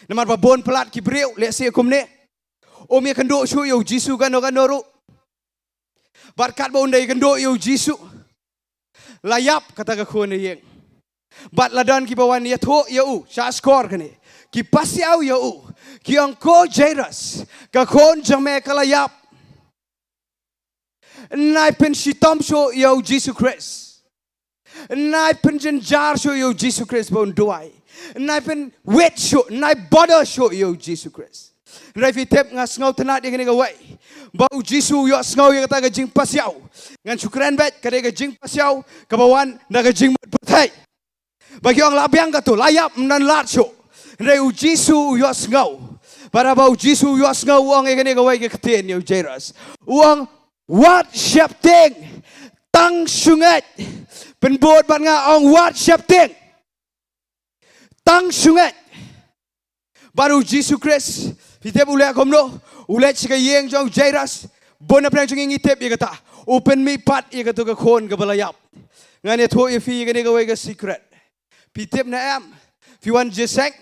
namar ba bun palat ki briew lehse kumne, um ïakynduh shuh ïa U Jisu kano kano ruh. Bad katba un da ïakynduh ïa U Jisu, la ïap kata ka khun ïing. Bad la don kiba wan ïathuh ïa u, sngap shuwa kane. Ki pasiaw ïa u, ki ong, ko Jairus, ka khun jong me ka la ïap. Nai pynshitom shuh ïa U Jisu Khrist. Nai pynjynjar shuh ïa U Jisu Khrist ba un duwai. Nai pynwit shuh, nai bother shuh ïa U Jisu Khrist. Hynrei phi tip, nga sngewtynnad ïa kane kawei, ba U Jisu u ïohsngew ïa kata ka jingpasiaw. Ngan shu kren beit, ka dei ka jingpasiaw kaba wan na ka jingmut pyrthei. Ba ki ong la biang kato, la ïap, ym don lad shuh. Hynrei U Jisu u ïohsngew. Bad haba U Jisu u ïohsngew, u ong ïa kane kawei ka ktien ïa u Jairus. U ong, wat sheptieng, tang shu ngeit. Pynbud bad nga, ong, wat sheptieng, tang shu ngeit. Bad U Jisu Khrist, phi tip u leh kumno? U leit sha ka ïing jong u Jairus. Bun na pdeng jong ngi ngi tip ïa kata. U pynmihpat ïa kato ka khun kaba la ïap. Ngan ïathuh ïa phi ïa kane kawei ka secret. Phi tip ne em? Phi wan jingïaseng,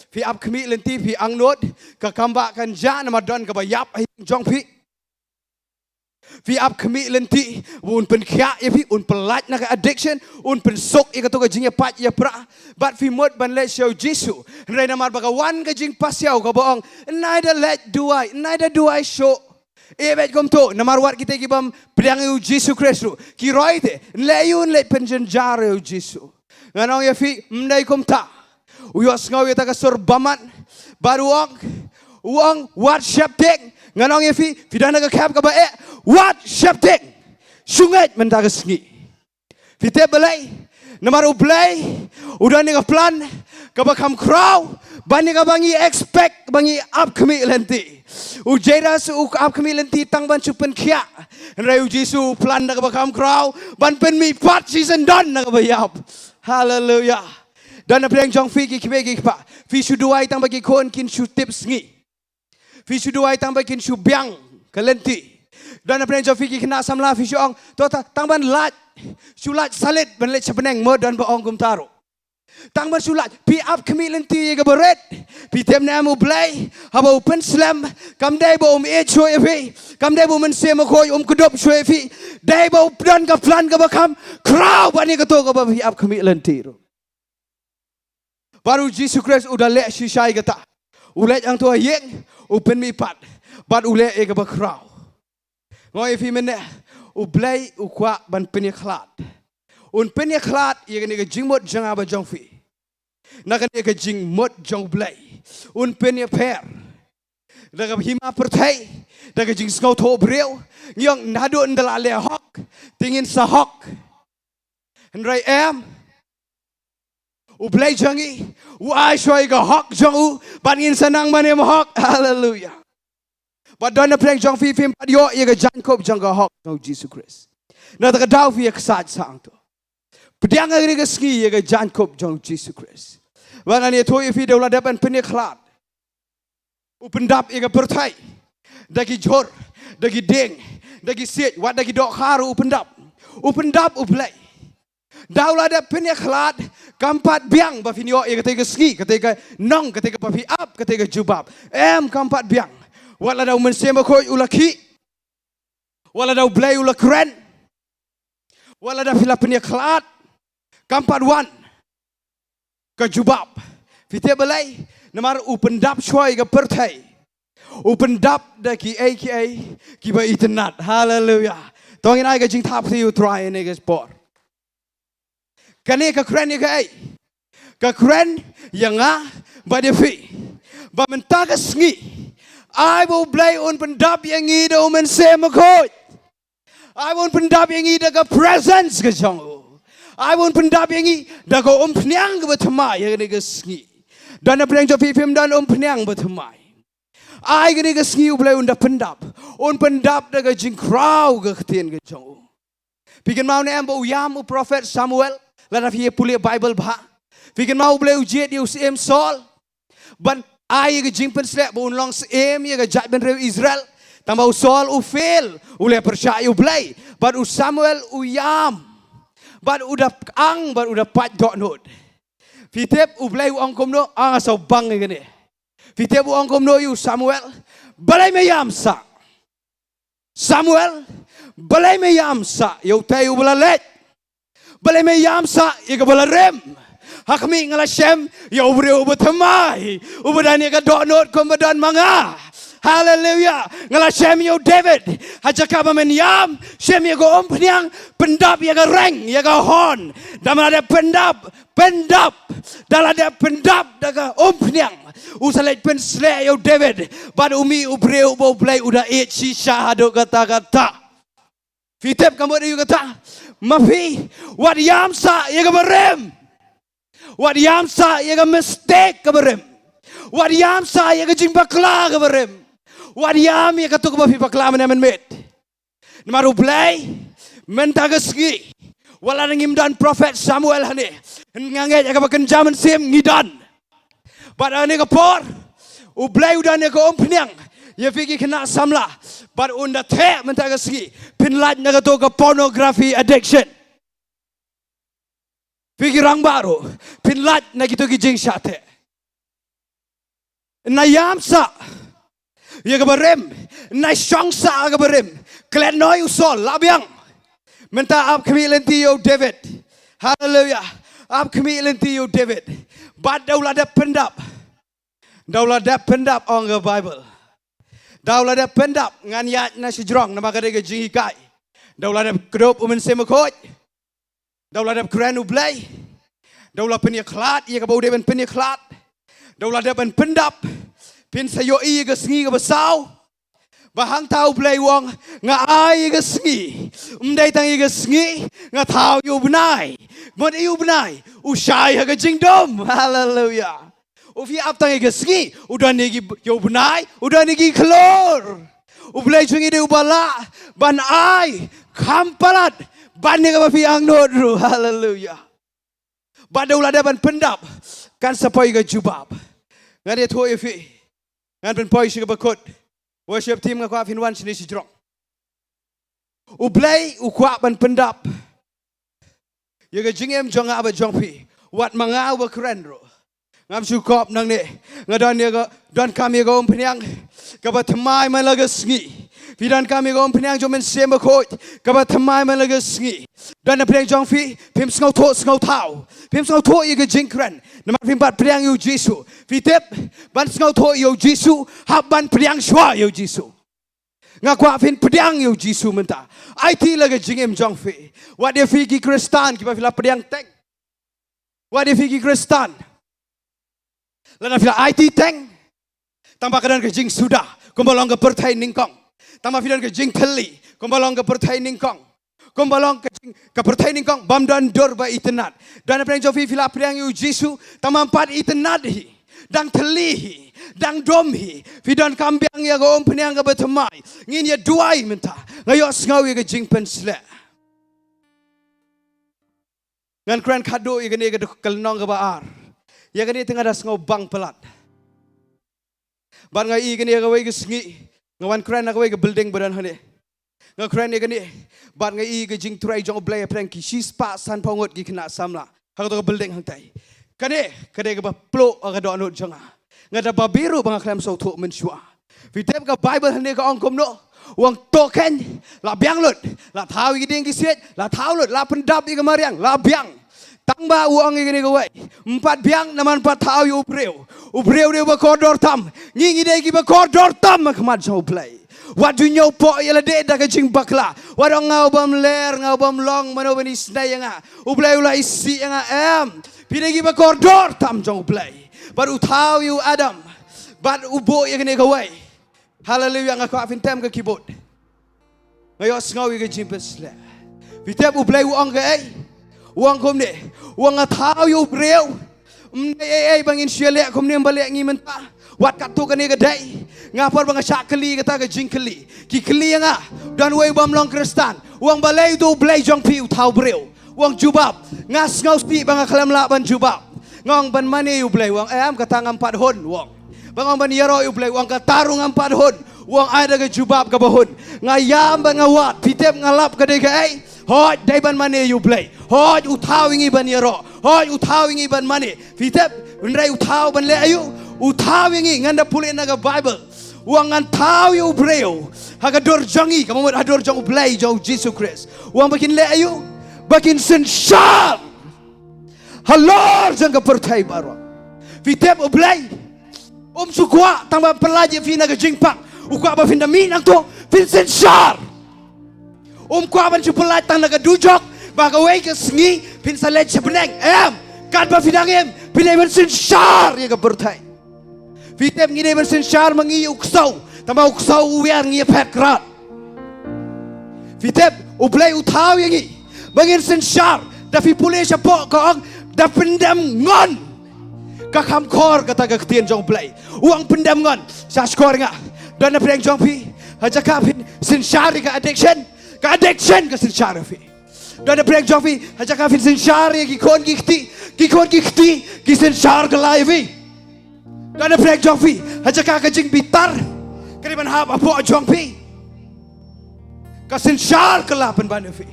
phi ap khmih lynti, phi angnud, ka kam ba kan jia namar don kaba ïap ha ïing jong phi. Phi ap khmih lynti ba un pynkhiah ïa phi, un pyllait na ka addiction, un pynsuk ïa kato ka jingïapait ïapra. Bad phi mut ban leit sha u Jisu. Hynrei namar ba ka wan ka jingpasiaw kaba ong, nai da leit duwai, nai da duwai shuh. Eh, bad kumto, namar wat kita kibym pdiang ïa u Jisu Khrist ruh ki roi te, nleh ïa u, nleh pynjynjar ïa u Jisu. Ngan ong ïa phi, ym dei kumta. U ïohsngew ïa kata ka sur bamon. Bad u ong, u ong, wat sheptieng. Ngan ong ïa phi, phi don ha ka khep kaba eh, wat sheptieng. Shu ngeit mynta ka sngi. Phi tip balei? Namar U Blei u don ïa ka plan kaba kham khraw ban ïa kaba ngi expect, ba ngi ap khmih lynti. U Jairus u ap khmih lynti tang ban shu pynkhiah. Hynrei u Jisu u plan da kaba kham khraw ban pynmihpat shisyndon na kaba ïap. Haleluya. Don na pdeng jong phi ki kmie ki kpa, phi shu duwai tang ba ki khun kin shu tip sngi. Phi shu duwai tang ba kin shu biang ka lynti. Don na pdeng jong phi ki khynnah samla, phi shu ong, to ta-, tang ban lait, shu lait salit ban leit sha bneng, mo don ba ong kumta ruh. Tang ban shu lait, phi ap khmih lynti ïa kaba rit. Phi tip ne em U Blei, haba u pynslem, kam dei ba um ïeit shuh ïa phi, kam dei ba U Mynsiem Bakhuid um kdup shuh ïa phi. Dei ba u don ka plan kaba kham khraw ban ïa kato kaba phi ap khmih lynti ruh. Bad u Jisu Khrist u da leh shisha ïa kata. U leit hangto ha ïing, u pynmihpat, bad u leh ïa kaba khraw. Nga ong ïa phi mynne, U Blei u kwah ban pynïakhlad. Un pynïakhlad ïa kane ka jingmut jong nga bad jong phi na kane ka jingmut jong U Blei. Un pynïapher da ka hima pyrthei, da ka jingsngewthuh briew. Ngi ong naduh ynda la leh hok te ngin sa hok. Hynrei em, U Blei jong ngi u ai shuwa ïa ka hok jong u, bad ngin sa nang ban im hok. Haleluya. Bad don na pdeng jong phi phim pat ïoh ïa ka jaiñkup jong ka hok jong u Jisu Khrist. Na kata ka daw phi ïa ksaid sa hangto. Pdiang ha kane ka sngi ïa ka jaiñkup jong u Jisu Khrist. Bad ngan ïathuh ïa phi, da u la dep ban pynïakhlad. U pyndap ïa ka pyrthei da ki jhur, da ki dieng, da ki siej, wat da ki dohkha ruh u pyndap. U pyndap U Blei. Da u la dep pynïakhlad, kam pat biang ba phin ïoh ïa katei ka sngi, katei ka nong, katei kaba phi ap, katei ka jubab. Em, kam pat biang. Wat la da U Mynsiem Bakhuid u la khih, wat la da U Blei u la kren, wat la da phi la pynïakhlad, kam pat wan ka jubab. Phi tip balei? Namar u pyndap shuwa ïa ka pyrthei. U pyndap da kiei kiei kiba itynnad. Haleluya. To ngin ai ka jingthap ïa U Trai ha kane ka por. Kane ka kren ïa kaei? Ka kren ïa nga bad ïa phi ba mynta ka sngi, ai ba U Blei un pyndap ïa ngi da U Mynsiem Bakhuid. Ai ba un pyndap ïa ngi da ka presence ka jong u. Ai ba un pyndap ïa ngi da ka umphniang kaba thymmai ha kane ka sngi. Don na pdeng jong phi phim don umphniang ba thymmai? Ai kane ka sngi U Blei un da pyndap. Un pyndap da ka jingkhraw ka ktien ka jong u. Phi kynmaw ne em ba u ïam u prophet Samuel? Lada phi ïa pule Bible bha, phi kynmaw U Blei u jied ïa u syiem Saul ban ai ïa ka jingpynshlur ba un long syiem ïa ka jaitbynriew Israel. Tangba u Saul u fail, u leh pyrshah ïa U Blei. Bad u Samuel u ïam, bad u da ang, bad u da pait dohnud. Phi tip U Blei u ong kumno? Ong, sa bang ïa kane. Phi tip u ong kumno ïa u Samuel? Balei me ïam sah, Samuel? Balei me ïam sah ïa utei uba la leit? Balei me ïam sah ïa kaba la rim? Ha khmih, nga la shem ïa u briew uba thymmai, uba don ïa ka dohnud kumba don ma nga. Haleluya. Nga la shem ïa u David. Ha jaka ba men ïam, shem ïa ka umphniang, pyndap ïa ka reng, ïa ka horn. Da me la dep pyndap, pyndap, da la dep pyndap da ka umphniang, u sa leit pynshlur ïa u David bad u mih u briew uba U Blei u da ïeit shisha haduh katta katta. Phi tip ka mut aïu kata? Ma phi, wat ïam sah ïa kaba rim. Wat ïam sah ïa ka mistake kaba rim. Wat ïam sah ïa ka jingbakla kaba rim. Wat ïam ïa kato kaba phi bakla mynne mynmiet. Namar U Blei, mynta ka sngi, wat la ngim don prophet Samuel hangne, nga ngeit ha kaba kynja mynsiem ngi don. Bad ha kane ka por, U Blei u don ïa ka umphniang ïa phi ki khynnah samla. Bad un da theh mynta ka sngi, phin lait na kato ka pornography addiction. Phi ki rangbah ruh, phin lait na kito ki jingshah theh. Nai ïam sah ïa kaba rim, nai shong sah ïa kaba rim. Klet noh ïa u Saul, lah biang. Mynta ap khmih lynti ïa u David. Haleluya. Ap khmih lynti ïa u David. Bad da u la dep pyndap. Da u la dep pyndap, ong ka Bible. Da u la dep pyndap, ngan ïaid na shajrong namar ka dei ka jinghikai. Da u la dep kdup U Mynsiem Bakhuid. Da u la dep kren U Blei. Da u la pynïakhlad ïa kaba u dei ban pynïakhlad. Da u la dep ban pyndap. Phin sa ïohi ïa ka sngi kaba saw, ba hangta U Blei u ong, nga ai ïa ka sngi. Ym dei tang ïa ka sngi, nga thaw ïa u bnai. Mut ïa u bnai, u shai ha ka jingdum. Haleluya. U, phi ap tang ïa ka sngi, u don ïa ki, ïa u bnai, u don ïa ki khlur. U Blei jong ngi dei uba lah ban ai kham palat ban ïa kaba phi angnud ruh. Haleluya. Bad da u la dep ban pyndap, kan sa poi ka jubab. Ngan ïathuh ïa phi. Ngan pynpoi sha kaba kut. Worship team, nga kwah phin wan shane shajrong. U Blei u kwah ban pyndap ïa ka jingim jong nga bad jong phi. Wat ma nga uba kren ruh. Ngam shu kop nangne. Nga don ïa ka, donkam ïa ka umphniang kaba thymmai man la ka sngi. Phi donkam ïa ka umphniang jong U Mynsiem Bakhuid kaba thymmai man la ka sngi. Don na pdeng jong phi, phim sngewthuh sngewthaw. Phim sngewthuh ïa ka jingkren. Namar phim pat pdiang ïa u Jisu. Phi tip, ban sngewthuh ïa u Jisu, hap ban pdiang shuwa ïa u Jisu. Nga kwah phin pdiang ïa u Jisu mynta. Aiti la ka jingim jong phi. Wat ïa phi ki Khristan kiba phi la pdiang teng. Wat ïa phi ki Khristan, lada phi la aiti teng, tangba ka don ka jingsuda, kumba long ka pyrthei nyngkong. Tangba phi don ka jingthylli, kumba long ka pyrthei nyngkong. Kumba long ka jing, ka pyrthei nyngkong, bym don dur ba itynnad. Don na pdeng jong phi, phi la pdiang ïa u Jisu, tangba ym pat itynnad hi. Dang thylli hi, dang dum hi. Phi donkam biang ïa ka umphniang kaba thymmai. Ngin ïa duwai mynta. Nga ïohsngew ïa ka jingpynshlur. Ngan kren khadduh ïa kane ka duk ka lynnong kaba ar. Ïa kane te nga da sngew bang palat. Bad nga i kane kawei ka sngi nga wan kren na kawei ka building ba don hangne. Nga kren ïa kane bad nga i ka jingtrei jong U Blei hapdeng ki shispah sanphew ngut ki khynnah samla ha kato ka building hangtai. Kane ka dei kaba ploh ha ka dohnud jong nga. Nga da babiru ba nga khlem sngewthuh mynshuwa. Phi tip ka Baibl hangne ka ong kumno? U ong to kheiñ, la biang lut, la thaw ïa ki dieng ki siej, la thaw lut, la pyndap ïa ka mariang, la biang. Tang ba u ong ïa kane kawei, ym pat biang namar ym pat thaw ïa u briew. U briew dei uba kordor tam. Ngi ngi dei kiba kordor tam ha khmat jong U Blei. Wat ju ñiewpoh ïa lade da ka jingbakla. Wat ong nga u bym ler, nga u bym long, mano ban isynei ïa nga? U Blei u la isih ïa nga, em. Phi dei kiba kordor tam jong U Blei. Bad u thaw ïa u Adam. Bad u buh ïa kane kawei. Haleluia, nga kwah phin tem ka keyboard. Nga ïohsngew ïa ka jingpynshlur. Phi tip U Blei u ong kaei? U ong kumne. U ong nga thaw ïa u briew. Ym dei ei ei ba ngin shu ïaleh kumne ym ba leh ngi mynta. Wat katto katne ka dei. Nga por ba nga shah kylli kata ka jingkylli. Ki kylli ïa nga. Don uwei u bym long Khristan. U ong balei uto U Blei jong phi u thaw briew? U ong jubab. Nga sngewsih ba nga khlem lah ban jubab. Nga ong ban mane ïa U Blei? U ong em, kata ngam pat hun, u ong. Ba nga ong ban ïaroh ïa U Blei? U ong kata ruh ngam pat hun. U ong ai da ka jubab kaba hun. Nga ïam bad nga wad. Phi tip nga lap ka dei kaei? Hooid, dei ban mane ïa U Blei. Hooid, u thaw ïa ngi ban ïaroh. Hooid, u thaw ïa ngi ban mane. Phi tip, hynrei u thaw ban leh aïu? U thaw ïa ngi, ngan da pule na ka Baibl. U ong ngan thaw ïa u briew ha ka dur jong ngi, kaba mut ha dur jong U Blei, jong U Jisu Khrist. U ong ba kin leh aïu? Ba kin synshar halor jong ka pyrthei baroh. Phi tip U Blei um shu kwah tang ban pyllait ïa phi na ka jingpang. U kwah ba phin da mih nangto phin synshar. Um kwah ban shu pyllait tang na ka dujok ba kawei ka sngi phin sa leit sha bneng. Em, katba phi dang im phi dei ban synshar ïa ka pyrthei. Phi tip ngi dei ban synshar ma ngi ïa u ksew. Tang ba u ksew u wiar, ngi ïa phet krad. Phi tip U Blei u thaw ïa ngi ba ngin synshar. Da phi pule shapoh ka ong da pyndem ngon. Ka kham khor kata ka ktien jong U Blei. U ong pyndem ngon. Sha shkor nga, don na pdeng jong phi ha jaka phin synshar ïa ka addiction, ka addiction ka synshar ïa phi. Don na pdeng jong phi ha jaka phin synshar ïa ki khun ki kti, ki khun ki kti ki synshar kylla ïa phi. Don na pdeng jong phi ha jaka ka jingbitar ka dei ban hap hapoh jong phi, ka synshar kylla pynban ïa phi.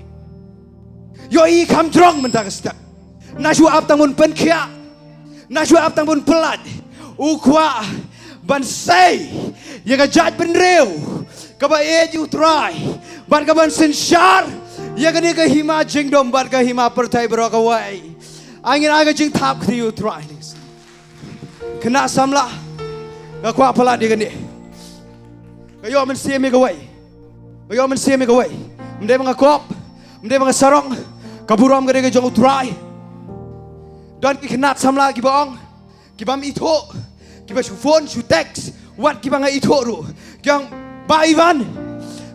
Ïohi kham jrong mynta ka step. Na shu ap tang ban pynkhiah, na shu ap tang ban pyllait. U kwah ban sei ïa ka jaitbynriew kaba ïeit ïa U Trai bad ka ban synshar ïa kane ka hima jingdum bad ka hima pyrthei baroh kawei. Ai ngin ai ka jingthap kti ïa U Trai. Khynnah samla, nga kwah palat ïa kane. Nga ïoh mynsiem ïa kawei. Nga ïoh mynsiem ïa kawei. Ym dei ba nga kop, ym dei ba nga sarong. Ka burom ka dei ka jong U Trai. Don ki khynnah samla kiba ong, ki bym ithuh, kiba shu phone shu text, wat kiba nga ithuh ruh, ki ong, Bah Ivan,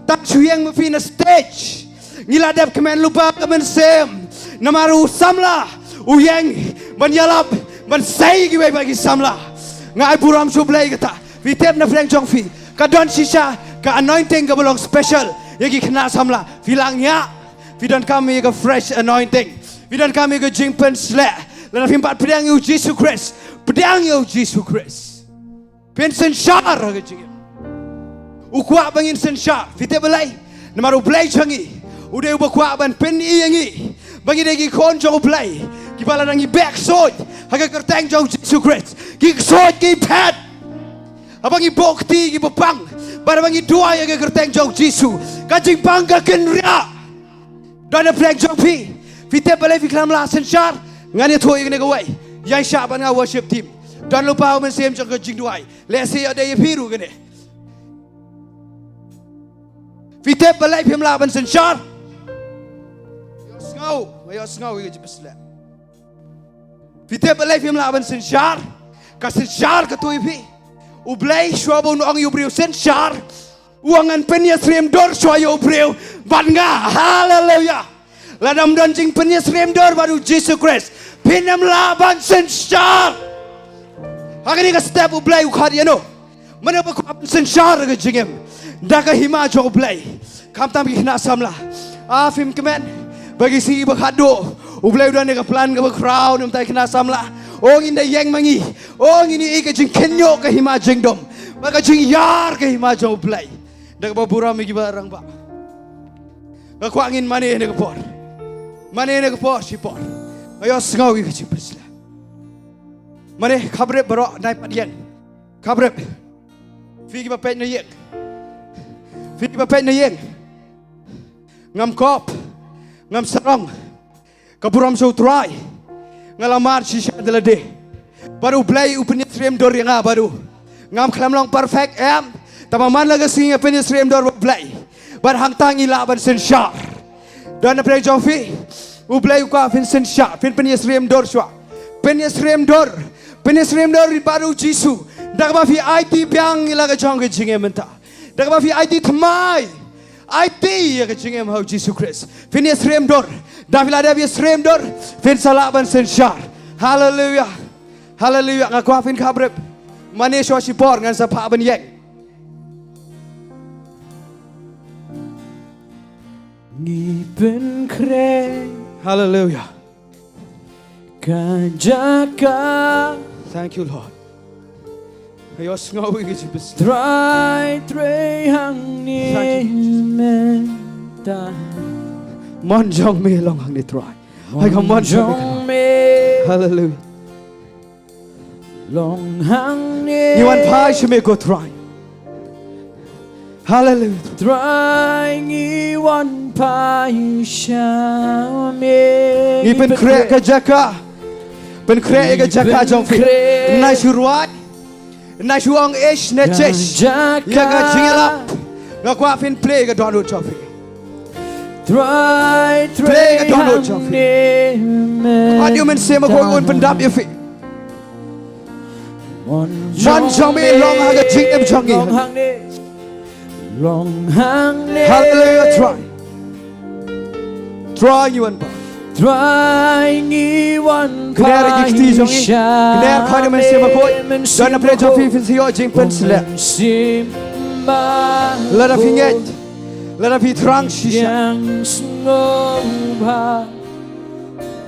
tang shu ïeng ma phi na stage, ngi la dep kmen lypa ka mynsiem. Namar u samla u ïeng ban ïalap, ban sei kiwei pat ki samla. Nga ai burom sha U Blei kata. Phi tip na pdeng jong phi ka don shisha ka anointing kaba long special ïa ki khynnah samla. Phi lah ngiah, phi donkam ïa ka fresh anointing. Phi donkam ïa ka jingpynsleh. Lada phim pat pdiang ïa U Jisu Khrist, pdiang ïa U Jisu Khrist. Phin synshar ha ka jingim. U kwah ba ngin synshar. Phi tip balei? Namar U Blei jong ngi u dei uba kwah ban pyni ïa ngi ba ngi dei ki khun jong U Blei kiba lada ngi beh ksuid ha ka kyrteng jong U Jisu Khrist, ki ksuid ki phet. Haba ngi buh kti kiba pang bad haba ngi duwai ha ka kyrteng jong U Jisu, ka jingpang ka kynriah. Don na pdeng jong phi, phi tip balei phi khlem lah synshar? Ngan ïathuh ïa kane kawei. Ïaishah bad nga worship team. Don lypa u mynsiem jong ka jingduwai. Lehse ïoh dei ïa phi ruh kane. Phi tip balei phim lah ban synshar? Ïohsngew, ïohsngew ïa ka jingpynshlur. Phi tip balei phim lah ban synshar? Ka synshar ka tu ïa phi. U Blei shuwa ba un ong ïa u briew synshar, u ong ngan pynïasyriem dur shuwa ïa u briew bad nga. Haleluia. Lada ym don jingpynïasyriem dur bad U Jisu Khrist, phin ym lah ban synshar. Ha kane ka step U Blei u khot ïano? Mano ba kwah ban synshar ha ka jingim da ka hima jong U Blei? Khamtam ki khynnah samla. A phim kmen ba ki sngi ba khatduh U Blei u don ïa ka plan kaba khraw na bynta ki khynnah samla. O ngin da ïeng ma ngi. O ngin ïohi ka jingkhynñiuh ka hima jingdum. Ba ka jingïar ka hima jong U Blei. Da kaba burom ïa kiba rangbah. Nga kwah ngin mane ïa kane ka por. Mane ïa kane ka por shipor. Nga ïohsngew ïa ka jingpynshlur. Mane khabrip baroh nai pat ïeng. Khabrip. Phi kiba peit na ïing. Phi kiba peit na ïing. Ngam kop. Ngam sarong. Ka burom sha U Trai. Nga la mad shisha da lade. Bad U Blei u pynïasyriem dur ïa nga bad u. Ngam khlem long perfect em. Tangba man la ka sngi nga pynïasyriem dur bad U Blei. Bad hangta ngi lah ban synshar. Don na pdeng jong phi. U Blei u kwah phin synshar, phin pynïasyriem dur shuwa. Pynïasyriem dur. Pynïasyriem dur bad U Jisu. Da kaba phi aiti biang ïa la ka jong ka jingim mynta. Da kaba phi aiti thymmai. Aiti ïa ka jingim ha U Jisu Khrist. Phin ïasyriem dur. Da phi la dep ïasyriem dur. Phin sa lah ban synshar. Haleluia. Haleluia. Nga kwah phin khabrip. Mane shuwa shipor ngan sa phah ban ïeng. Ngi pynkhreh. Haleluia. Ka jaka. Thank you, Lord. Ïohsngew ïa ka jingpynshlur. Trai, Trai hangne. Thank you, Jesus. Mynta. Mon jong me long hangne Trai. Hai ka mon jong me. Haleluia. Long hangne. Ngi wan phai sha me ko Trai. Haleluia. Trai ngi wan phai sha me. Ngi pynkhreh ka jaka. Pynkhreh ïa ka jaka jong phi. Nai shu rwai. Nai shu ong ish ne jish. Ïa ka jingïalap. Nga kwah phin plie ïa ka dohnud jong phi. Trai, Trai plie ïa ka dohnud jong phi. Ïa U Mynsiem Bakhuid un pyndap ïa phi. Mon jong me long ha ka jingim jong ngi. Long hangne. Long hangne. Haleluia, Trai. Trai ngi wan phai. Trai ngi wan phai. Kner ïa ki kti jong ngi. Kner, khot ïa U Mynsiem Bakhuid. Don na pdeng jong phi phin sa ïoh jingpynshlur. Lada phi ngeit. Lada phi thrang shisha.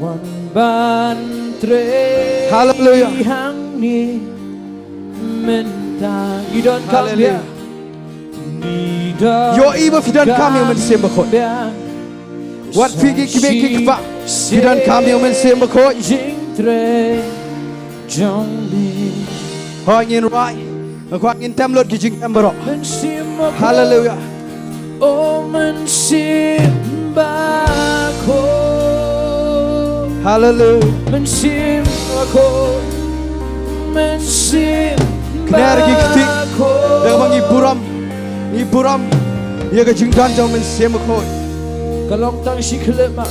Wan ban trei. Haleluia. Hangne mynta. Ngi donkam biang. Haleluia. Ngi donkam biang. Ïohi ba phi donkam ïa U Mynsiem Bakhuid. Wat phi ki kmie ki kpa. Phi donkam ïa U Mynsiem Bakhuid. Jingtrei jong me. Hooid, ngin rwai. Nga kwah ngin tem lut ki jingtem baroh. Mynsiem Bakhuid. Haleluia. O Mynsiem Bakhuid. Haleluia. Mynsiem Bakhuid. Mynsiem Bakhuid. Kner ki kti. Da kaba ngi burom. Ngi burom ïa ka jingdon jong U Mynsiem Bakhuid. Ka long tang shi khyllipmat.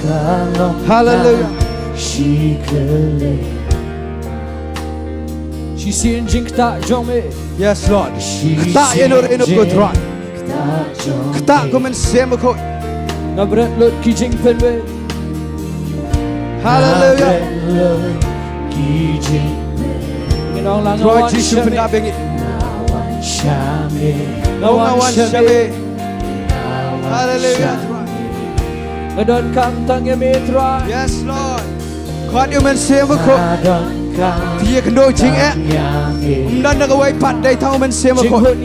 Ka long tang, haleluia, shi khyllipmat. Shisien jingktah jong me. Yes, Lord. Ktah ïa no ïa no ko Trai. Ktah ko Mynsiem Bakhuid. Nga bret lut ki jingpynwei. Haleluia. Nga bret lut ki jingpynwei. Ngi ong lang, Trai Jisu, pyndap ïa ngi. Nga wan sha me. Nga wan sha me. Haleluia, Trai. Nga donkam tang ïa me, Trai. Yes, Lord. Khot ïa U Mynsiem Bakhuid. Phi ïakynduh jingeh. Ym don da kawei pat, dei tang U Mynsiem Bakhuid.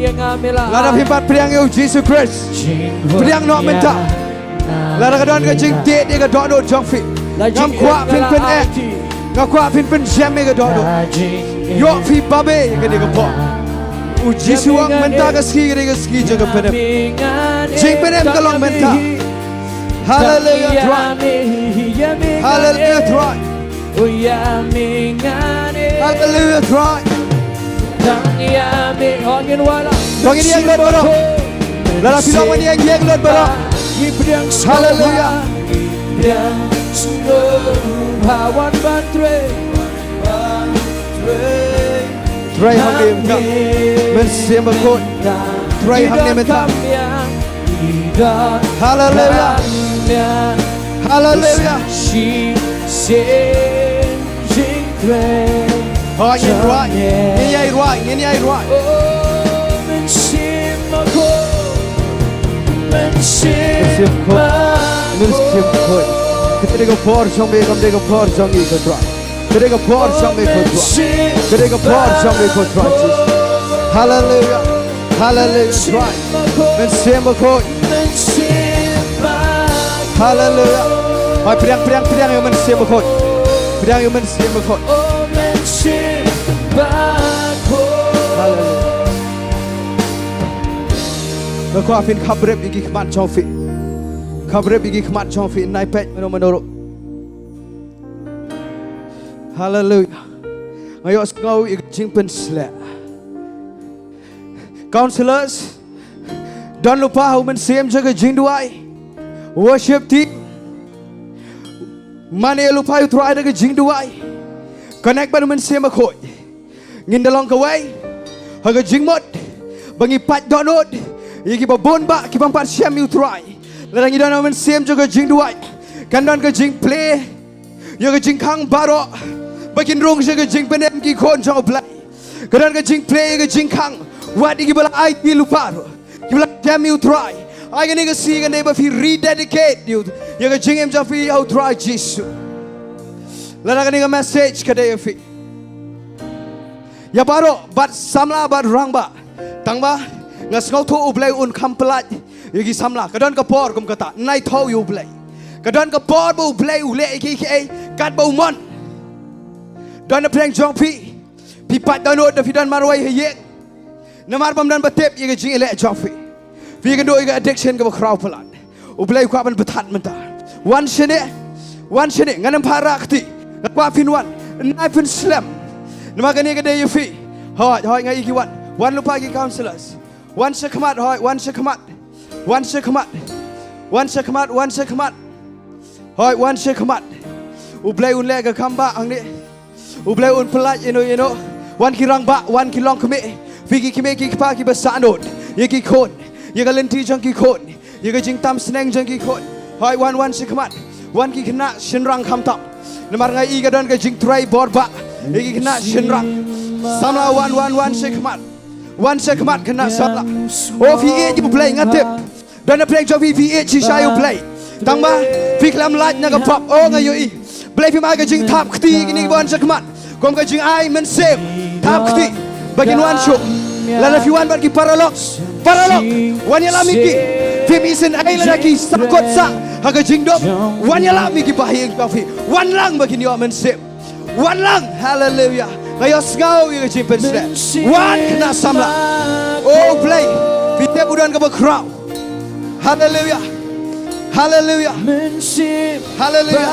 Lada phi pat pdiang ïa U Jisu Khrist. Pdiang noh mynta. Lada ka don ka jingtied ïa ka dohnud jong phi. Ngam kwah phin pyneh. Nga kwah phin pynjem ïa ka dohnud. Ïoh phi babe ïa kane ka por. U Jisu u ong mynta ka sngi ka dei ka sngi jong ka pynim. Jingpynim ka long mynta. Haleluia, Trai. Haleluia, Trai. Haleluia, Trai. To ngin ïeng lut baroh. Lada phi long ban ïeng, ïeng lut baroh. Haleluia. Trei hangne mynta. Mynsiem Bakhuid. Trei hangne mynta. Haleluia. Haleluia. Hooid, ngin rwai. Ngin ïai rwai. Ngin ïai rwai. Mynsiem Bakhuid. Mynsiem Bakhuid. Kata ka dei ka por jong me, kam dei ka por jong ngi, ko Trai. Ka dei ka por jong me ko Trai. Ka dei ka por jong me ko Trai Jisu. Haleluia. Haleluia Trai. Mynsiem Bakhuid. Haleluia. Hoi pdiang, pdiang, pdiang ïa u Mynsiem Bakhuid. Pdiang ïa u Mynsiem Bakhuid. Haleluia. Nga kwah phin khapbrip ïa ki khmat jong phi. Khapbrip ïa ki khmat jong phi, nai peit mano mano ruh. Haleluia. Nga ïohsngew ïa ka jingpynsleh. Counselors, don lypa ha u mynsiem jong ka jingduwai. Worship team, mane lypa ïa u Trai da ka jingduwai. Connect bad u Mynsiem Bakhuid. Ngin da long kawei ha ka jingmut ba ngi pait dohnud ïa kiba bun bah kiba ym pat shem ïa u Trai. Lada ngi don ha u mynsiem jong ka jingduwai, kan don ka jingplie ïa ka jingkhang baroh ba kin rung sha ka jingpynim ki khun jong U Blei. Ka don ka jingplie ïa ka jingkhang wat ïa kiba la aiti lypa ruh, kiba la shem ïa u Trai. Ai kane ka sngi kane ba phi rededicate ïa u, ïa ka jingim jong phi ha u Trai Jisu. Lada kane ka message ka dei ïa phi, ïa baroh, bad samla bad rangbah. Tang ba nga sngewthuh U Blei un kham pyllait ïa ki samla. Ka don ka por kum kata, nai thaw ïa U Blei. Ka don ka por ba U Blei u leh ïa kiei kiei katba u mon. Don na pdeng jong phi, phi pait dohnud da phi don marwei ha ïing. Namar bym don ba tip ïa ka jingïaleh jong phi. Phi ïakynduh ïa ka addiction kaba khraw palat. U Blei u kwah ban pynthat mynta. Wan shane. Wan shane. Ngan ym phah rah kti. Nga kwah phin wan. Nai phin slem. Namar kane ka dei ïa phi. Hooid, hooid, nga ïohi ki wan. Wan lypa ki counselors. Wan sha khmat, hooid, wan sha khmat. Wan sha khmat. Wan sha khmat, wan sha khmat. Hooid, wan sha khmat. U Blei un leh ka kam ba hangne. U Blei un pyllait ïano ïano. Wan ki rangbah, wan ki longkmie. Phi ki kmie ki kpa kiba sahnud ïa ki khun, ïa ka lynti jong ki khun, ïa ka jingtam sneng jong ki khun. Hooid, wan, wan sha khmat. Wan ki khynnah shynrang khamtam. Namar nga i ka don ka jingtrei bor bah ïa ki khynnah shynrang. Samla wan, wan, wan sha khmat. Wan sha khmat khynnah samla. O phi ïeit ïa U Blei nga tip. Don na pdeng jong phi phi ïeit shisha ïa U Blei. Tang ba phi khlem lait na ka pop. O nga ïohi. Blei phim ai ka jingthap kti ïa kine kiba wan sha khmat. Kum ka jingai mynsiem. Thap kti ba kin wan shuh. Lada phi wan bad ki paralok, paralok, wan ïalap ïa ki. Phim isynei lada ki sahkut sah ha ka jingdum. Wan ïalap ïa ki bahaïing jong phi. Wan lang ba kin ïoh mynsiem. Wan lang, haleluia. Nga ïohsngew ïa ka jingpynsleh. Wan khynnah samla. O Blei, phi tip u don kaba khraw. Haleluia. Haleluia. Haleluia.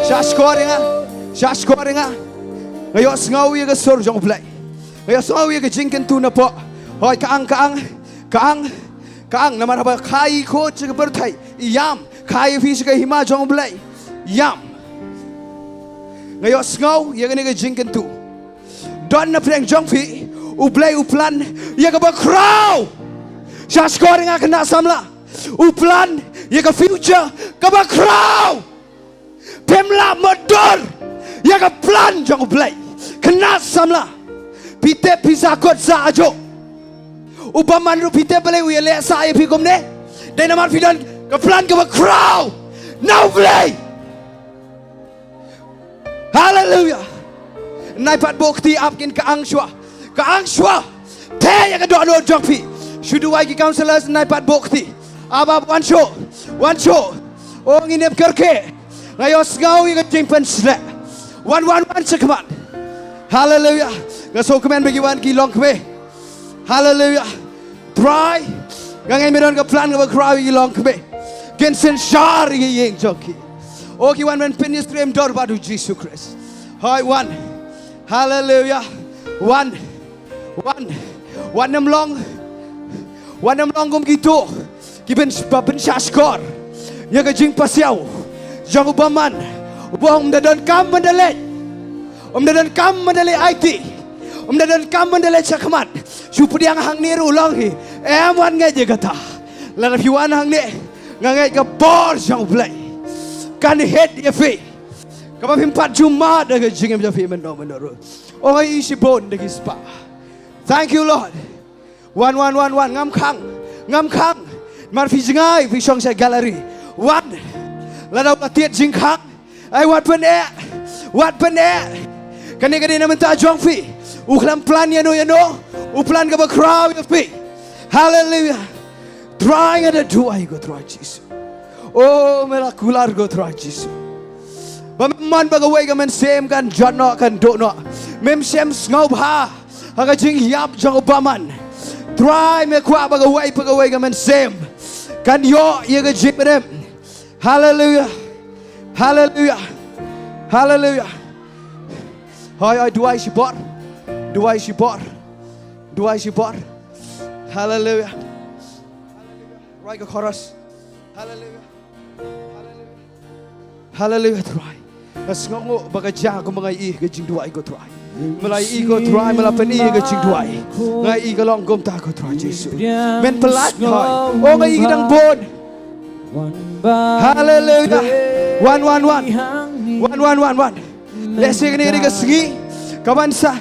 Shah shkor ïa nga. Shah shkor ïa nga. Nga ïohsngew ïa ka sur jong U Blei. Nga ïohsngew ïa ka jingkyntu napoh. Hooid, ka ang, ka ang, ka ang, ka ang. Namar haba kha i khot sha ka pyrthei, ïam. Kha i phi sha ka hima jong U Blei, ïam. Nga ïohsngew ïa kane ka jingkyntu. Don na pdeng jong phi, U Blei u plan ïa kaba khraw. Shah shkor ïa nga khynnah samla. U plan ïa ka future kaba khraw. Phim lah mutdur ïa ka plan jong U Blei. Khynnah samla, phi tip phi sahkut sah ajo. U bymman ruh phi tip balei u ïaleh sah ïa phi kumne. Dei namar phi don ka plan kaba khraw na U Blei. Haleluia. Nai pat buh kti, ap kin ka ang shuwa. Ka ang shuwa. Theh ïa ka dohnud jong phi. Shu duwai ki counselors, nai pat buh kti. Ap, ap, wan shuh. Wan shuh. O ngin ïa kyrkieh. Nga ïohsngew ïa ka jingpynsleh. Wan, wan, wan sha khmat. Haleluia. Nga sngewkmen ba ki wan ki longkmie. Haleluia. Trai, nga ngeit me don ka plan kaba khraw ïa ki longkmie. Kin synshar ïa ki ïing jong ki. O ki wan ban pynïasyriem dorbar u Jisu Khrist. Hooid, wan. Haleluia. Wan. Wan. Wat nym long, wat nym long kum kito kiba pynshah shkor ïa ka jingpasiaw jong u bymman. U bym da donkam ban da leit, um da donkam ban da leit aiti, um da donkam ban da leit shakhmat. Shu pdiang hangne ruh u long hi. Em, wat ngeit ïa kata. Lada phi wan hangne, nga ngeit ka bor jong U Blei kan heh ïa phi. Kaba phim pat ju mad da ka jingim jong phi mynno mynno ruh. O nga ïohi shibun da ki spah. Thank you, Lord. Wan, wan, wan, wan. Ngam khang. Ngam khang. Namar phi jngai, phi shong sha gallery. Wan. Lada u la tied jingkhang, ai wat pyneh. Wat pyneh. Kane ka dei na bynta jong phi. U khlem plan ïano ïano. U plan kaba khraw ïa phi. Haleluya. Trai nga da duwai ko Trai Jisu. O me la kular ko Trai Jisu. Ba mem mon ba kawei ka mynsiem kan jot noh kan duh noh. Mem shem sngewbha ha ka jingïap jong u bymman. Trai me kwah ba kawei pa kawei ka mynsiem kan ïoh ïa ka jingpynim. Haleluya. Haleluya. Haleluya. Hoi hoi duwai shibor. Duwai shibor. Duwai shibor. Haleluya. Rwai ka chorus. Haleluya. Haleluya. Haleluya Trai. Nga sngewnguh ba ka jia kumba nga ïohi ka jingduwai ko Trai. Me la ïohi ko Trai, me la pyni ka jingduwai. Nga ïohi ka long kumta ko Trai Jisu. Men pyllait hoi. O nga ïohi ka dang bun. Haleluya. Wan wan wan. Wan wan wan wan. Lehse kane ka dei ka sngi kaban sa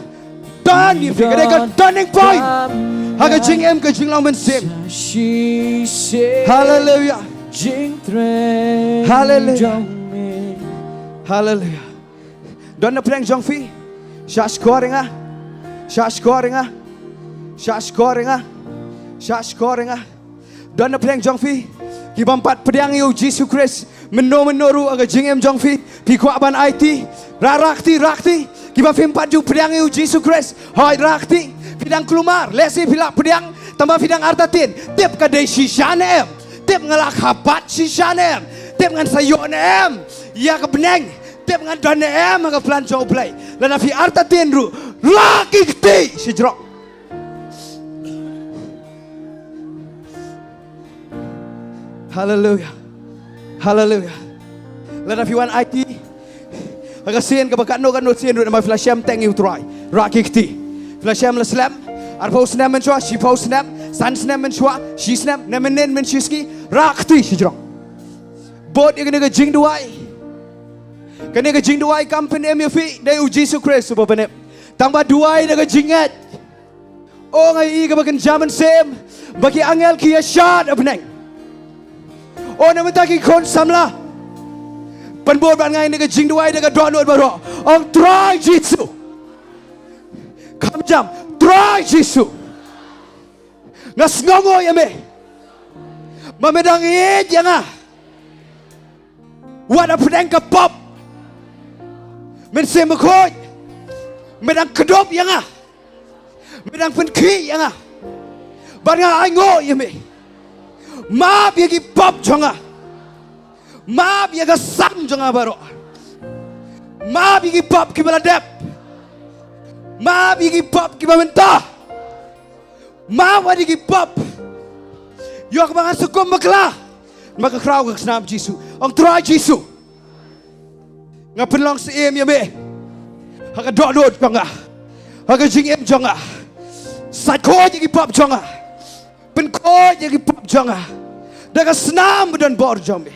don ïa phi, ka dei ka turning point ha ka jingim ka jinglong mynsiem. Haleluya. Haleluya. Haleluya. Don na pdeng jong phi. Shah shkor ïa nga. Shah shkor ïa nga. Shah shkor ïa nga. Shah shkor ïa nga. Don na pdeng jong phi ki bym pat pdiang ïa u Jisu Khrist mynno mynno ruh ha ka jingim jong phi. Phi kwah ban aiti, rah, rah kti, rah kti. Kiba phim pat ju pdiang ïa u Jisu Khrist, hoi, rah kti. Phi dang kulmar, lehse phi lah pdiang tangba phi dang artatien. Tip ka dei shisha ne em? Tip nga lah khabat shisha ne em? Tip ngan sa ïoh ne em ïa ka bneng? Tip ngan don ne em ha ka plan jong U Blei? Lada phi artatien ruh, rah ki kti shajrong. Haleluya. Haleluya. Lada phi wan aiti ha ka sien kaba katno katno sien ruh, namar phi la shem teng ïa U Trai, rah ki kti. Phi la shem la slem, arphew snem mynshuwa, shiphew snem, san snem mynshuwa, shi snem, ne mynnin mynshi sngi, rah kti shajrong. Bud ïa kane ka jingduwai. Kane ka jingduwai kam pynim ïa phi, dei U Jisu Khrist uba pynim. Tangba duwai da ka jingngeit. O nga ïohi kaba kynja mynsiem ba ki angel ki ïashad ha bneng. O na mynta ki khun samla, pynbud bad nga ïa kane ka jingduwai da ka dohnud baroh. Ong, Trai Jisu. Kham jam, Trai Jisu. Nga sngewnguh ïa me. Ma me dang ïeit ïa nga. Wat hapdeng ka pop. Mynsiem Bakhuid, me dang kdup ïa nga. Me dang pynkhih ïa nga. Bad nga ainguh ïa me. Map ïa ki pop jong nga. Map ïa ka sam jong nga baroh. Map ïa ki pop kiba la dep. Map ïa ki pop kiba mynta. Map wat ïa ki pop. Ïoh ba ngan sa kum bakla. Namar ka khraw ka snam Jisu. Ong, Trai Jisu, nga pynlong syiem ïa me ha ka dohnud jong nga, ha ka jingim jong nga. Sait khuid ïa ki pop jong nga. Pynkhuid ïa ki pop jong nga da ka snam ba don bor jong me.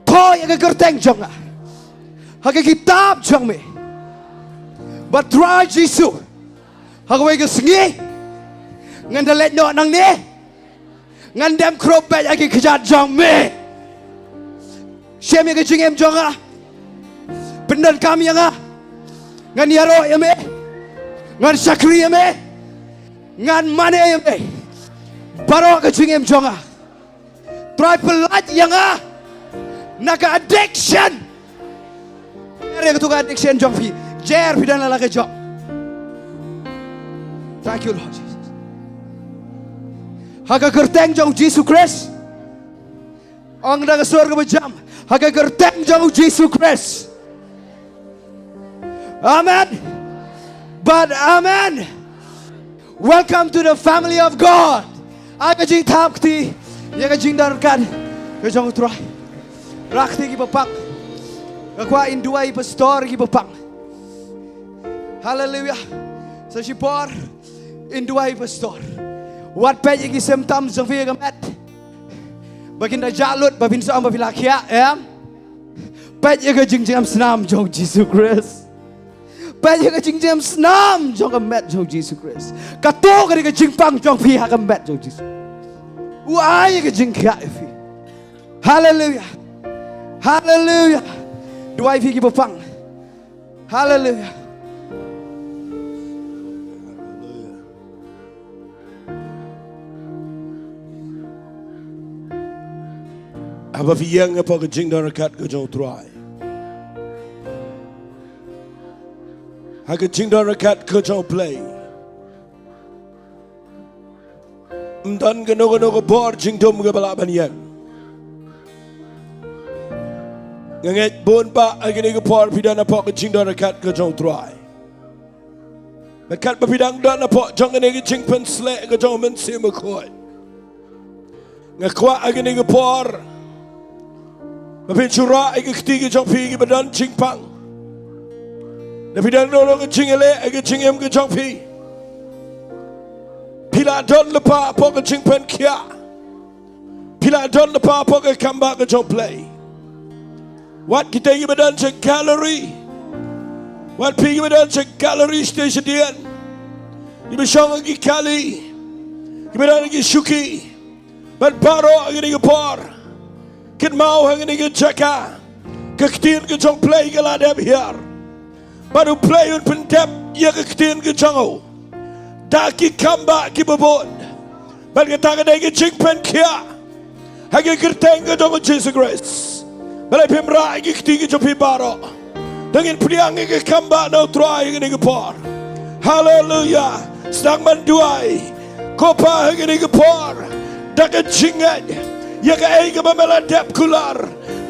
Thoh ïa ka kyrteng jong nga ha ka kitab jong me. Bad Trai Jisu, ha kawei ka sngi ngan da leit noh nangne. Ngan dem khrup beit ha ki kjat jong me. Shem ïa ka jingim jong nga. Pyndonkam ïa nga. Ngan ïaroh ïa me. Ngan shakri ïa me. Ngan mane ïa me baroh ka jingim jong nga. Trai, pyllait ïa nga na ka addiction. Jer ïa katu ka addiction jong phi. Jer, phi don la la ka jong. Thank you, Lord Jesus. Ha ka kyrteng jong U Jisu Khrist. Ong da ka sur kaba jam, ha ka kyrteng jong U Jisu Khrist. Amen. Bad amen. Welcome to the family of God. Ai ka jingthap kti ïa ka jingdon ryngkat ka jong U Trai. Rah kti kiba pang. Nga kwah in duwai pastor kiba pang. Haleluya. Sa shipor in duwai pastor. Wat peit ïa ki symptom jong phi ha ka met ba kin da jah lut ba phin sa ong ba phi la khiah, em? Peit ïa ka jingjngem snam jong U Jisu Khrist. Peit ïa ka jingjngem snam jong ka met jong U Jisu Khrist. Kato ka dei ka jingpang jong phi ha ka met jong U Jisu. U ai ïa ka jingkhiah ïa phi. Haleluya. Haleluya. Duwai phi kiba pang. Haleluia. Haba phi ïeng hapoh ka jingdon ryngkat ka jong U Trai, ha ka jingdon ryngkat ka jong U Blei, ym don kano kano ka bor jingdum kaba lah ban ïeng. Nga ngeit bun bah ha kane ka por phi don hapoh ka jingdon ryngkat ka jong U Trai. Bad katba phi dang don hapoh jong kane ka jingpynsleh ka jong U Mynsiem Bakhuid, nga kwah ha kane ka por ba phin shu rah ïa ki kti ki jong phi kiba don jingpang. Lada phi don kano kano ka jingïaleh ha ka jingim ka jong phi, phi la don lypa hapoh ka jingpynkhiah. Phi la don lypa hapoh ka kambah ka jong U Blei. Wat kita kiba don sha gallery, wat phi kiba don sha gallery sha station, kiba shong ha ki kali, kiba don ha ki shuki, bad baroh ha kane ka por, kynmaw ha kane ka jaka ka ktien ka jong U Blei ka la dep hiar. Bad U Blei un pyndep ïa ka ktien ka jong u da ki kambah kiba bun. Bad kata ka dei ka jingpynkhiah ha ka kyrteng ka jong U Jisu Khrist. Balei phim rah ïa ki kti ki jong phi baroh? To ngin pdiang ïa ka kambah na U Trai ha kane ka por. Haleluia. Sdang ban duwai. Ko Pa, ha kane ka por, da ka jingngeit ïa kaei kaba me la dep kular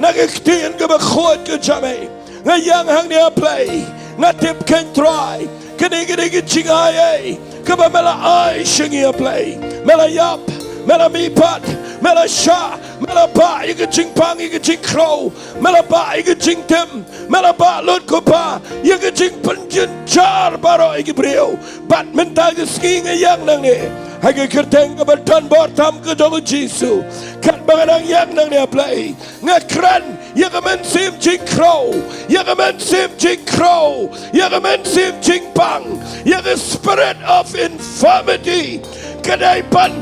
na ka ktien kaba khuid ka jong me, nga ïeng hangne, A Blei. Nga tip, ko Trai, kane ka dei ka jingai kaba me la ai sha ngi, A Blei. Me la ïap, me la mihpat, me la shah, me la bah ïa ka jingpang, ïa ka jingkhrew, me la bah ïa ka jingtim, me la bah lut, ko Pa, ïa ka jingpynjynjar baroh ïa ki briew. Bad mynta ka sngi nga ïeng nangne ha ka kyrteng kaba don bor tam ka jong U Jisu. Katba nga dang ïeng nangne, A Blei, nga kren ïa ka mynsiem jingkhrew, ïa ka mynsiem jingkhrew, ïa ka mynsiem jingpang, ïa ka spirit of infirmity, ka dei ban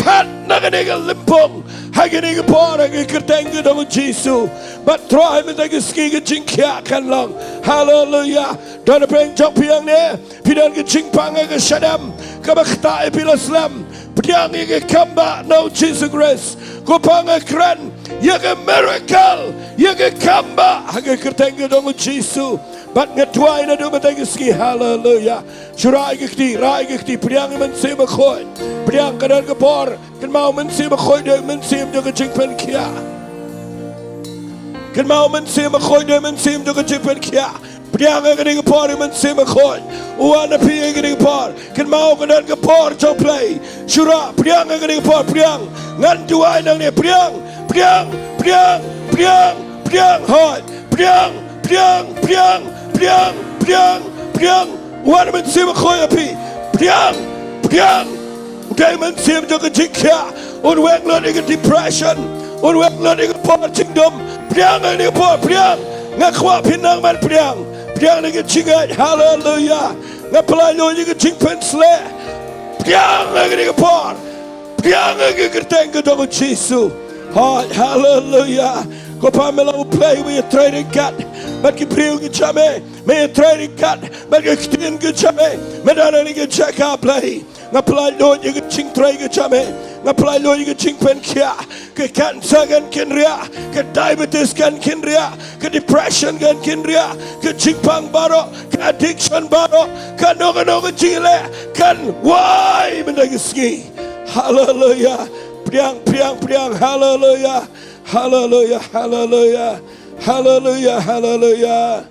phet na kane ka lympung ha kane ka por ha ka kyrteng ka jong U Jisu. Bad Trai, mynta ka sngi ka jingkhiah kan long. Haleluia. Don ha pdeng jong phi hangne, phi don ka jingpang ha ka shadem kaba ktah ïa phi la slem. Pdiang ïa ka kambah na U Jisu Khrist. Ko Pa, nga kren ïa ka miracle, ïa ka kambah ha ka kyrteng ka jong U Jisu. Bad nga duwai naduh mynta ka sngi. Haleluia. Shu rah ïa ki kti, rah ïa ki kti, pdiang ïa U Mynsiem Bakhuid. Pdiang, ka don ka por. Kynmaw, U Mynsiem Bakhuid u dei u mynsiem jong ka jingpynkhiah. Kynmaw, U Mynsiem Bakhuid u dei u mynsiem jong ka jingpynkhiah. Pdiang ha kane ka por, U Mynsiem Bakhuid u wan ha phi ha kane ka por. Kynmaw, ka don ka por jong U Blei. Shu rah, pdiang ha kane ka por, pdiang. Ngan duwai nangne, pdiang, pdiang, pdiang, pdiang, pdiang, hooid. Pdiang, pdiang, pdiang, pdiang, pdiang, pdiang. Wan, U Mynsiem Bakhuid ha phi. Pdiang, pdiang. U dei u mynsiem jong ka jingkhiah. Un weng lut ïa ka depression. Un weng lut ïa ka por jingdum. Pdiang ha kane ka por, pdiang. Nga kwah phin nang ban pdiang. Pdiang da ka jingngeit. Haleluia. Nga pynlait lut ïa ka jingpynshlur. Pdiang ha kane ka por. Pdiang ha ka kyrteng ka jong U Jisu. Ha, haleluia. Ko Pa, me long U Blei uba ïatrei ryngkat bad ki briew ki jong me. Me ïatrei ryngkat bad ka ktien ka jong me. Me don ha kane ka jaka, Blei. Nga pynlait lut ïa ka jingtrei ka jong me. Nga pynlait lut ïa ka jingpynkhiah. Ka cancer kan kynriah, ka diabetes kan kynriah, ka depression kan kynriah, ka jingpang baroh, ka addiction baroh, kano kano ka jingleh kan wai mynta ka sngi. Haleluia. Pdiang, pdiang, pdiang. Haleluia. Haleluia. Haleluia. Haleluia. Haleluia.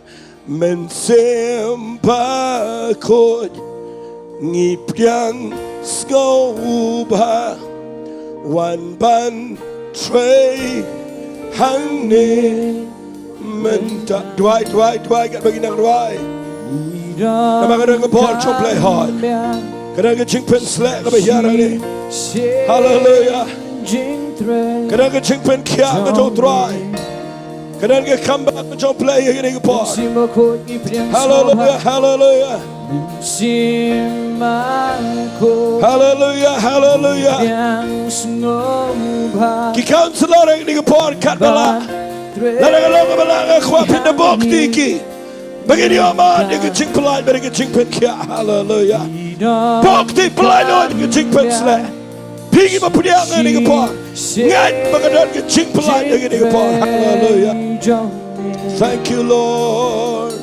Mynsiem Bakhuid, ngi pdiang sngewbha, wan ban trei hangne mynta. Duwai, duwai, duwai, katba ngi nang duwai. Namar ka don ka bor jong U Blei, hooid. Ka don ka jingpynshlur kaba hiar hangne. Haleluia. Ka don ka jingpynkhiah ka jong U Trai. Ka don ka kambah ka jong U Blei ha kane ka por. Haleluia, haleluia. Haleluia, haleluia. Ki counselor ha kane ka por, katba lah, lada ka long kaba lah, nga kwah phin da bok ïa ki. Ba ngin ïoh mad ïa ka jingpyllait bad ïa ka jingpynkhiah. Haleluya. Pok ti pyllait lut ïa ka jingpynsleh. Phi kiba pdiang ha kane ka por, ngeit ba ka don ka jingpyllait ha kane ka por. Haleluya. Thank you, Lord.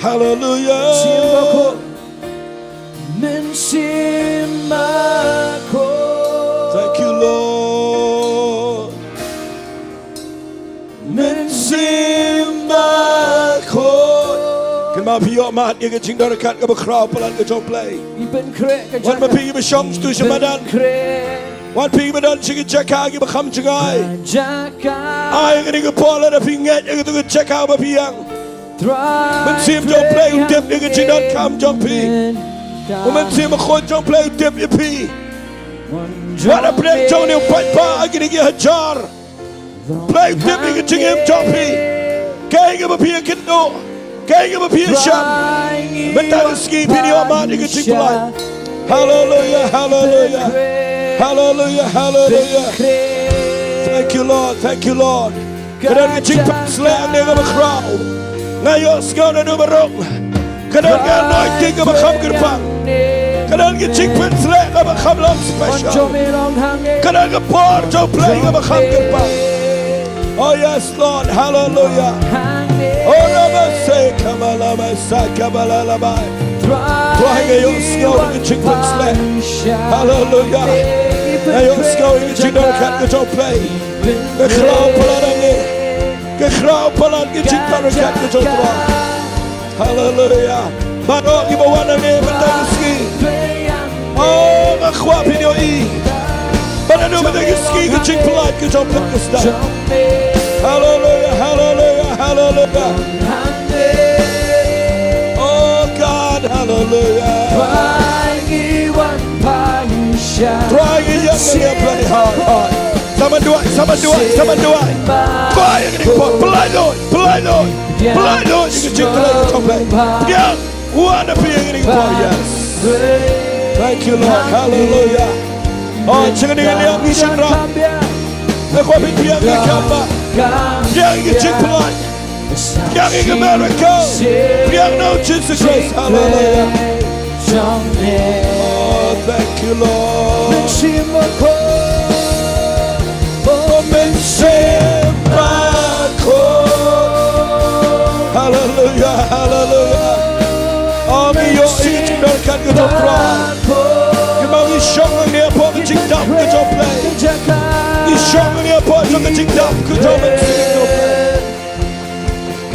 Haleluya. Thank you, Lord. Mynsiem Bakhuid. Kynmaw phi ïoh mad ïa ka jingdonkam kaba khraw palat ka jong U Blei. Wan ma phi kiba shong sha tu sha madan. Wan phi kiba don sha ki jaka kiba kham jngai. Ai kane ka por lada phi ngeit ïa katu ka jaka ba phi ïeng. Mynsiem jong U Blei u tip ïa ka jingdonkam jong phi. U Mynsiem Bakhuid jong U Blei u tip ïa phi. Wat hapdeng jong une u paidbah kine ki hajar. Blei u tip ïa ka jingim jong phi. Kaei kaba phi ïakynduh, kaei kaba phi ïashem. Mynta ka sngi phin ïoh mad ïa ka jingpyllait. Haleluya, haleluya. Haleluya, haleluya. Thank you, Lord. Thank you, Lord. Ka don ka jingpynsleh hangne kaba khraw. Nga ïohsngew naduh ba rung. Ka don ka anointing kaba kham kyrpang. Ka don ka jingpynsleh kaba kham long special. Ka don ka por jong U Blei kaba kham kyrpang. Oh yes, Lord. Hallelujah. Oh, Rabase Kamalama Sakabalalabai. Trai nga ïohsngew ka jingpynsleh. Hallelujah. Nga ïohsngew ka jingdonkam ka jong U Blei. Ka khraw palat hangne. Ka khraw palat ka jingpyndonkam ka jong U Trai. Haleluya. Baroh kiba wan hangne mynta ka sngi. Oh, nga kwah phin ïohi ba naduh mynta ka sngi ka jingpyllait ka jong U Blei ka sdang. Haleluya, haleluya, haleluya. Oh God, haleluya. Trai ngi ïeng hangne Blei, hai, hai. Sa man duwai, sa man duwai, sa man duwai. Pynlait lut, pynlait lut, pynlait lut ïa ka jingtrei ka jong U Blei. Pdiang, wan na pdiang ïa ka por, yes. Thank you, Lord. Hallelujah. Oh, jong ngi ngi ïa ngi shynrang. Nga kwah phin pdiang ïa ka kam ba. Pdiang ïa ka jingpynlait. Pdiang ïa ka miracle. Pdiang na u Jisu Khrist. Hallelujah. Oh, thank you, Lord. Oh, Mynsiem Bakhuid. Hallelujah, hallelujah. Oh, ngi ïohi ïa ka jingdonkam ka jong U Trai. Kumba ngi shong hangne hapoh ka jingdap ka jong U Blei. Ngi shong hangne hapoh ka jingdap ka jong U Blei.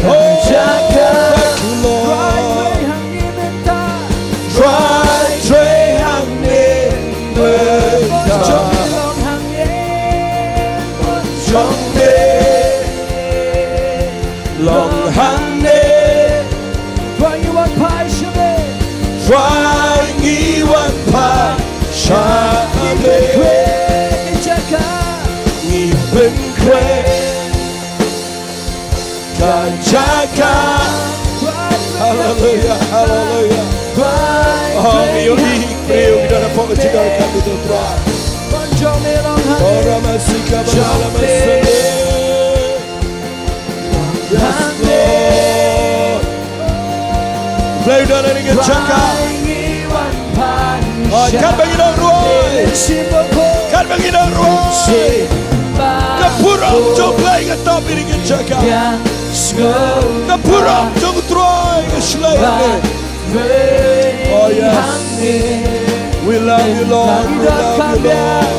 Oh, thank you, Lord. Trai trei hangne mynta. Jong me long hangne. Trai ngi wan phai sha me. Trai ngi wan phai sha me. Ngi pynkhreh ka jaka. Hallelujah, hallelujah. Oh, ngi ïohi briew ki don hapoh ka jingdonkam ka jong U Trai. Oh, Ramasika Bala Masende. Yes, Lord. Blei u don ha kane ka jaka. Oh, katba ngi nang rwai. Katba ngi nang rwai. Ka burom jong U Blei ka tap ïa kane ka jaka. Ka burom jong U Trai ka shlei hangne. Oh, yes. We love you, Lord. We love you, Lord.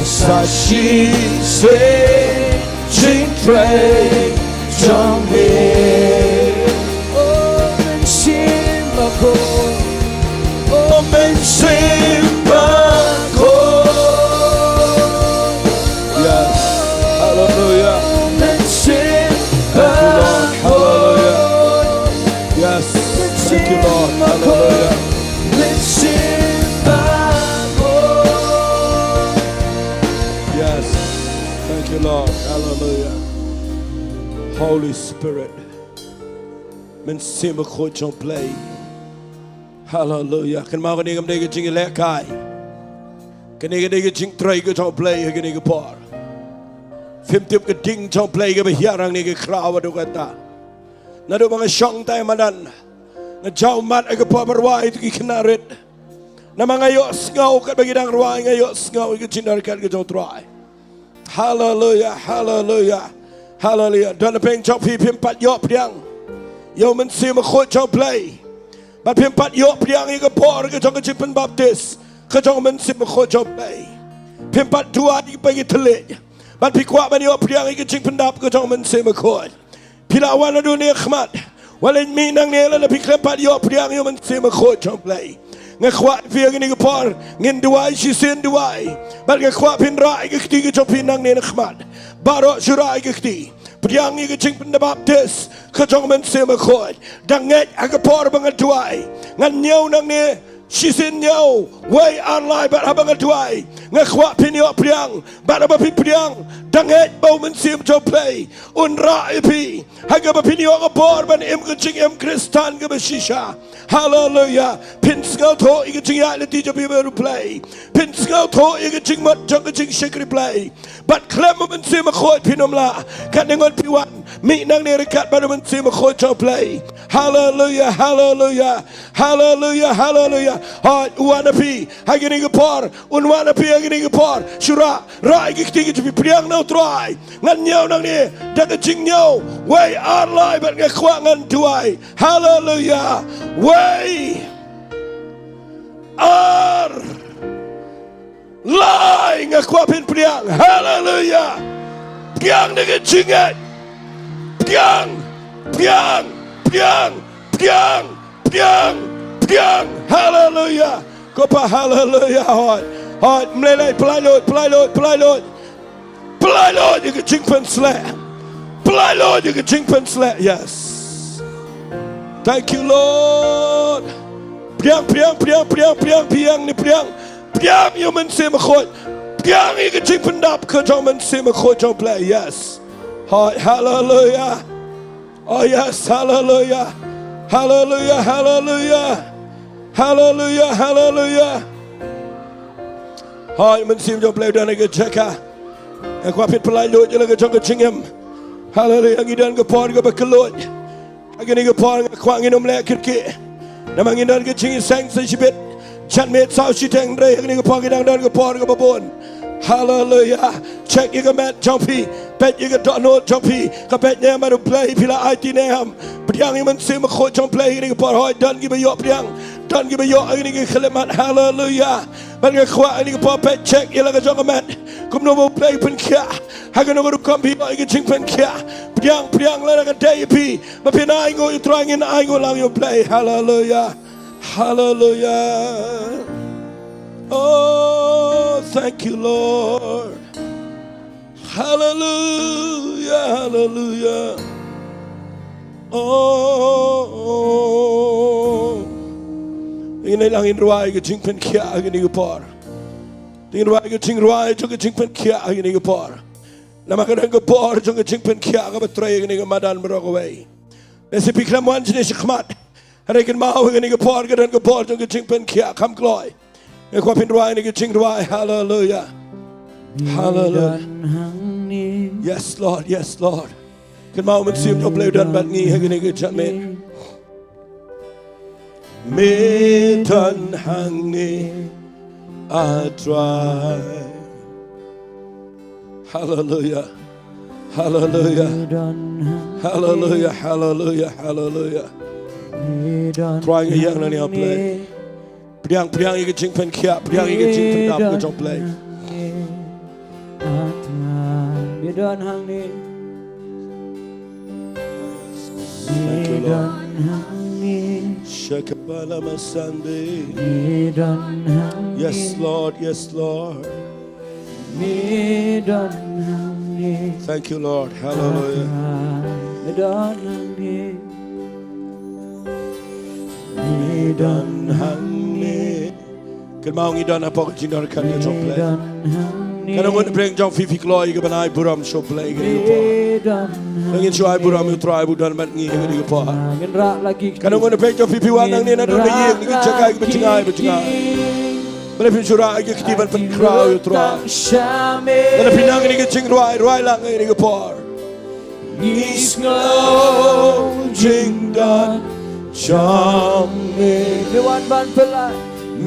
Sa shisien jingtrei jong me. Oh, Mynsiem Bakhuid. Oh, Mynsiem Bakhuid. Yes. Hallelujah. Mynsiem Bakhuid. Hallelujah. Yes. Thank you, Lord. Hallelujah. Mynsiem Bakhuid. Yes. Thank you, Lord. Hallelujah. Holy Spirit. Mynsiem Bakhuid jong U Blei. Hallelujah. Kynmaw kane kam dei ka jingïalehkai. Kane ka dei ka jingtrei ka jong U Blei ha kane ka por. Phim tip ka ding jong U Blei kaba hiar hangne ha ka khraw haduh katta. Naduh ba nga shong tai madan, nga jaw mat ha ka por ba rwai ïa ki khynnah rit. Namar nga ïohsngew katba ki dang rwai, nga ïohsngew ïa ka jingdon ryngkat ka jong U Trai. Haleluia, haleluia, haleluia. Don ha pdeng jong phi phim pat ïoh pdiang ïa U Mynsiem Bakhuid jong U Blei. Bad phim pat ïoh pdiang ïa ka bor ka jong ka jingpynbaptis ka jong U Mynsiem Bakhuid jong U Blei. Phim pat duwai ïa ki thylliej. Bad phi kwah ban ïoh pdiang ïa ka jingpyndap ka jong U Mynsiem Bakhuid. Phi la wan haduh ne khmat. Wat leit mih nangne lada phi khlem pat ïoh pdiang ïa U Mynsiem Bakhuid jong U Blei. Nga kwah ïa phi ha kane ka por, ngin duwai shisien duwai. Bad nga kwah phin rah ïa ka kti ka jong phi nangne na khmat. Baroh shu rah ïa ka kti. Pdiang ïa ka jingpynbaptis ka jong U Mynsiem Bakhuid. Da ngeit ha ka por ba nga duwai. Ngan ñiew nangne shisien ñiew, wei ar lai bad haba nga duwai, nga kwah phin ïoh pdiang. Bad haba phi pdiang, da ngeit ba U Mynsiem jong U Blei un rah ïa phi ha kaba phin ïoh ka bor ban im ka jingim Khristan kaba shisha. Haleluia. Phin sngewthuh ïa ka jingïaid lynti jong phi bad U Blei. Phin sngewthuh ïa ka jingmut jong ka jingshakri Blei. Bad khlem U Mynsiem Bakhuid phin ym lah. Katne ngut phi wan, mih nangne ryngkat bad U Mynsiem Bakhuid jong U Blei. Haleluia, haleluia, haleluia, haleluia. Hooid, u wan ha phi ha kane ka por, un wan ha phi ha kane ka por. Shu rah, rah ïa ka kti ka jong phi, pdiang na U Trai. Ngan ñiew nangne da ka jingñiew, wei ar lai bad nga kwah ngan duwai. Haleluia. Wei ar lai, nga kwah phin pdiang. Haleluia. Pdiang da ka jingngeit. Pdiang, pdiang, pdiang, pdiang, pdiang, pdiang. Haleluia. Ko Pa, haleluia. Hooid, hooid. Mlei lai, pynlait lut, pynlait lut, pynlait lut. Pynlait lut ïa ka jingpynsleh. Pynlait lut ïa ka jingpynsleh. Yes. Thank you, Lord. Pdiang, pdiang, pdiang, pdiang, pdiang, pdiang, ne pdiang. Pdiang ïa U Mynsiem Bakhuid. Pdiang ïa ka jingpyndap ka jong U Mynsiem Bakhuid jong U Blei. Yes. Hooid, haleluia. Oh yes, haleluia. Haleluia, haleluia. Haleluia, haleluia. Hooid, U Mynsiem jong U Blei u don ha ka jaka. Nga kwah phin pynlait lut ïa la ka jong ka jingim. Haleluia, ngi don ka por kaba kylluid. Ha kane ka por nga kwah ngin ym leh kyrkieh. Namar ngin don ka jingïaseng sa shibit. Janmiet saw shiteng, hynrei ha kane ka por ngi dang don ka por kaba bun. Haleluia. Check ïa ka met jong phi. Peit ïa ka dohnud jong phi. Ka beit ne em bad U Blei, phi la aiti ne em. Pdiang ïa U Mynsiem Bakhuid jong U Blei ha kane ka por. Hooid, don kiba ïoh pdiang. Don kiba ïoh ha kane ka khyllipmat. Haleluia. Bad nga kwah ha kane ka por peit, check ïa la ka jong ka met. Kumno ba U Blei u pynkhiah ha kano ka rukom, phi ïoh ïa ka jingpynkhiah. Pdiang, pdiang lada ka dei ïa phi ba phin ainguh ïa U Trai, ngin ainguh lang ïa U Blei. Haleluia. Haleluia. Oh, thank you, Lord. Haleluia, haleluia. Oh, oh. Ngin ïa lang, ngin rwai ka jingpynkhiah ha kane ka por. Ngin rwai ka jingrwai jong ka jingpynkhiah ha kane ka por. Namar ka don ka bor jong ka jingpynkhiah kaba trei ha kane ka madan baroh kawei. Lehse phi khlem wan shane shakhmat, hynrei kynmaw, ha kane ka por ka don ka bor jong ka jingpynkhiah, kham kloi. Nga kwah phin rwai kane ka jingrwai. Haleluia. Haleluia. Yes, Lord. Yes, Lord. Kynmaw, U Mynsiem jong U Blei u don bad ngi ha kane ka janmiet. Me don hangne, A Trai. Haleluia. Haleluia. Haleluia, haleluia, haleluia. Trai, nga ïeng nangne, A Blei. Pdiang, pdiang ïa ka jingpynkhiah, pdiang ïa ka jingpyndap ka jong U Blei. Thank you, Lord. Shakabala masande. Yes, Lord. Yes, Lord. Thank you, Lord. Hallelujah. Kynmaw, ngi don hapoh ka jingdonkam ka jong U Blei. Katno ngut na pdeng jong phi phi kloi ka ban ai burom sha U Blei kane ka por? Ngin shu ai burom ïa U Trai ba u don bad ngi kane ka por. Katno ngut na pdeng jong phi phi wan nangne naduh na ïing, na ki jaka kiba jngai ba jngai? Balei phim shu rah ïa ki kti ban pynkhraw ïa u Trai? Lada phi nang ïa kane ka jingrwai, rwai lang ïa kane ka por. Ngi sngew jingdon jong me. Me wan ban pynlait.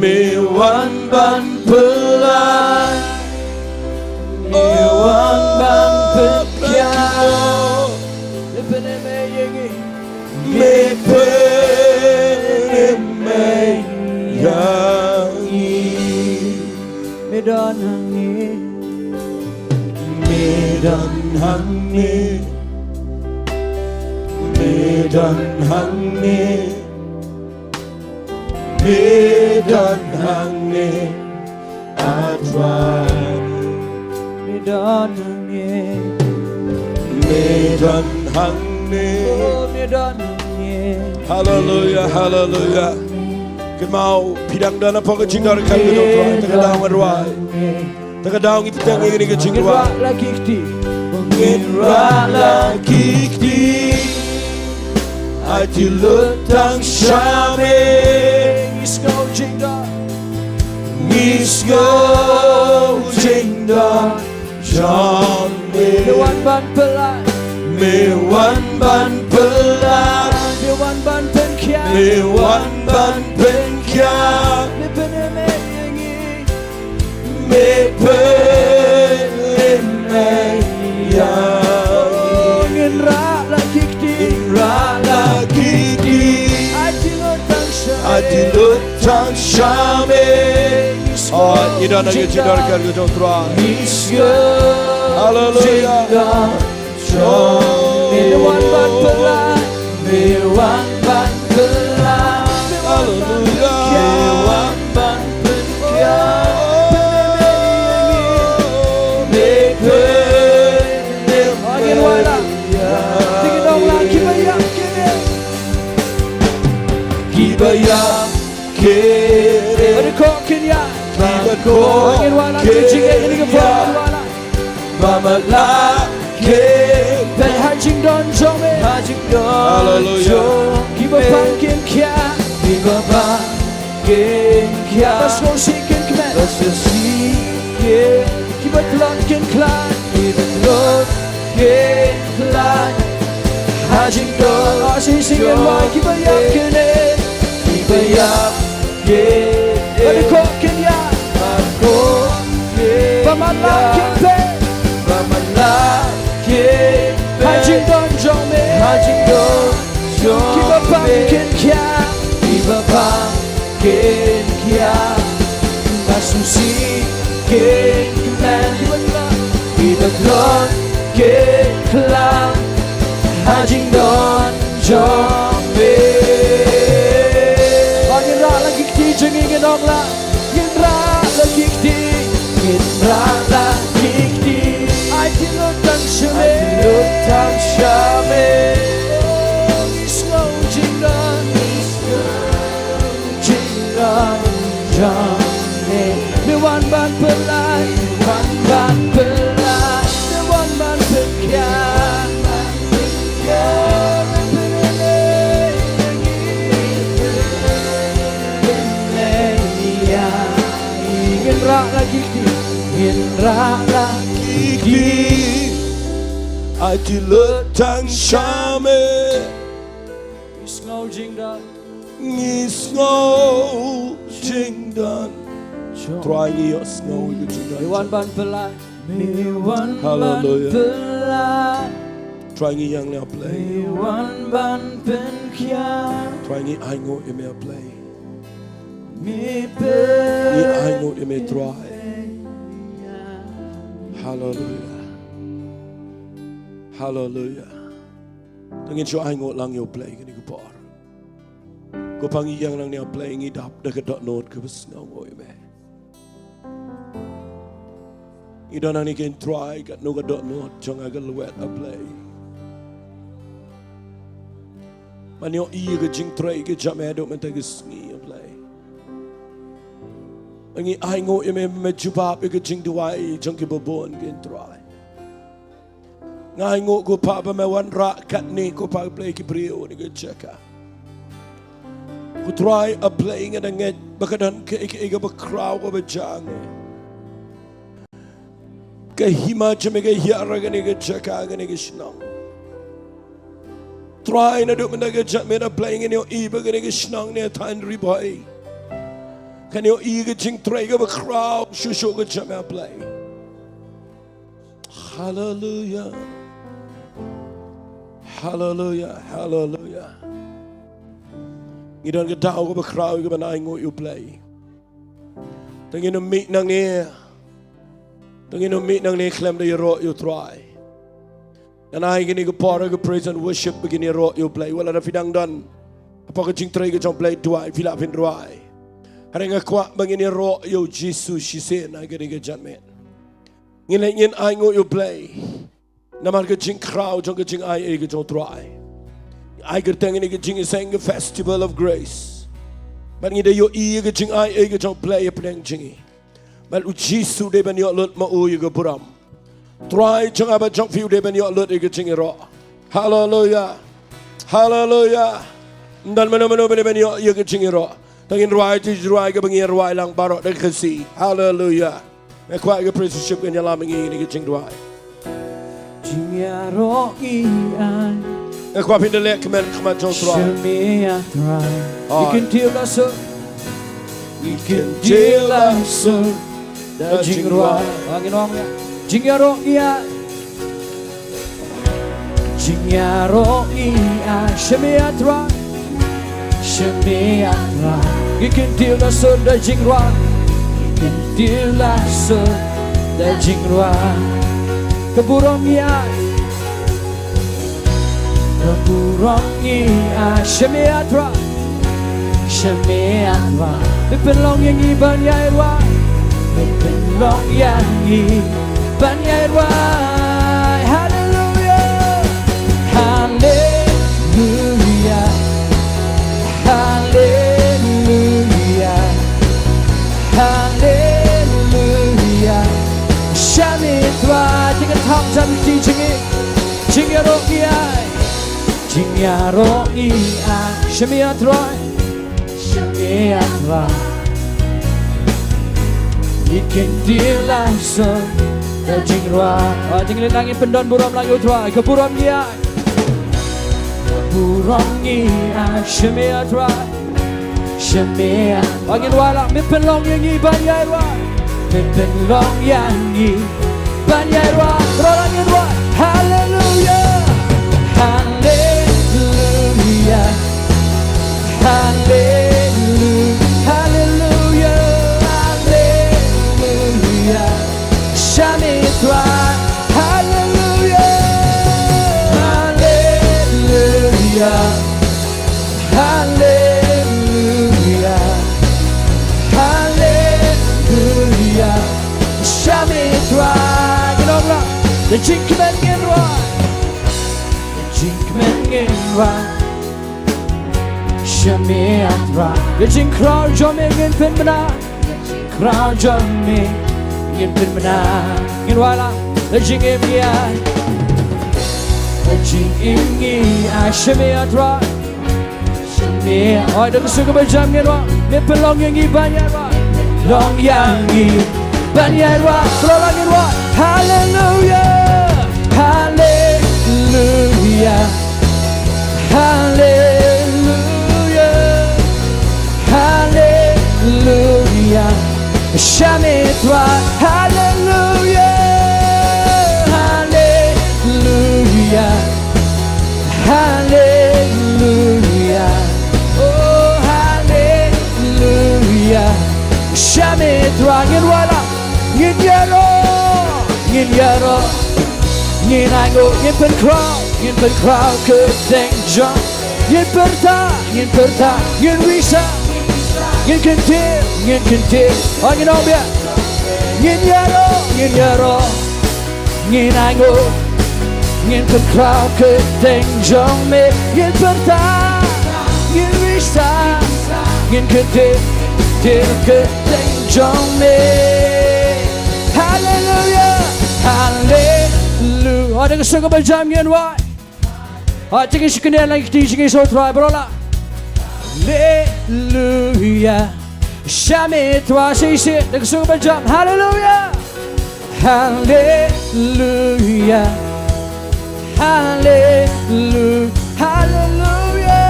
Me wan ban pynlait. Me wan ban pynkhia. Me pynim ïa ngi. Me pynim ïa ngi. Me don hangne. Me don hangne. Me don hangne. Me don hangne. A Trai. Me don hangne. Me don hangne. Oh, me don hangne. Haleluia, haleluia. Kynmaw, phi dang don hapoh ka jingdonkam ka jong u Trai, te ka daw ngan rwai. Te ka daw ngi pyntheng ïa kane ka jingrwai. Ngin rah la ki kti. Ngin rah la ki kti. Ai ti lut tang sha me. Ngi sngew jingdon. Ngi sngew jingdon jong me. Me wan ban pynlait. Me wan ban pynlait. Me wan ban pynkhia. Me wan ban pynkhia. Me pynim ïa ngi. Me pynim ïa ngi. Ngin rah la ki kti. Ngin rah la ki kti. Ai ti lut tang sha me. Ai ti lut tang sha me. Oh, ngi don ha ka jingdonkam ka jong u Trai. Haleluia. Me wan ban pynlait. Me wan ban pynlait. Haleluia. Me wan ban pynkhia. Me pynim ïa ngi. Ngin wan la. Ding dong la kiba ïap kine. Kiba ïap kine. Bad ko kin ïa. Bad ko kin ïa. Ngin wan la ki jingeh kine kiba ïap. Ba ma la ki peit ha jingdon jong me. Ha jingdon jong me. Kiba pang kin khia. Kiba pang kin khia. Ba sngewsih kin kmen. Ba sngewsih kin. Kiba tlot kin khlaiñ. Kiba tlot kin khlaiñ. Ha jingdon jong me. Kiba ïap kine. Kiba ïap. Ba dei ko kin ïa. Ba dei ko kin ïa. Ba ma la kin peit. Ba ma la kin peit. Ha jingdon jong me. Ha jingdon jong me. Kiba pang kin khia. Kiba pang kin khia. Ba sngewsih kin kmen. Kiba tlot kin khlaiñ. Ha jingdon jong me. Ba ngin rah la ki kti jong ngi, ngin ong la. Ngin rah la ki kti. Ngin rah la ki kti. Ai ti lut tang sha me. Ai ti lut tang sha me. Oh, ngi sngew jingdon. Ngi sngew jingdon jong me. Me wan ban pynlait. Me wan ban pynlait. Me wan ban pynkhia. Ngin rah la ki kti. Ngin rah la ki kti. Ai ti lut tang sha me. Ngi sngew jingdon. Ngi sngew jingdon. Trai ngi ïohsngew ïa ka jingdon. Me wan ban pynlait. Me wan ban pynlait. Haleluia. Trai ngi ïeng ne ïa U Blei. Me wan ban pynkhia. Trai ngi ainguh ïa me U Blei. Me pyn- Ngi ainguh ïa me Trai. Haleluia. Haleluia. Te ngin shu ainguh lang ïa U Blei kane ka por. Ko pa ngi ïeng lang ne ïa U Blei, ngi dap da ka dohnud kaba sngewnguh ïa me. Ngi don hangne kein Trai, katno ka dohnud jong nga ka lwet A Blei. Ban ïohi ïa ka jingtrei ka jong me haduh mynta ka sngi A Blei. Ngi ainguh ïa me, me jubab ïa ka jingduwai jong kiba bun kein Trai. Nga ainguh ko Pa ba me wanrah katne ko Pa Blei ki briew na ka jaka. U Trai A Blei, nga da ngeit ba ka don kaei kaei kaba khraw kaba jia ha ngi. Ka hima jong me ka hiar ha kane ka jaka, ha kane ka shnong. Trai, naduh mynta ka janmiet A Blei, ngan ïohi ba kane ka shnong ne thaiñ Ri Bhoi kan ïohi ka jingtrei kaba khraw shuh shuh ka jong me A Blei. Haleluya. Haleluya. Haleluya. Ngi don ka daw kaba khraw kaba nang ainguh ïa U Blei. Te ngin ym mih nangne. Te ngin ym mih nangne khlem da ïaroh ïa U Trai. Ngan ai kane ka por ha ka praise and worship ba ngin ïaroh ïa U Blei. Wat la da phi dang don hapoh ka jingtrei ka jong U Blei, duwai, phi lah phin duwai. Hynrei nga kwah ba ngin ïaroh ïa U Jisu shisien ha kane ka janmiet. Ngin leit ngin ainguh ïa U Blei namar ka jingkhraw jong ka jingai ei ka jong U Trai. Ai kyrteng ïa kane ka jingïaseng ka Festival of Grace. Bad ngi da ïohi ïa ka jingai ei ka jong U Blei hapdeng jong ngi. Bad U Jisu u dei ban ïoh lut ma u ïa ka burom. Trai jong nga bad jong phi u dei ban ïoh lut ïa ka jingïaroh. Haleluya. Haleluya. Ym don mano mano ba dei ban ïoh ïa ka jingïaroh. Te ngin rwai, te rwai kaba ngi rwai lang baroh da ka Khasi. Haleluya. Nga kwah ïa ka praise worship kan ïalam ïa ngi ïa kane ka jingrwai. Jingïaroh ïa, nga kwah phin da leh kmen khmat jong U Trai. Shemia Trai. Ïa ka kyntiew la suk, ïa ka kyntiew la suk da jingrwai. Ba ngin ong ïa, jingïaroh ïa. Jingïaroh ïa, Shemia Trai. Shemia Trai. Ïa ka kyntiew la suk da jingrwai. Ïa ka kyntiew la suk da jingrwai. Ka burom ïa, ka burom ïa, Shemia Trai. Shemia Trai. Me pynlong ïa ngi ban ïai rwai. Me pynlong ïa ngi ban ïai rwai. Haleluya. Haleluya. Haleluya. Haleluya. Shemia Trai. Te ngin thap jam ïa ka kti jong ngi. Jingïaroh ïa. Jingïaroh ïa. Shemia Trai. Shemia Trai. Ïa ka kyntiew la suk da jingrwai. Ah, jingïalang, ngin pyndon burom lang ïa U Trai. Ka burom ïa. Ka burom ïa. Shemia Trai. Shemia. Ah, ngin wai lang. Me pynlong ïa ngi ban ïai rwai. Me pynlong ïa ngi ban ïai rwai. Rwai lang ngin rwai. Haleluya. Haleluya. Haleluya. Haleluya. Haleluya. Shemia Trai. Haleluya. Haleluya. Haleluya. Haleluya. Shemia Trai. Ngin ong lang. Da jingkmen ngin rwai. Da jingkmen ngin rwai. Shemia Trai. Da jingkhraw jong me ngin pynbna. Khraw jong me ngin pynbna. Ngin wai lang. Da jingim ïa. Da jingim ïa. Shemia Trai. Shemia. Oi, da ka sur kaba jam ngin rwai. Me pynlong ïa ngi ban ïai rwai. Long ïa ngi ban ïai rwai. Rwai lang ngin rwai. Haleluya. Haleluya. Haleluya. Haleluya. Shemia Trai. Haleluya. Haleluya. Haleluya. Oh, haleluya. Shemia Trai. Ngin wai lang. Ngin ïaroh. Ngin ïaroh. Ngin ainguh. Ngin pynkhraw. Ngin pynkhraw kyrteng jong. Ngin pyrta, ngin pyrta, ngin risa, ngin kyntiew, ngin kyntiew. Oh, ngin ong biang. Ngin ïaroh, ngin ïaroh, ngin ainguh, ngin pynkhraw kyrteng jong me, ngin pyrta, ngin risa, ngin kyntiew, kyntiew kyrteng jong me. Haleluya, haleluya. Oh, da ka sur kaba jam ngin wai. Ah, te ngin sa kyndiah lang ïa ka kti jong ngi sha U Trai baroh lah. Haleluya. Sha me trai, shisien da ka sur ba jam. Haleluya. Haleluya. Haleluya. Haleluya.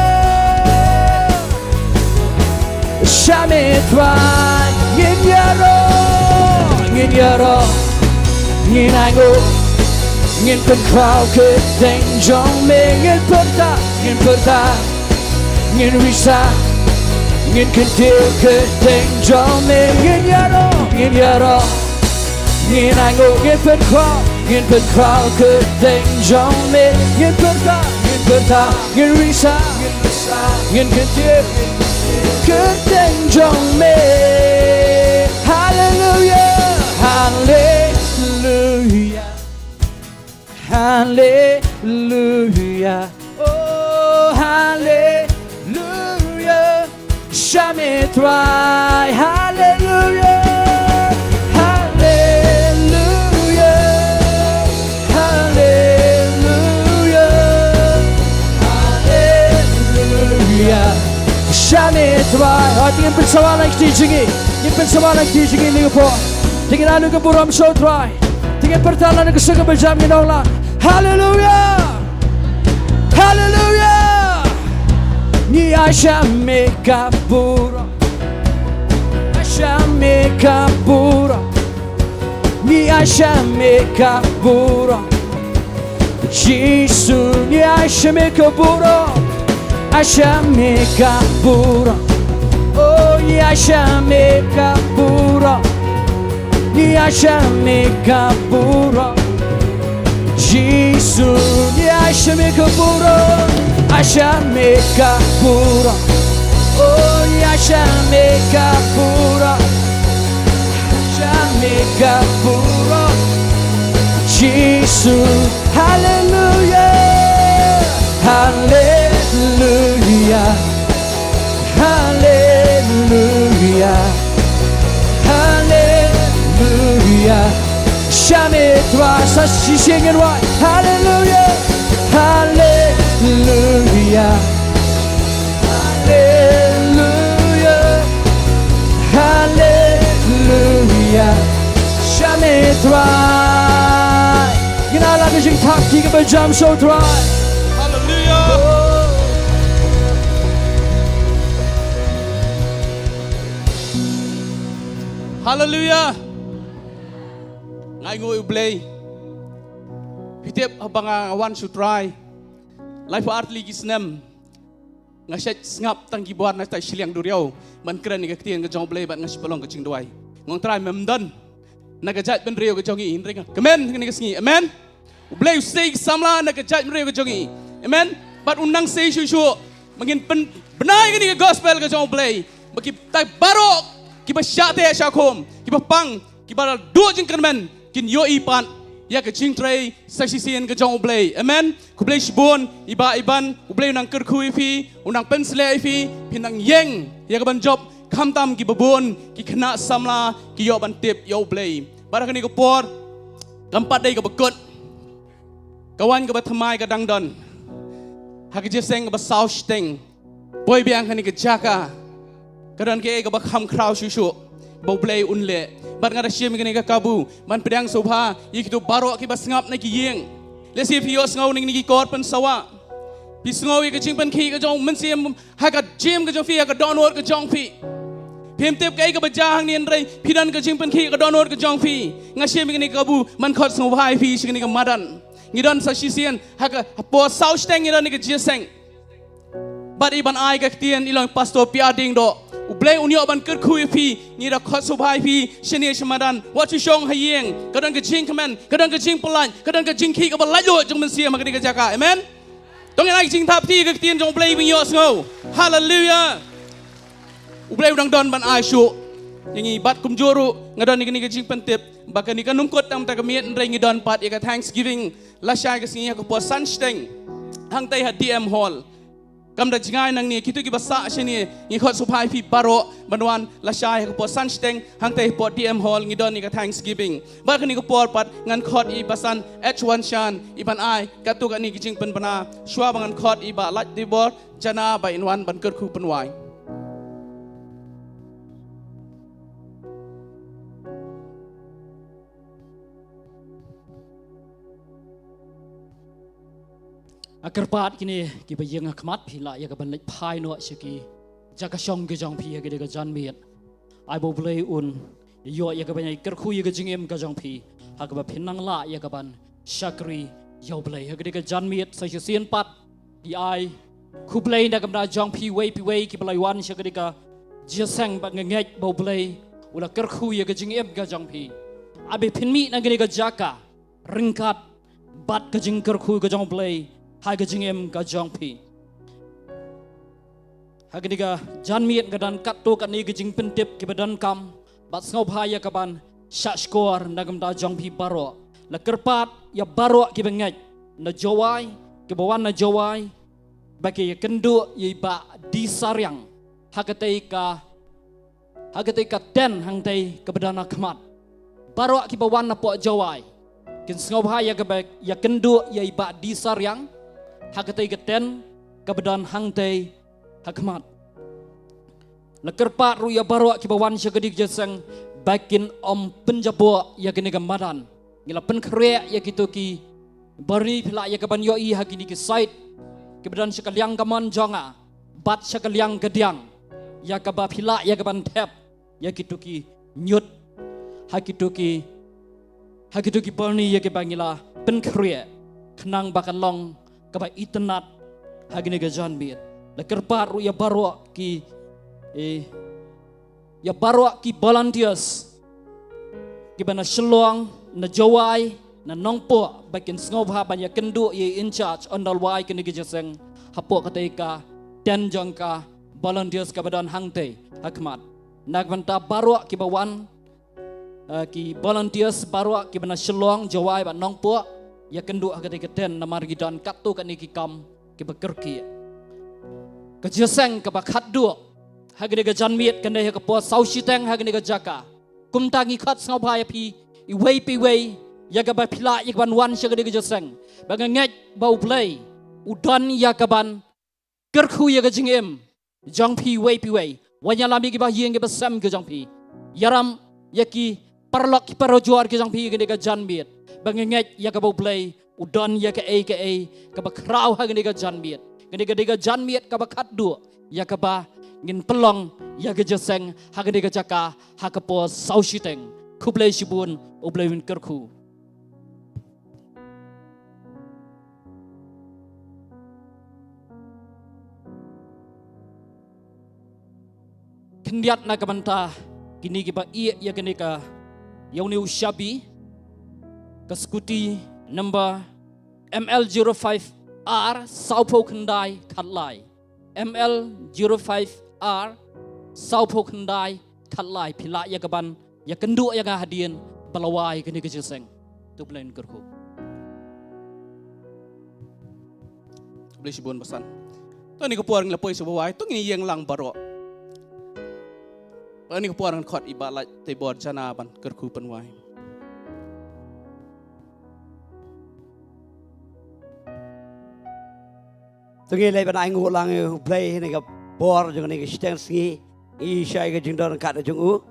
Sha me trai, ngin ïaroh, ngin ïaroh, ngin ainguh, ngin pynkhraw kyrteng jong me, ngin pyrta, ngin pyrta, ngin risa, ngin kyntiew kyrteng jong me, ngin ïaroh, ngin ïaroh, ngin ainguh, ngin pynkhraw, ngin pynkhraw kyrteng jong me, ngin pyrta, ngin pyrta, ngin risa, ngin kyntiew kyrteng jong me. Haleluya, haleluya, haleluya. Oh, haleluya. Sha me trai, haleluya, haleluya, haleluya, haleluya. Sha me trai. Oh, to ngin pynsawa lang kti jong ngi. Ngin pynsawa lang kti jong ngi ïa ka por. To ngin ai lut ka burom sha u Trai. To ngin pyrta lang na ka sur kaba jam, ngin ong lang. Haleluya. Haleluya. Ngi ai sha me ka burom. Ai sha me ka burom. Ngi ai sha me ka burom. Jisu, ngi ai sha me ka burom. Ai sha me ka burom. Oh, ngi ai sha me ka burom. Ngi ai sha me ka burom. Jisu, ngi ai sha me ka burom. Ai sha me ka burom. Oh, ngi ai sha me ka burom. Ai sha me ka burom. Jisu, haleluya. Haleluya. Haleluya. Haleluya. Sha me trai, sa shisien ngin wai. Haleluya. Haleluya. Haleluya. Haleluya. Sha me trai. Ngin ai la ka jingthap kti kaba jam sha u Trai. Haleluya. Haleluya. Nga ainguh ïa u Blei. Phi tip haba nga wan sha u Trai laiphew ar tylli ki snem, nga shait sngap tang ki bor na tai shiliang duriaw ban kren ïa ka ktien ka jong u Blei bad nga shu pynlong ka jingduwai. Nga ong Trai, mem don na ka jaitbynriew ka jong ngi, hynrei nga kmen ha kane ka sngi. Amen. U Blei u sei ki samla na ka jaitbynriew ka jong ngi. Amen. Bad u nang sei shuh shuh ba ngin pyn-, bnai kane ka gospel ka jong u Blei, ba kitai baroh kiba shah teh shah khum, kiba pang, kiba la duh jingkyrmen, kin ïohi pat ïa ka jingtrei sa shisien ka jong u Blei. Amen. Khublei shibun i Bah Iban, u Blei u nang kyrkhu ïa phi, u nang pynshlur ïa phi, phin nang ïeng ïa ka ban jop, khamtam kiba bun ki khynnah samla ki ïoh ban tip ïa u Blei. Bad ha kane ka por kam pat dei kaba kut, ka wan kaba thymmai ka dang don ha ka jingïaseng kaba saw shiteng. Poi biang ha kane ka jaka ka don kaei kaba kham khraw shuh shuh ba u Blei un leh. Bad nga da shim kane ka kabu ban pdiang sngewbha ïa kito baroh kiba sngap na ki ïing. Lehse phi ïohsngew na kine ki kor pynsawa, phi sngew ïa ka jingpynkhih ka jong u Mynsiem ha ka jingim ka jong phi, ha ka dohnud ka jong phi. Phim tip kaei kaba jia hangne, hynrei phi don ka jingpynkhih ka dohnud ka jong phi. Nga shim ïa kane ka kabu ban khot sngewbha ïa phi sha kane ka madan. Ngi don sa shisien ha ka por saw shiteng ngi don ha ka jingïaseng. Bad i ban ai ka ktien i long Pastor P R Diengdoh. U Blei un ïoh ban kyrkhu ïa phi, ngi da khot sngewbha ïa phi shane sha madan. Wat shu shong ha ïing. Ka don ka jingkmen, ka don ka jingpyllait, ka don ka jingkhih kaba laitluid jong u Mynsiem ha kane ka jaka. Amen. To ngin ai ka jingthap kti ïa ka ktien jong u Blei ba ngin ïohsngew. Haleluya. U Blei u dang don ban ai shuh ïa ngi. Bad kumjuh ruh nga don ïa kane ka jingpyntip ba kane kan ym kut tang mynta ka miet, hynrei ngi don pat ïa ka Thanksgiving lashai ka sngi ha ka por san shiteng hangtai ha D M Hall. Kam da jngai nangne, kito kiba sah shane, ngi khot sngewbha ïa phi baroh ban wan lashai ha ka por san shiteng, hangtei ha ka por D M Hall ngi don ïa ka Thanksgiving. Bad kane ka por pat ngan khot ïa i Bah San H Wan Shan, i ban ai katto katne ki jingpynbna, shuwa ba ngan khot ïa i Bah Lait Tibor Jana ba in wan ban kyrkhu pynwai. Nga kyrpad kine kiba ïeng ha khmat, phi lah ïa ka ban leit phai noh sha ki jaka shong ki jong phi ha kane ka janmiet. Ai ba U Blei un ïoh ïa ka ban ïa kyrkhu ïa ka jingim ka jong phi, ha kaba phin nang lah ïa ka ban shakri ïa U Blei ha kane ka janmiet. Sa shisien pat ngi ai khublei na ka bynta jong phi uwei pa uwei kiba la wan sha kane ka jingïaseng, bad nga ngeit ba U Blei u la kyrkhu ïa ka jingim ka jong phi. Ai ba phin mih na kane ka jaka ryngkat bad ka jingkyrkhu ka jong U Blei ha ka jingim ka jong phi. Ha kane ka janmiet ka don katto katne ka jingpyntip kiba donkam, bad sngewbha ïa ka ban shahshkor na ka bynta jong phi baroh. La kyrpad ïa baroh kiba ngeit na Jowai, kiba wan na Jowai, ba ki ïakynduh ïa i Bah D Sariang ha katei ka ha katei ka tent hangtei kaba don ha khmat. Baroh kiba wan napoh Jowai kin sngewbha ïa kaba ïakynduh ïa i Bah D Sariang ha katei ka tent kaba don hangtei ha khmat. La kyrpad ruh ïa baroh kiba wan sha kane ka jingïaseng ba kin ym pynjaboh ïa kane ka madan. Ngi la pynkhreh ïa kito ki byrni, phi lah ïa ka ban ïohi ha kine ki site kiba don sha ka liang kamon jong nga bad sha ka liang kadiang, ïa kaba phi lah ïa ka ban thep ïa kito ki ñiut ha kito ki ha kito ki byrni ïa kiba ngi la pynkhreh, khnang ba kan long kaba itynnad ha kane ka janmiet. La kyrpad ruh ïa baroh ki, eh, ïa baroh ki volunteers kiba na Shillong, na Jowai, na Nongpoh, ba kin sngewbha ban ïakynduh ïa i in charge, Honorable Wai, kane ka jingïaseng hapoh katei ka tent jong ka volunteers kaba don hangtei ha khmat. Na ka bynta baroh kiba wan, eh, ki volunteers baroh kiba na Shillong, Jowai bad Nongpoh, ïakynduh ha katei ka tent namar ki don katto katne ki kam kiba kyrkieh. Ka jingïaseng kaba khatduh ha kane ka janmiet, kane ha ka por saw shiteng ha kane ka jaka. Kumta ngi khot sngewbha ïa phi iwei pa iwei, ïa kaba phi lah ïa ka ban wan sha kane ka jingïaseng, ba nga ngeit ba U Blei u don ïa ka ban kyrkhu ïa ka jingim jong phi iwei pa iwei. Wan ïalam ïa kiba ïeng kiba sem ki jong phi. Ïalam ïa ki paralok ki parajor ki jong phi ha kane ka janmiet, ba nga ngeit ïa kaba U Blei u don ïa kaei kaei kaba khraw ha kane ka janmiet. Kane ka dei ka janmiet kaba khatduh ïa kaba ngin pynlong ïa ka jingïaseng ha kane ka jaka ha ka por saw shiteng. Khublei shibun, U Blei un kyrkhu. Khyndiat na ka bynta kine kiba ïeh ïa kane ka, ïa une u shabi, ka scooty number M L zero five R sawphew khyndai khatlai. M L zero five R sawphew khyndai khatlai. Phi lah ïa ka ban ïakynduh ïa nga hadien ba la wai kane ka jingïaseng. To, U Blei un kyrkhu. Khublei shibun Bah San. To, ha kane ka por ngi la poi sha ba wai, to ngin ïeng lang baroh. Ha kane ka por ngan khot i Bah Lait Tibor Jana ban kyrkhu pynwai. To ngin leit ban ainguh lang ïa U Blei ha kane ka por jong kane ka shiteng sngi. Ngi shai ka jingdon kat jong u.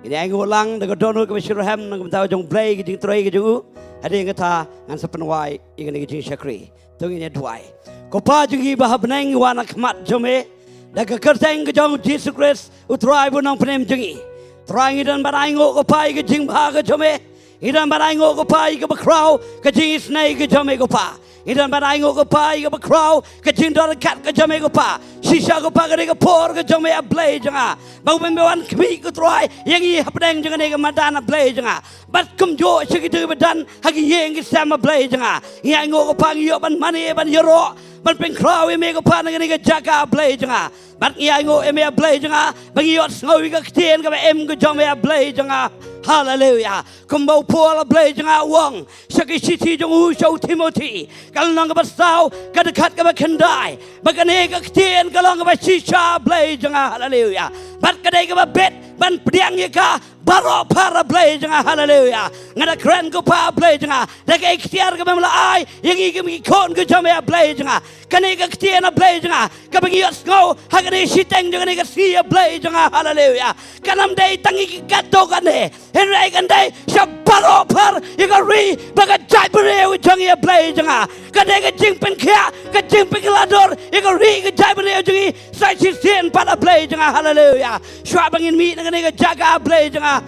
Ngin ainguh lang da ka dohnud kaba shitrhem na ka bynta jong U Blei, ka jingtrei ka jong u. Hadien kata ngan sa pynwai ïa kane ka jingshakri. To ngin ïa duwai. Ko Pa jong ngi ba ha bneng, ngi wan ha khmat jong me da ka kyrteng ka jong U Jisu Khrist, U Trai bad U Nongpynim jong ngi. Trai, ngi don ban ainguh, ko Pa, ïa ka jingbha ka jong me. Ngi don ban ainguh, ko Pa, ïa kaba khraw ka jingisynei ka jong me, ko Pa. Ngi don ban ainguh, ko Pa, ïa kaba khraw ka jingdon kat ka jong me, ko Pa. Shisha, ko Pa, ka dei ka por ka jong me, A Blei jong nga, ba me wan khmih, ko Trai, ïa ngi hapdeng jong kane ka madan, A Blei jong nga. Bad kumjuh sha kito kiba don ha ki ïing ki sem, A Blei jong nga. Ngi ainguh, ko Pa, ngi ïoh ban mane, ban ïaroh, ban pynkhraw ïa me, ko Pa, na kane ka jaka, A Blei jong nga. Bad ngi ainguh ïa me, A Blei jong nga, ba ngi ïohsngew ïa ka ktien kaba im ka jong me, A Blei jong nga. Haleluya. Kumba u Paul, a Blei jong nga, u ong sha ki shithi jong u sha u Timothi, ka lynnong kaba saw, ka dkhot kaba khyndai, ba kane ka ktien ka long kaba shisha, a Blei jong nga. Haleluya. Bad ka dei kaba bit ban pdiang ïa ka baroh phar, a Blei jong nga. Haleluya. Nga da kren, ko Pa, a Blei jong nga, da ka iktiar kaba me la ai ïa ngi kum ki khun ki jong me, a Blei jong nga. Kane ka ktien, a Blei jong nga, kaba ngi ïohsngew ha kane ka shiteng jong kane ka sngi, a Blei jong nga. Haleluya. Kan ym dei tang ïa ki katto katne, hynrei kan dei sha baroh phar ïa ka ri bad ka jaitbynriew jong ngi, a Blei jong nga. Kan dei ka jingpynkhiah, ka jingpynkylla dur ïa ka ri, ka jaitbynriew jong ngi sa shisien pat, a Blei jong nga. Haleluya. Shuwa ba ngin mih na kane ka jaka, a Blei jong nga,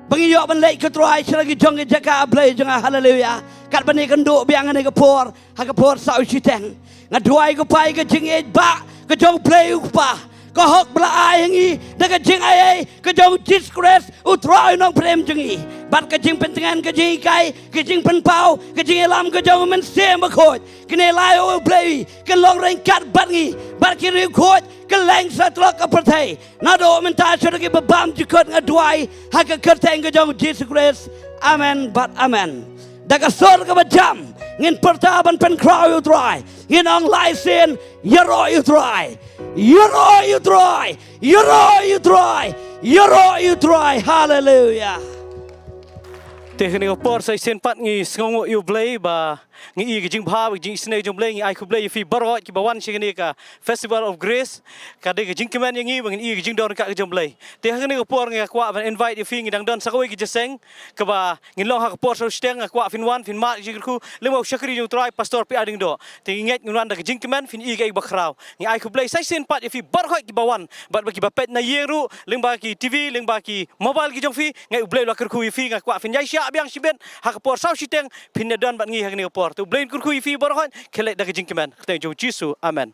ba ngin ïoh ban leit, ko Trai, sha la ki jong ki jaka, a Blei jong nga. Haleluya. Katba ngi kynduh biang kane ka por, ha ka por saw shiteng, nga duwai, ko Pa, ïa ka jingïeit ba ka jong u Blei, ko Pa, ka hok ba la ai ha ngi da ka jingaiei ka jong u Jisu Khrist, u Trai Nongpynim jong ngi, bad ka jingpyntngen, ka jinghikai, ka jingpynpaw, ka jingïalam ka jong u Mynsiem Bakhuid. Kine lai, ko Blei, kin long ryngkat bad ngi bad ki riewkhuid kylleng satlak ka pyrthei, naduh mynta sha ki babymjukut, nga duwai ha ka kyrteng ka jong u Jisu Khrist. Amen bad amen. Da ka sur kaba jam ngin pyrta ban pynkhraw ïa u Trai, ngin ong lai sien: Ïaroh ïa u Trai, ïaroh ïa u Trai, ïaroh ïa u Trai, ïaroh ïa u Trai. Haleluya. Te ha kane ka por sa shisien pat ngi sngewnguh ïa u Blei ba ngi i ka jingbha bad ka jingisynei jong u Blei. Ngi ai khublei ïa phi baroh kiba wan sha kane ka Festival of Grace. Ka dei ka jingkmen ïa ngi ba ngin i ka jingdon ryngkat ka jong u Blei. Te ha kane ka por nga kwah ban invite ïa phi, ngi dang don sa kawei ka jingïaseng kaba ngin long ha ka por saw shiteng. Nga kwah phin wan, phin mad ka jingkyrkhu lyngba u shakri jong u Trai, Pastor P R Diengdoh. Te ngi ngeit ngin wan da ka jingkmen, phin i kaei kaba khraw. Ngi ai khublei sa shisien pat ïa phi baroh kiba wan bad ba kiba peit na ïing ruh lyngba ki T V, lyngba ki mobile ki jong phi. Ngi ai u Blei u la kyrkhu ïa phi. Nga kwah phin ïaishah biang shibit ha ka por saw shiteng, phin ïadon bad ngi ha kane ka por. Te u Blei un kyrkhu ïa phi baroh, khie leit da ka jingkmen. Kyrteng jong u Jisu. Amen.